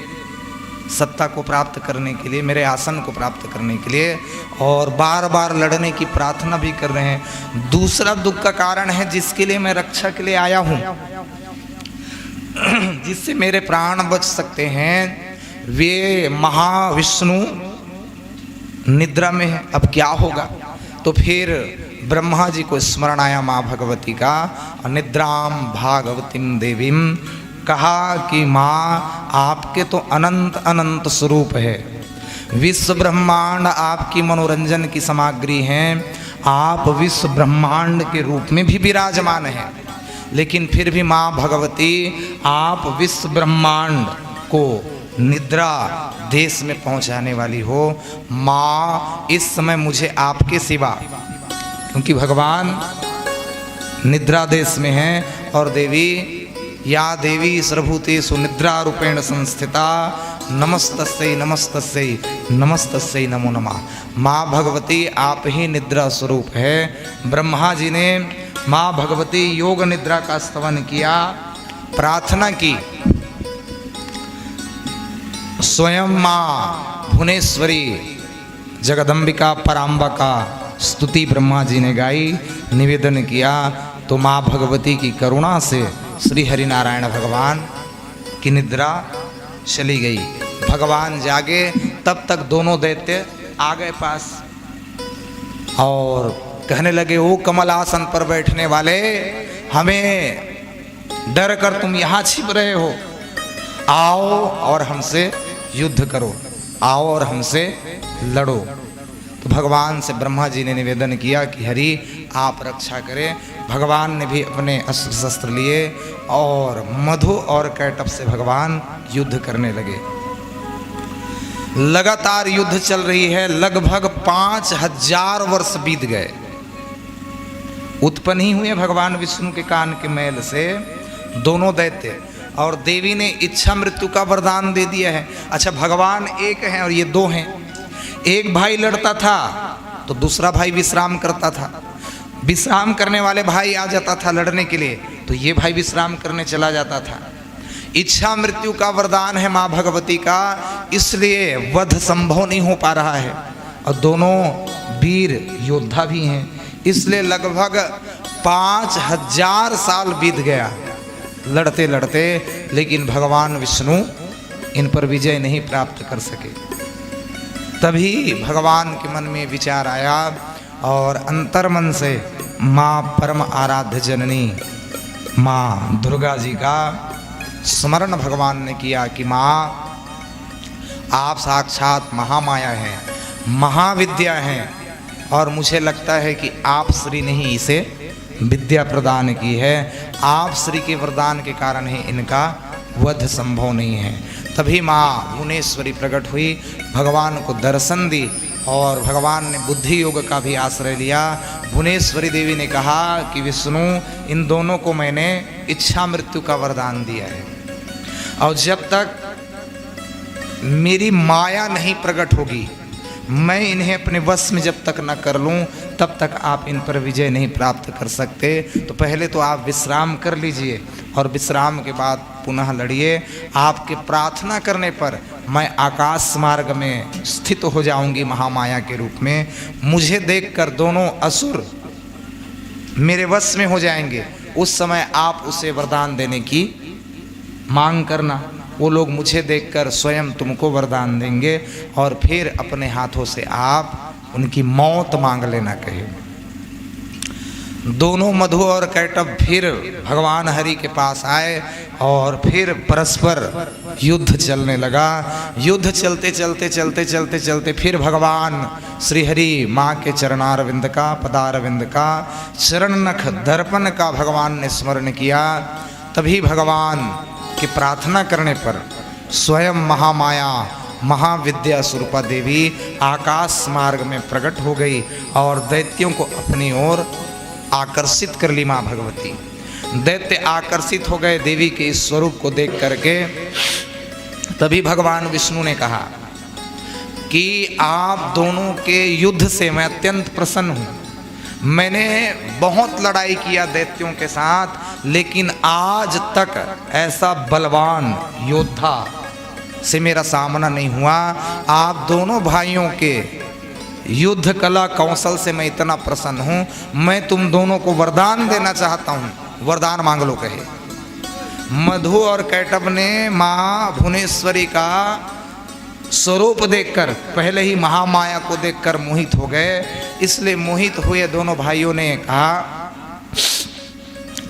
सत्ता को प्राप्त करने के लिए, मेरे आसन को प्राप्त करने के लिए, और बार बार लड़ने की प्रार्थना भी कर रहे हैं। दूसरा दुख का कारण है, जिसके लिए मैं रक्षा के लिए आया हूं, जिससे मेरे प्राण बच सकते हैं, वे महाविष्णु निद्रा में है। अब क्या होगा? तो फिर ब्रह्मा जी को स्मरण आया माँ भगवती का, और निद्राम भागवतीम देवीम, कहा कि माँ, आपके तो अनंत अनंत स्वरूप है, विश्व ब्रह्मांड आपकी मनोरंजन की सामग्री हैं, आप विश्व ब्रह्मांड के रूप में भी विराजमान हैं, लेकिन फिर भी माँ भगवती, आप विश्व ब्रह्मांड को निद्रा देश में पहुंचाने वाली हो। माँ, इस समय मुझे आपके सिवा, क्योंकि भगवान निद्रा देश में हैं, और देवी, या देवी सर्वभूतेषु निद्रा रूपेण संस्थिता, नमस्तस्यै नमस्तस्यै नमस्तस्यै नमो नमः। माँ भगवती आप ही निद्रा स्वरूप है। ब्रह्मा जी ने माँ भगवती योग निद्रा का स्तवन किया, प्रार्थना की। स्वयं माँ भुवनेश्वरी जगदम्बिका पराम्बा का स्तुति ब्रह्मा जी ने गाई, निवेदन किया, तो माँ भगवती की करुणा से श्री हरि नारायण भगवान की निद्रा चली गई। भगवान जागे, तब तक दोनों दैत्य आ गए पास और कहने लगे, "ओ कमल आसन पर बैठने वाले, हमें डर कर तुम यहाँ छिप रहे हो, आओ और हमसे युद्ध करो, आओ और हमसे लड़ो।" तो भगवान से ब्रह्मा जी ने निवेदन किया कि हरि, आप रक्षा करें। भगवान ने भी अपने अस्त्र शस्त्र लिए और मधु और कैटभ से भगवान युद्ध करने लगे। लगातार युद्ध चल रही है, लगभग पाँच हजार वर्ष बीत गए। उत्पन्न ही हुए भगवान विष्णु के कान के मैल से दोनों दैत्य, और देवी ने इच्छा मृत्यु का वरदान दे दिया है। अच्छा, भगवान एक हैं और ये दो हैं। एक भाई लड़ता था तो दूसरा भाई विश्राम करता था, विश्राम करने वाले भाई आ जाता था लड़ने के लिए, तो ये भाई विश्राम करने चला जाता था। इच्छा मृत्यु का वरदान है माँ भगवती का, इसलिए वध संभव नहीं हो पा रहा है। और दोनों वीर योद्धा भी हैं, इसलिए लगभग पाँच हजार साल बीत गया लड़ते लड़ते, लेकिन भगवान विष्णु इन पर विजय नहीं प्राप्त कर सके। तभी भगवान के मन में विचार आया और अंतर्मन से माँ परम आराध्य जननी माँ दुर्गा जी का स्मरण भगवान ने किया कि माँ, आप साक्षात महामाया हैं, महाविद्या हैं, और मुझे लगता है कि आप श्री ने ही इसे विद्या प्रदान की है, आप श्री के वरदान के कारण ही इनका वध संभव नहीं है। तभी माँ भुवनेश्वरी प्रकट हुई, भगवान को दर्शन दी और भगवान ने बुद्धि योग का भी आश्रय लिया। भुवनेश्वरी देवी ने कहा कि विष्णु, इन दोनों को मैंने इच्छा मृत्यु का वरदान दिया है, और जब तक मेरी माया नहीं प्रकट होगी, मैं इन्हें अपने वश में जब तक न कर लूं, तब तक आप इन पर विजय नहीं प्राप्त कर सकते। तो पहले तो आप विश्राम कर लीजिए और विश्राम के बाद पुनः लड़िए। आपके प्रार्थना करने पर मैं आकाश मार्ग में स्थित हो जाऊंगी महामाया के रूप में। मुझे देखकर दोनों असुर मेरे वश में हो जाएंगे। उस समय आप उसे वरदान देने की मांग करना। वो लोग मुझे देखकर स्वयं तुमको वरदान देंगे और फिर अपने हाथों से आप उनकी मौत मांग लेना, कहे। दोनों मधु और कैटभ फिर भगवान हरि के पास आए और फिर परस्पर युद्ध चलने लगा। युद्ध चलते चलते चलते चलते चलते फिर भगवान श्री हरि माँ के चरणारविंद का, पदारविंद का, चरण नख दर्पण का भगवान ने स्मरण किया। तभी भगवान के प्रार्थना करने पर स्वयं महामाया महाविद्या स्वरूपा देवी आकाश मार्ग में प्रकट हो गई और दैत्यों को अपनी ओर आकर्षित कर ली माँ भगवती। दैत्य आकर्षित हो गए देवी के इस स्वरूप को देख करके। तभी भगवान विष्णु ने कहा कि आप दोनों के युद्ध से मैं अत्यंत प्रसन्न हूँ। मैंने बहुत लड़ाई किया दैत्यों के साथ, लेकिन आज तक ऐसा बलवान योद्धा से मेरा सामना नहीं हुआ। आप दोनों भाइयों के युद्ध कला कौशल से मैं इतना प्रसन्न हूँ। मैं तुम दोनों को वरदान देना चाहता हूँ, वरदान मांग लो, कहे। मधु और कैटभ ने माँ भुवनेश्वरी का स्वरूप देखकर, पहले ही महामाया को देखकर मोहित हो गए। इसलिए मोहित हुए दोनों भाइयों ने कहा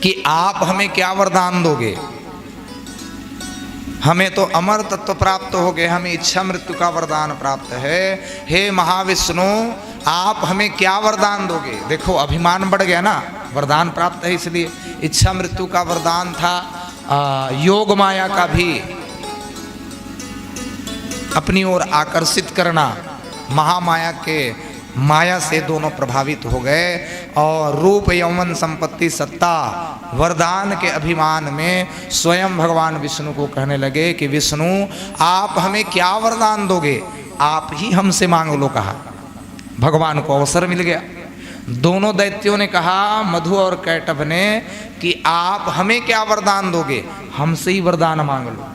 कि आप हमें क्या वरदान दोगे? हमें तो अमर तत्व प्राप्त हो गए, हमें इच्छा मृत्यु का वरदान प्राप्त है। हे महाविष्णु, आप हमें क्या वरदान दोगे? देखो, अभिमान बढ़ गया ना, वरदान प्राप्त है इसलिए। इच्छा मृत्यु का वरदान था, आ, योग माया का भी अपनी ओर आकर्षित करना। महामाया के माया से दोनों प्रभावित हो गए और रूप, यौवन, संपत्ति, सत्ता, वरदान के अभिमान में स्वयं भगवान विष्णु को कहने लगे कि विष्णु, आप हमें क्या वरदान दोगे? आप ही हमसे मांग लो, कहा। भगवान को अवसर मिल गया। दोनों दैत्यों ने कहा, मधु और कैटभ ने, कि आप हमें क्या वरदान दोगे? हमसे ही वरदान मांग लो।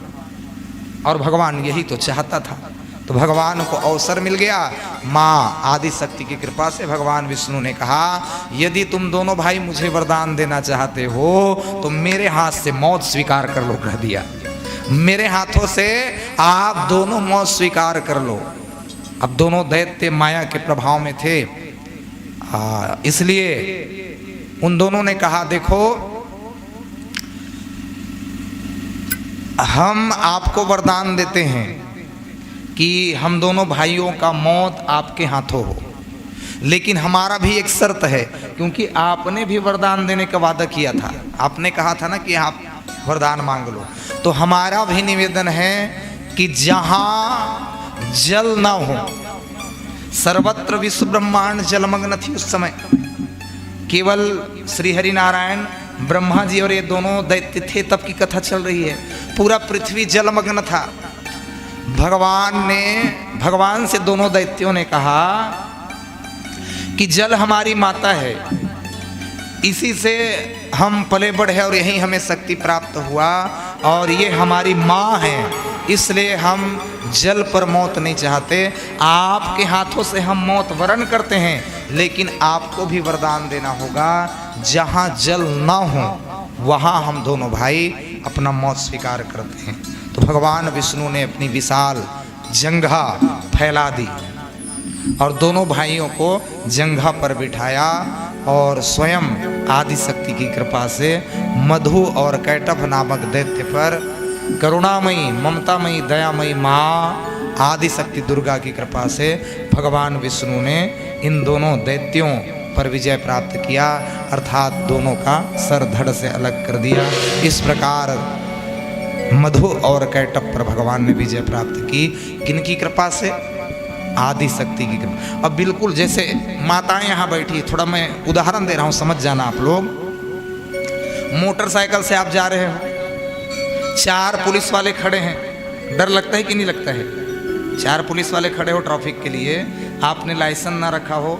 और भगवान यही तो चाहता था। तो भगवान को अवसर मिल गया। माँ आदि शक्ति की कृपा से भगवान विष्णु ने कहा, यदि तुम दोनों भाई मुझे वरदान देना चाहते हो तो मेरे हाथ से मौत स्वीकार कर लो, कह दिया। मेरे हाथों से आप दोनों मौत स्वीकार कर लो। अब दोनों दैत्य माया के प्रभाव में थे, आ, इसलिए उन दोनों ने कहा, देखो, हम आपको वरदान देते हैं कि हम दोनों भाइयों का मौत आपके हाथों हो, लेकिन हमारा भी एक शर्त है, क्योंकि आपने भी वरदान देने का वादा किया था। आपने कहा था ना कि आप वरदान मांग लो, तो हमारा भी निवेदन है कि जहां जल ना हो, सर्वत्र विश्व ब्रह्मांड जलमग्न थी उस समय। केवल श्री हरि नारायण, ब्रह्मा जी और ये दोनों दैत्य थे, तब की कथा चल रही है। पूरा पृथ्वी जलमग्न था। भगवान ने, भगवान से दोनों दैत्यों ने कहा कि जल हमारी माता है, इसी से हम पले बढ़े और यहीं हमें शक्ति प्राप्त हुआ, और ये हमारी माँ है, इसलिए हम जल पर मौत नहीं चाहते। आपके हाथों से हम मौत वरण करते हैं, लेकिन आपको भी वरदान देना होगा, जहाँ जल ना हो वहाँ हम दोनों भाई अपना मौत स्वीकार करते हैं। तो भगवान विष्णु ने अपनी विशाल जंघा फैला दी और दोनों भाइयों को जंघा पर बिठाया और स्वयं आदिशक्ति की कृपा से मधु और कैटभ नामक दैत्य पर करुणामयी, ममतामयी, दयामयी माँ आदिशक्ति दुर्गा की कृपा से भगवान विष्णु ने इन दोनों दैत्यों पर विजय प्राप्त किया, अर्थात दोनों का सर धड़ से अलग कर दिया। इस प्रकार मधु और कैटभ पर भगवान ने विजय प्राप्त की। किनकी कृपा से? आदि शक्ति की कृपा। अब बिल्कुल जैसे माताएं यहाँ बैठी, थोड़ा मैं उदाहरण दे रहा हूँ, समझ जाना आप लोग। मोटरसाइकिल से आप जा रहे हो, चार पुलिस वाले खड़े हैं, डर लगता है कि नहीं लगता है? चार पुलिस वाले खड़े हो ट्रैफिक के लिए, आपने लाइसेंस ना रखा हो,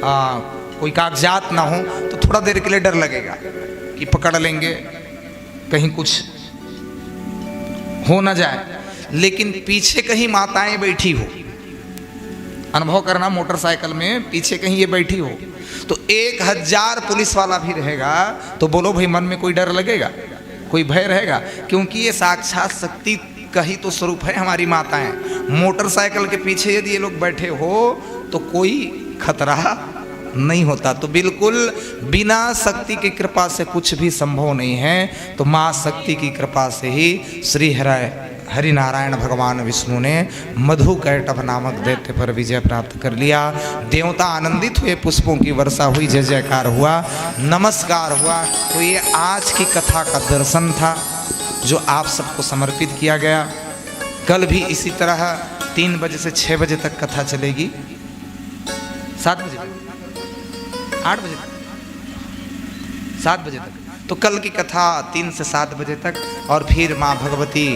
आ, कोई कागजात ना हो, तो थोड़ा देर के लिए डर लगेगा कि पकड़ लेंगे, कहीं कुछ हो ना जाए। लेकिन पीछे कहीं माताएं बैठी हो, अनुभव करना, मोटरसाइकिल में पीछे कहीं ये बैठी हो, तो एक हजार पुलिस वाला भी रहेगा, तो बोलो भाई, मन में कोई डर लगेगा, कोई भय रहेगा? क्योंकि ये साक्षात शक्ति का ही तो स्वरूप है हमारी माताएं। मोटरसाइकिल के पीछे यदि ये लोग बैठे हो, तो कोई खतरा नहीं होता। तो बिल्कुल बिना शक्ति की कृपा से कुछ भी संभव नहीं है। तो माँ शक्ति की कृपा से ही श्री हरि हरि नारायण भगवान विष्णु ने मधु कैटभ नामक दैत्य पर विजय प्राप्त कर लिया। देवता आनंदित हुए, पुष्पों की वर्षा हुई, जय जयकार हुआ, नमस्कार हुआ। तो ये आज की कथा का दर्शन था, जो आप सबको समर्पित किया गया। कल भी इसी तरह तीन बजे से छः बजे तक कथा चलेगी। सात बजे तक, आठ बजे तक, सात बजे तक। तो कल की कथा तीन से सात बजे तक, और फिर माँ भगवती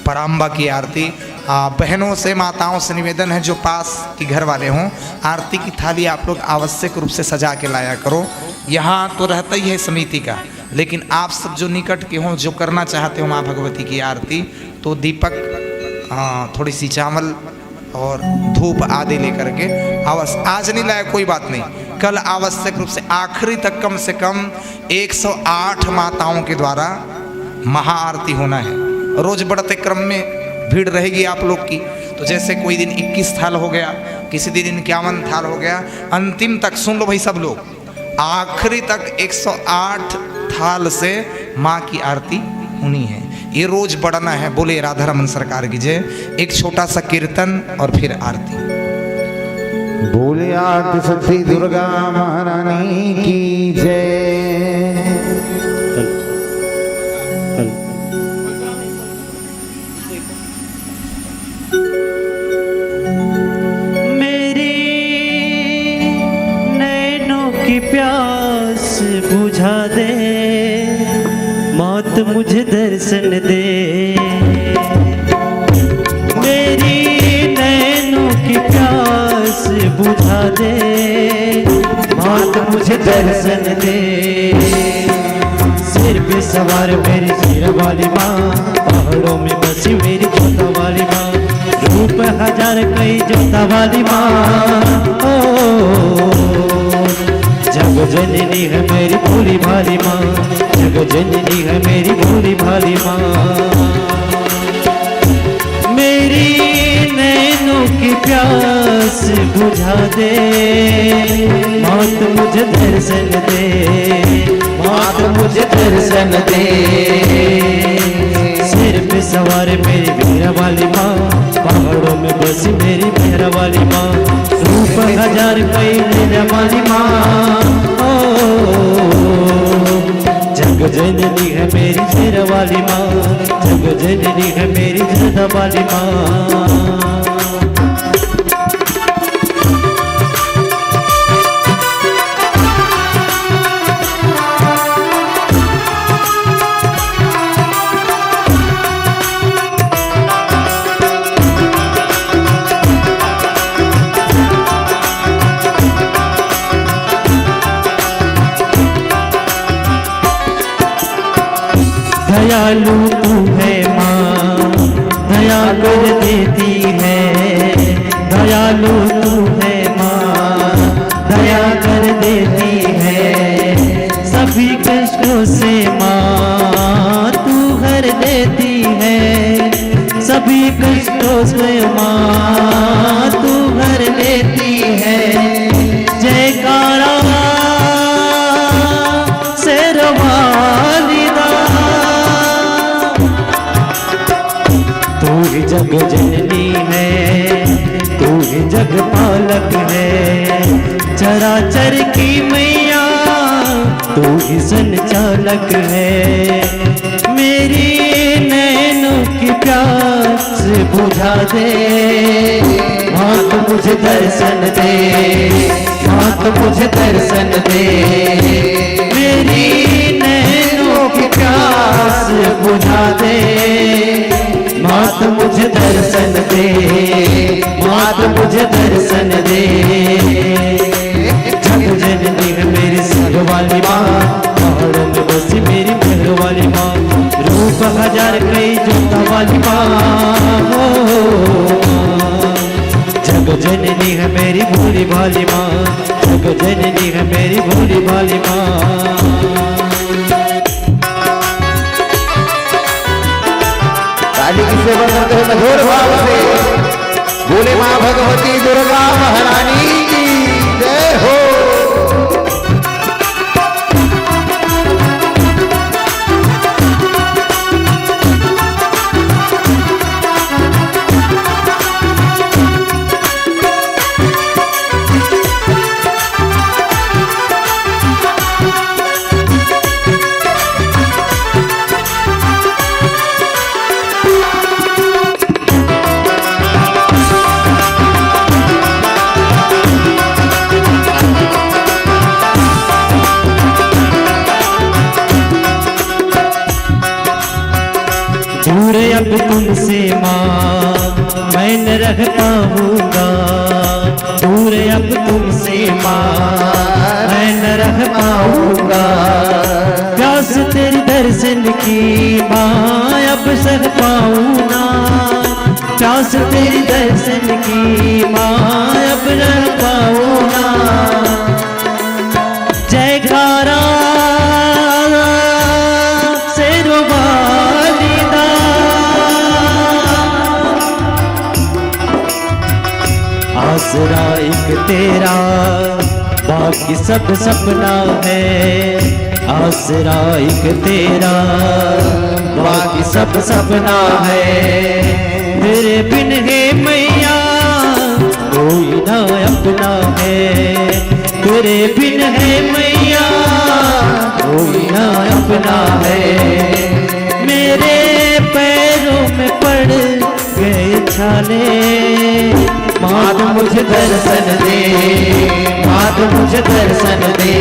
पराम्बा की आरती। आ, बहनों से, माताओं से निवेदन है, जो पास की घर वाले हों, आरती की थाली आप लोग आवश्यक रूप से सजा के लाया करो। यहाँ तो रहता ही है समिति का, लेकिन आप सब जो निकट के हों, जो करना चाहते हो माँ भगवती की आरती, तो दीपक, आ, थोड़ी सी चावल और धूप आदि लेकर के अवश्य, आज नहीं लाया, कोई बात नहीं, कल आवश्यक रूप से आखिरी तक कम से कम एक सौ आठ माताओं के द्वारा महाआरती होना है। रोज बढ़ते क्रम में भीड़ रहेगी आप लोग की। तो जैसे कोई दिन इक्कीस थाल हो गया, किसी दिन इक्यावन थाल हो गया, अंतिम तक, सुन लो भाई सब लोग, आखिरी तक एक सौ आठ थाल से माँ की आरती होनी है। ये रोज बढ़ना है। बोले राधा रमन सरकार की जय। एक छोटा सा कीर्तन और फिर आरती। बोले आदि शक्ति दुर्गा महारानी की जय। मेरी नैनों की प्यास बुझा दे, मौत मुझे दर्शन दे। मेरी नैनों की प्यास बुझा दे, मौत मुझे दर्शन दे। सिर पे सवार मेरी शेर वाली माँ, पहाड़ों में बसी मेरी जोता वाली माँ, रूप हजार कई जोता वाली माँ। ओ, जग जननी है मेरी भोली भाली माँ, जग जननी है मेरी भोली भाली माँ। मेरी नैनों की प्यास बुझा दे, मौत मुझे दर्शन दे, मौत मुझे दर्शन दे। सिर पे सवार मेरी मेहरा वाली माँ, पहाड़ों में बसी मेरी मेहरा वाली माँ, रूप हजार कई मेहरा वाली माँ। ओ, जग जननी है मेरी शेर वाली माँ, जग जननी है मेरी जरदा वाली माँ। दयालु तू है माँ, दया कर देती है। दयालु तू है माँ, दया कर देती है। सभी कष्टों से माँ तू हर देती है, सभी कष्टों से माँ तू हर लेती है। जयकारा शेर वाली दा। तू ही जग जननी है, तू ही जग पालक है, चराचर की मैया तू ही संचालक है। मेरी नैनों की प्यास बुझा दे, माँ तू मुझे दर्शन दे, माँ तू मुझे दर्शन दे। मेरी नैनों की प्यास बुझा दे, मात मुझे दर्शन दे, मात मुझे दर्शन दे। जग जननी है मेरी शेर वाली माँ, पहाड़ों में बसी मेरी मेहर वाली माँ, रूप हजार कई जोता वाली माँ। हो माँ, जग जननी है मेरी भोली भाली माँ, जग जननी है मेरी भोली भाली माँ। ताली की सेवा करते हुए मधुर भाव से बोले माँ भगवती दुर्गा महारानी की जय हो। दूर अब तुमसे माँ मैं न रह पाऊंगा, दूर अब तुमसे माँ मैं न रह पाऊंगा। प्यास तेरे दर्शन की माँ अब सह पाऊं ना, प्यास तेरे दर्शन की माँ अब रह पाऊं ना। जयकारा शेरों वाली दा, आसरा एक तेरा, बाकी सब सपना है। आसरा एक तेरा, बाकी सब सपना है। तेरे बिन है मैया कोई ना अपना है, तेरे बिन है मैया कोई ना अपना है। मेरे पैरों में पड़ गए छाले, मात मुझे दर्शन दे, मात मुझे दर्शन दे।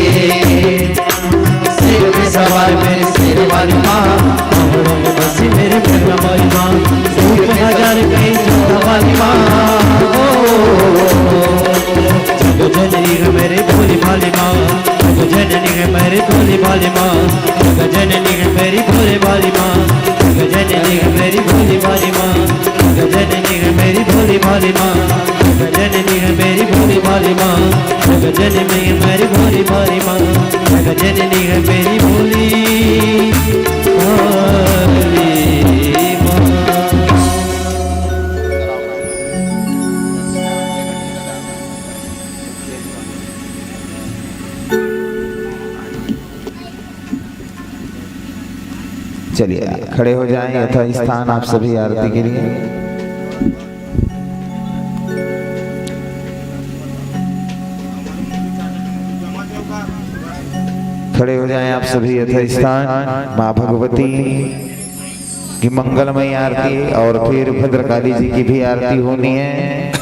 शेर पे सवार मेरे शेर वाली माँ, पहाड़ों में बसी मेरे मेहर वाली माँ, रूप हजार कई जोता वाली माँ। ओ, जग जननी है मेरी भोली भाली माँ, जग जननी है मेरी भोली भाली माँ, जग जननी है मेरी भोली भाली माँ, जग जननी है मेरी भोली भाली माँ, जग जननी है मेरी भोली भाली माँ, जग जननी है मेरी भोली भाली माँ, जग जननी है मेरी भोली भाली माँ, जग जननी है मेरी भोली भाली माँ। चलिए, खड़े हो जाएं, यथा स्थान आप सभी आरती के लिए। खड़े हो जाएं आप सभी यथा स्थान। माँ भगवती की मंगलमय आरती और फिर भद्रकाली जी की भी आरती होनी है।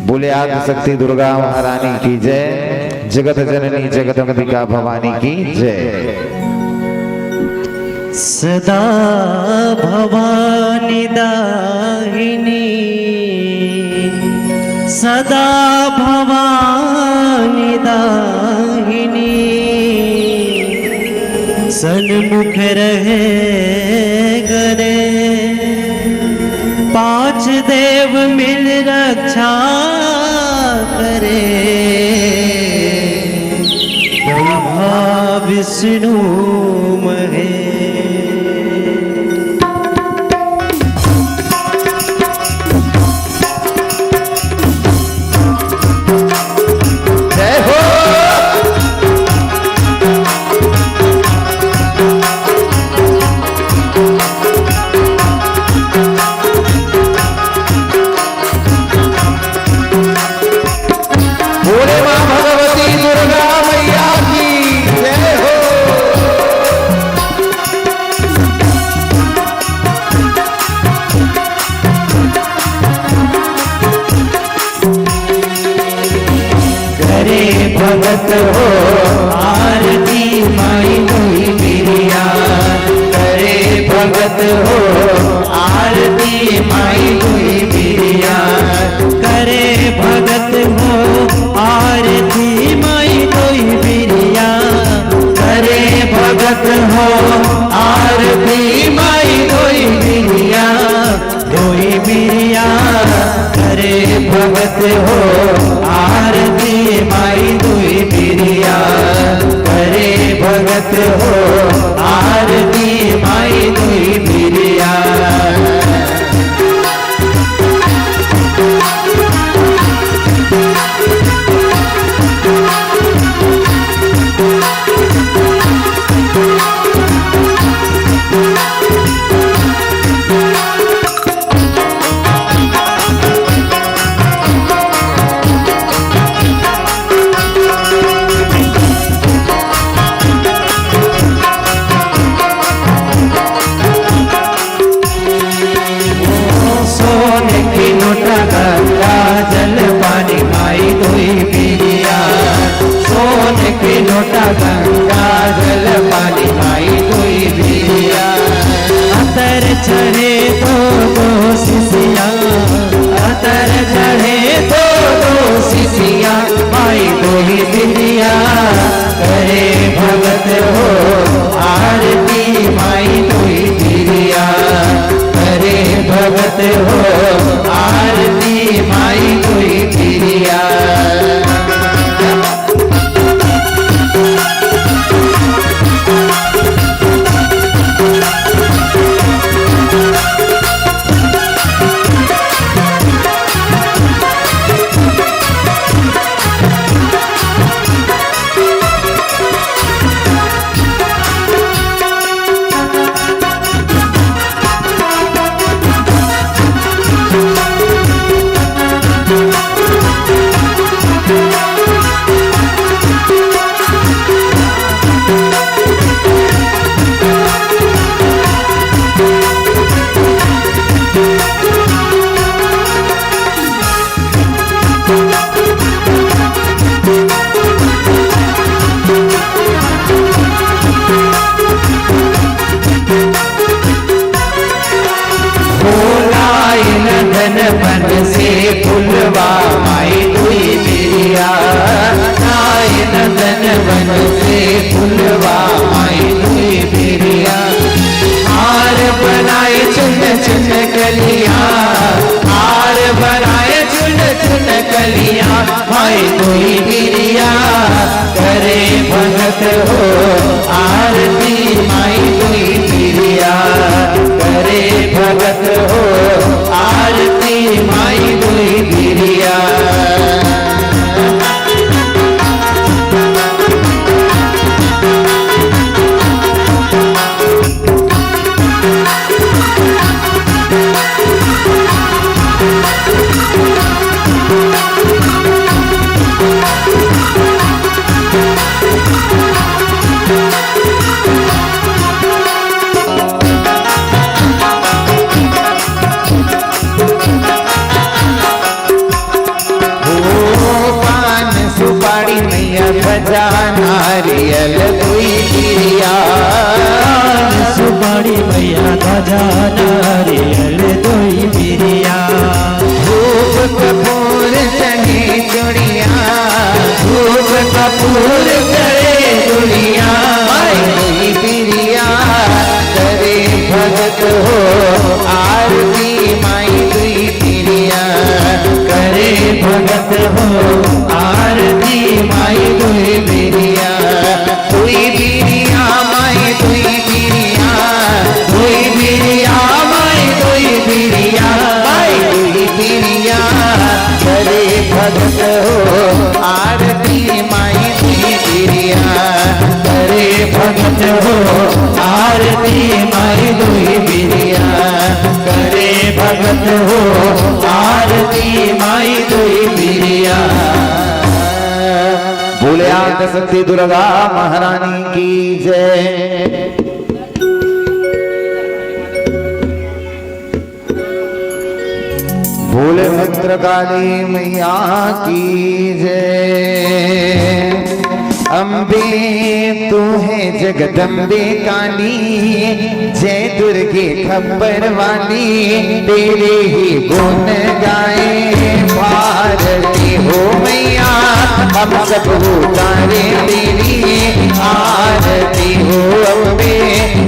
बोले आदि शक्ति दुर्गा महारानी की जय, जगत जननी जगदम्बिका भवानी की जय। सदा भवानी दाहिनी, सदा भवानी दाहिनी, सन्मुख रहे गणेश, पांच देव मिल रक्षा करे, ब्रह्मा विष्णु महेश। जय हो। बोले माँ भगवती दुर्गा मैया की जय हो। करे भगत हो आरती माई मोही प्रिया, करे भगत हो भगत हो आरती माई दुई बिरिया, करे भगत हो आरती माई दुई बिरिया। सोन के लोटा गंगा जल पानी माई दुई बिरिया, सोन के लोटा गंगा जल पानी माई दुई बिरिया। अतर चढ़े दो दो सिसिया, अतर चढ़े दो दो सिसिया, माई दुई बिरिया। करे भगत हो आरती माई दुई बिरिया, करे भगत हो आरती माई दुई बिरिया। भोला ए नंदन बन से फुलवा माई दुई बिरिया, लाए नंदन बन से फुलवा माई दुई बिरिया। हार बनाए चुन चुन कलिया, हार बनाए चुन चुन कलिया, माई दुई बिरिया। करे भगत हो आरती माई दुई बिरिया, करे भगत हो आरती माई दुई बिरिया। ओ पान सुपारी मैया ध्वजा नारियल दुई बिरिया। पान सुपारी मैया ध्वजा नारियल दुई बिरिया। धूप कपूर चढ़े चुड़िया, धूप कपूर चढ़े चुड़िया, माई दुई बिरिया। करे भगत हो आरती माई दुई बिरिया, करे भगत हो आरती माई दुई बिरिया। दुई बिरिया माई दुई बिरिया, दुई बिरिया माई दुई बिरिया, माई दुई बिरिया। करे भगत हो आरती माई दुई बिरिया, करे भगत हो आरती माई दुई बिरिया, करे भगत हो आरती माई दुई बिरिया। बोले आदिशक्ति दुर्गा महारानी की जय। बोले भद्रकाली मैया की जय। अम्बे तू है जगदम्बे काली, जय दुर्गे खप्पर वाली, तेरे ही गुण गाए भारती हो मैया। हम सब उतारे तेरी आरती हो अम्बे,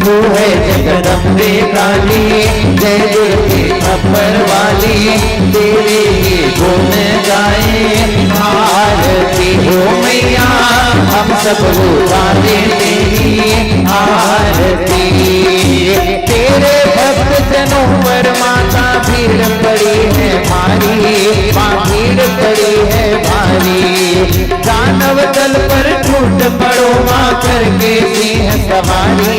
तू है जगदम्बे काली, जय दुर्गे खप्पर वाली, तेरे ही गाए आरती हो मैया, हम सब उतारे तेरी आरती। तेरे भक्त जनों पर माता भीड़ पड़ी है भारी, माँ भीड़ पड़ी है भारी। दानव दल पर टूट पड़ो माँ करके सिंह सवारी,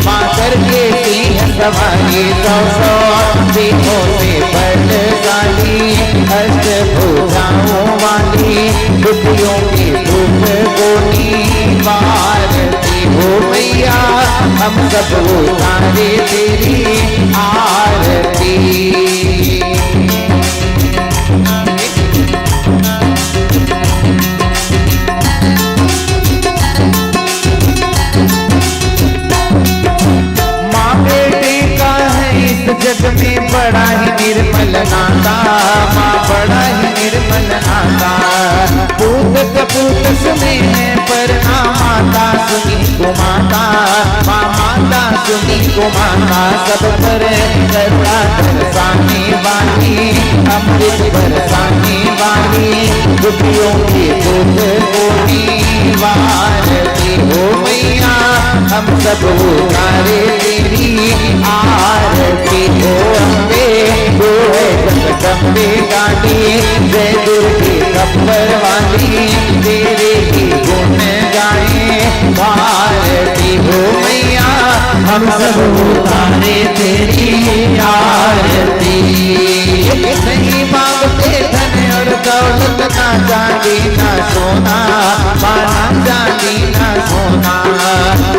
माँ करके सिंह सवारी। सौ सौ सिंहों से बलशाली अष्टभुजाओं वाली, दुखियों की दुख को निवारती हो मैया, हम सब उतारे तेरी आरती। माँ बेटे का है इस जग में बड़ा ही निर्मल नाता, माँ बड़ा ही निर्मल नाता। पूत कपूत सुने हैं पर ना माता सुनी को माता, माँ माता सुनी को माता। सब पर करुणा बरसाने वाली, अमृत बरसाने वाली, दुखियों के दुख को निवारती हो मैया, हम सब उतारे तेरी आरती हो अम्बे। तू है जगदम्बे काली, जय दुर्गे गब्बर वाली, तेरे ही गुण गाए भारती हो मैया, हम सब उतारे तेरी आरती। नहीं मांगते धन और दौलत, ना चांदी ना सोना, माँ ना चांदी ना सोना।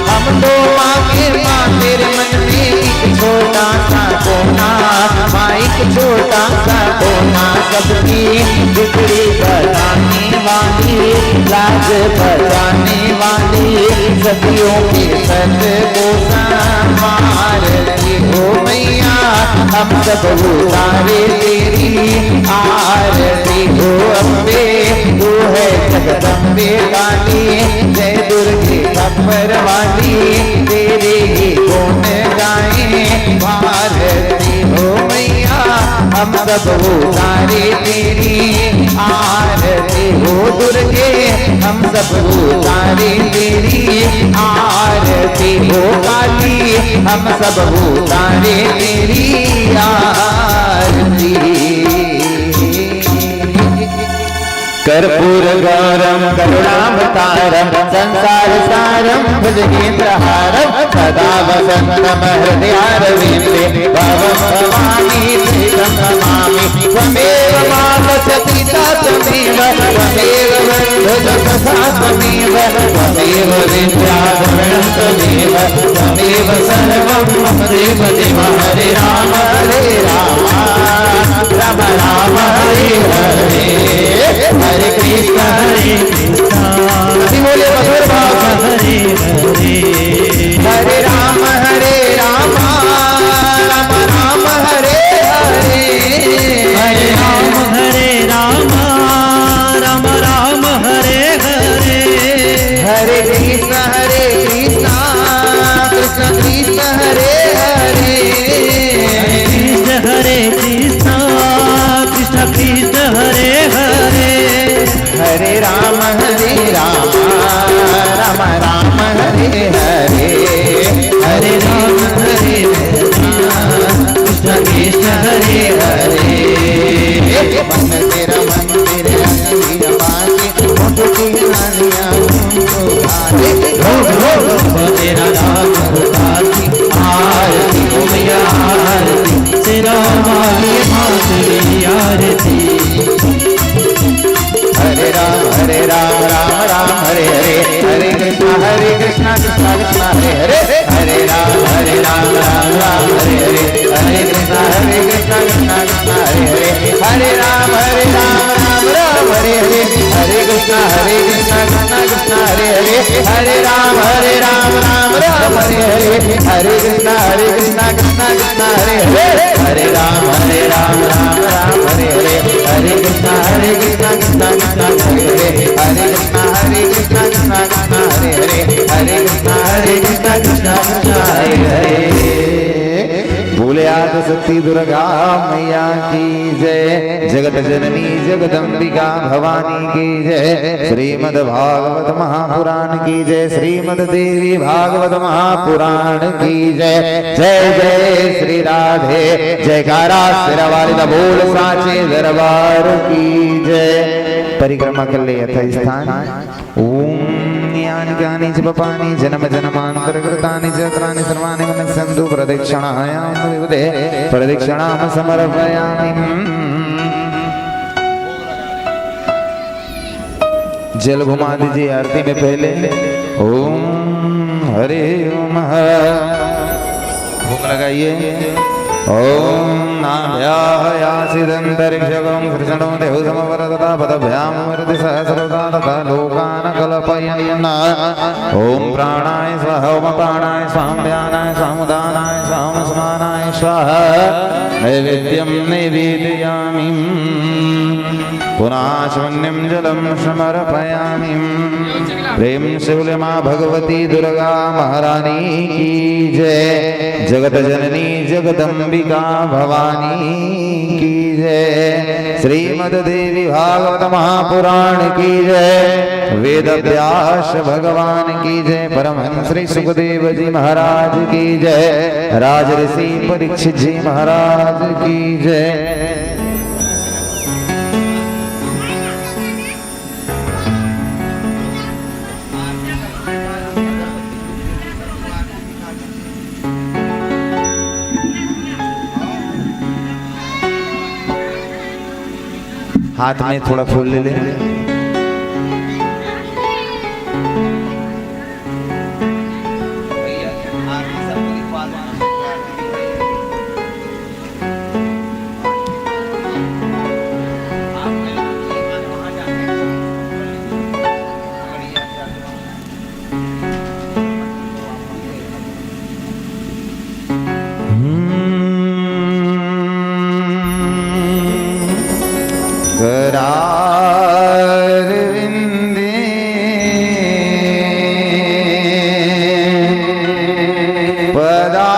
हम तो मांगे माँ तेरे मन में एक छोटा सा कोना, माँ एक छोटा सा कोना। सबकी बिगड़ी बनाने वाली, लाज बचाने वाली, सदियों के सत को संवारती हो मैया, हम सब उतारे तेरी आरती हो अम्बे। तू है जगदम्बे काली, जय दुर्गे गब्बर वाली, तेरे ही गुण गाए भारती हो मैया, हम सब उतारे तेरी आरती हो दुर्गे, हम सब उतारे तेरी आरती हो काली, हम सब उतारे तेरी आरती। कर्पूर गौरम करुणावतारम संसार सारम भुजगेंद्रहारम सदा वसंतम हृदयारविंदे भवम भवानी प्रीतम नमामि। त्वमेव माता च पिता त्वमेव, त्वमेव बंधु च सखा त्वमेव, त्वमेव विद्या द्रविणं त्वमेव, त्वमेव सर्वं मम देव देव। हरे राम हरे राम, राम राम हरे हरे, हरे कृष्ण हरे कृष्ण। सभी बोले मधुर भाव से। हरे हरे। हरे राम हरे राम, राम राम हरे हरे। हरे राम हरे राम, राम राम हरे हरे। हरे कृष्ण हरे कृष्ण, कृष्ण कृष्ण हरे हरे। हरे कृष्ण हरे कृष्ण, कृष्ण कृष्ण हरे हरे। हरे राम हरे राम, राम राम हरे हरे। हरे राम हरे हरे, कृष्ण कृष्ण हरे हरे। मन तेरा मंदिर अंगीर बाकी, होठ की लालियां तुमको भावे। हो, हो, हो, तेरा नाम पुकारती, आरती हो मैया आरती, तेरा मालिक माँ तेरी आरती। हरे राम हरे राम, राम राम हरे हरे। हरे कृष्णा हरे कृष्णा, कृष्णा कृष्णा हरे हरे। हरे राम हरे राम, राम राम हरे हरे। हरे कृष्णा हरे कृष्णा, कृष्णा कृष्णा हरे हरे। हरे राम हरे राम, राम राम हरे हरे। हरे कृष्णा हरे कृष्णा, कृष्णा कृष्णा हरे हरे। हरे राम हरे राम, राम राम हरे हरे। हरे कृष्णा हरे कृष्णा, कृष्णा कृष्णा हरे हरे। हरे राम हरे राम, राम राम हरे हरे। हरे कृष्णा हरे कृष्णा, कृष्णा कृष्णा हरे हरे। हरे कृष्णा हरे कृष्णा, कृष्णा कृष्णा हरे हरे। हरे कृष्णा हरे कृष्णा, कृष्णा कृष्णा हरे हरे। बोले आप सत्य दुर्गा मैया की जय। जगत जननी जगदम्बिका भवानी की जय। श्रीमद् भागवत महापुराण की जय। श्रीमद् देवी भागवत महापुराण की जय। जय जय श्री राधे। जयकारा शेरा वाली दा बोल, साचे दरबार की जय। परिक्रमा कर ले यथास्थान। ॐ यानि कानि च पापानि जन्म जन्मान्तरकृतानि च अत्राणि सर्वाणि मन्यस्सन्तु प्रदक्षिणायां विवदे। प्रदक्षिणां समर्पयामि। जल घुमा दीजिए आरती में पहले। ॐ हरि ओम। भोग लगाइए। ॐ नाभ्याः आसीदन्तरिक्षगं कृष्णो देहु समवरतता पदभ्यामूर्ति सहस्रता तथा लोकान् कल्पयन्। ॐ प्राणाय स्वाहा, ॐ अपानाय स्वाहा, ॐ व्यानाय स्वाहा, ॐ उदानाय स्वाहा, ॐ समानाय स्वाहा। नैवेद्यं निवेदयामि। पुनाचमनीयं जलं समर्पयामि। प्रेम से बोले माँ भगवती दुर्गा महारानी की जय। जगत जननी जगदम्बिका भवानी की जय। श्रीमद् देवी भागवत महापुराण की जय। वेद व्यास भगवान की जय। परमहंस श्री सुखदेव जी महाराज की जय। राजऋषि परीक्षित जी महाराज की जय। हाथ में थोड़ा फूल ले ले। करारविन्दे पदारविन्दम्।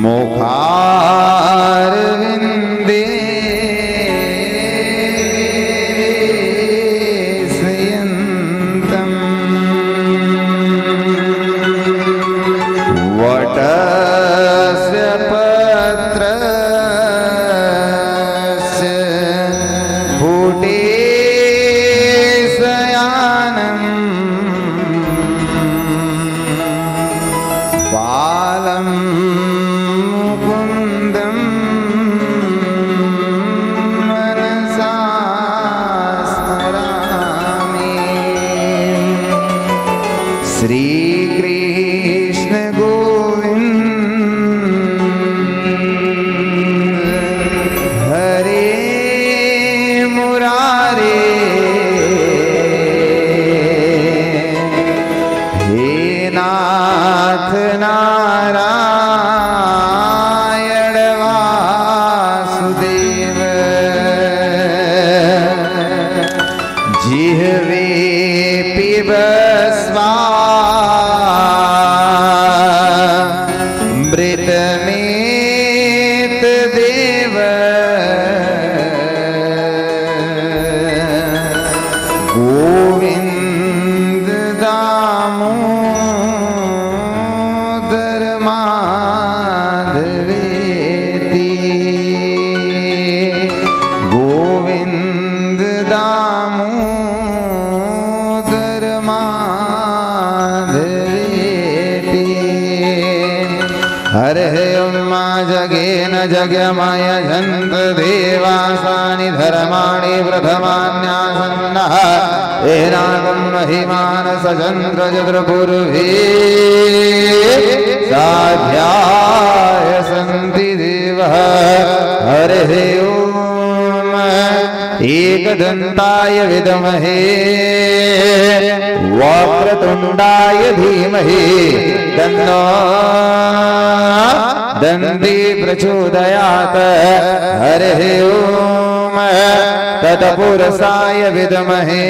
मुखारविन्दे निवेशयन्तम्। वटस्य पत्रस्य पुटे शयानम्। बालं मुकुन्दं मनसा स्मरामि। श्रीकृष्ण गोविन्द हरे मुरारे। हे नाथ नारायण वासुदेव। जिह्वे पिबस्वा मृतमेत देव। गोविन्द दामोदर माधवेति। गोविन्द दामोदर माधवेति। हरिः मा जगेन जगमयजन्त देवासानि धर्माणि प्रथमान्यासन्नः। एनागं महिमानसचन्द्रचतुर्पुरुभिः साध्याय सन्ति देवः। हरिः ॐ। एकदन्ताय विद्महे वक्रतुण्डाय धीमहि तन्नो दन्ती प्रचोदयात्। हरिः ॐ तत्पुरुषाय विद्महे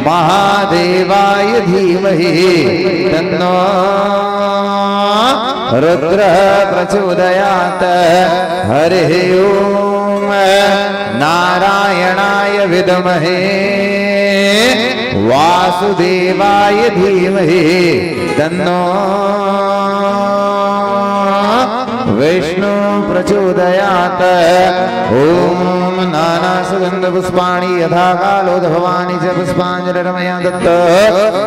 महादेवाय धीमहि तन्नो रुद्र प्रचोदयात्। हरिः ॐ नारायणाय विद्महे वासुदेवाय धीमहि तन्नो विष्णु प्रचोदयात्। ॐ नानासुगन्धपुष्पाणि यथाकालोद्भवानि च पुष्पाञ्जलिर्मया दत्त।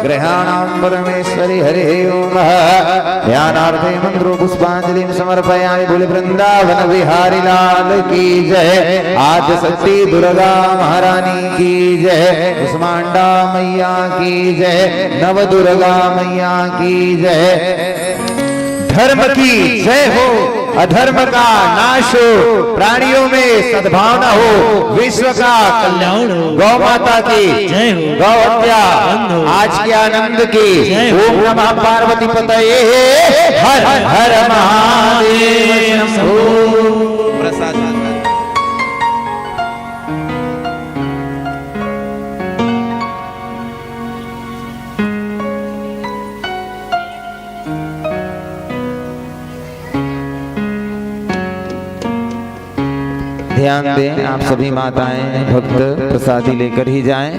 गृहाणां परमेश्वरी हरिः ॐ। ध्यानार्थे मन्त्रो पुष्पाञ्जलिं समर्पयामि। बोले वृंदावन बिहारी लाल की जय। आद्य शक्ति दुर्गा महारानी की जय। कुष्मांडा मैया की जय। नव दुर्गा मैया की जय। धर्म की जय हो, अधर्म का नाश हो, प्राणियों में सद्भावना हो, विश्व का कल्याण हो। गौ माता की जय हो। गौ हत्या बंद हो। आज के आनंद की जय हो। ओम नमः पार्वती पतये हर हर महादेव शंभो। प्रसाद। ध्यान दें, आप सभी माताएं भक्त प्रसादी लेकर ही जाएं।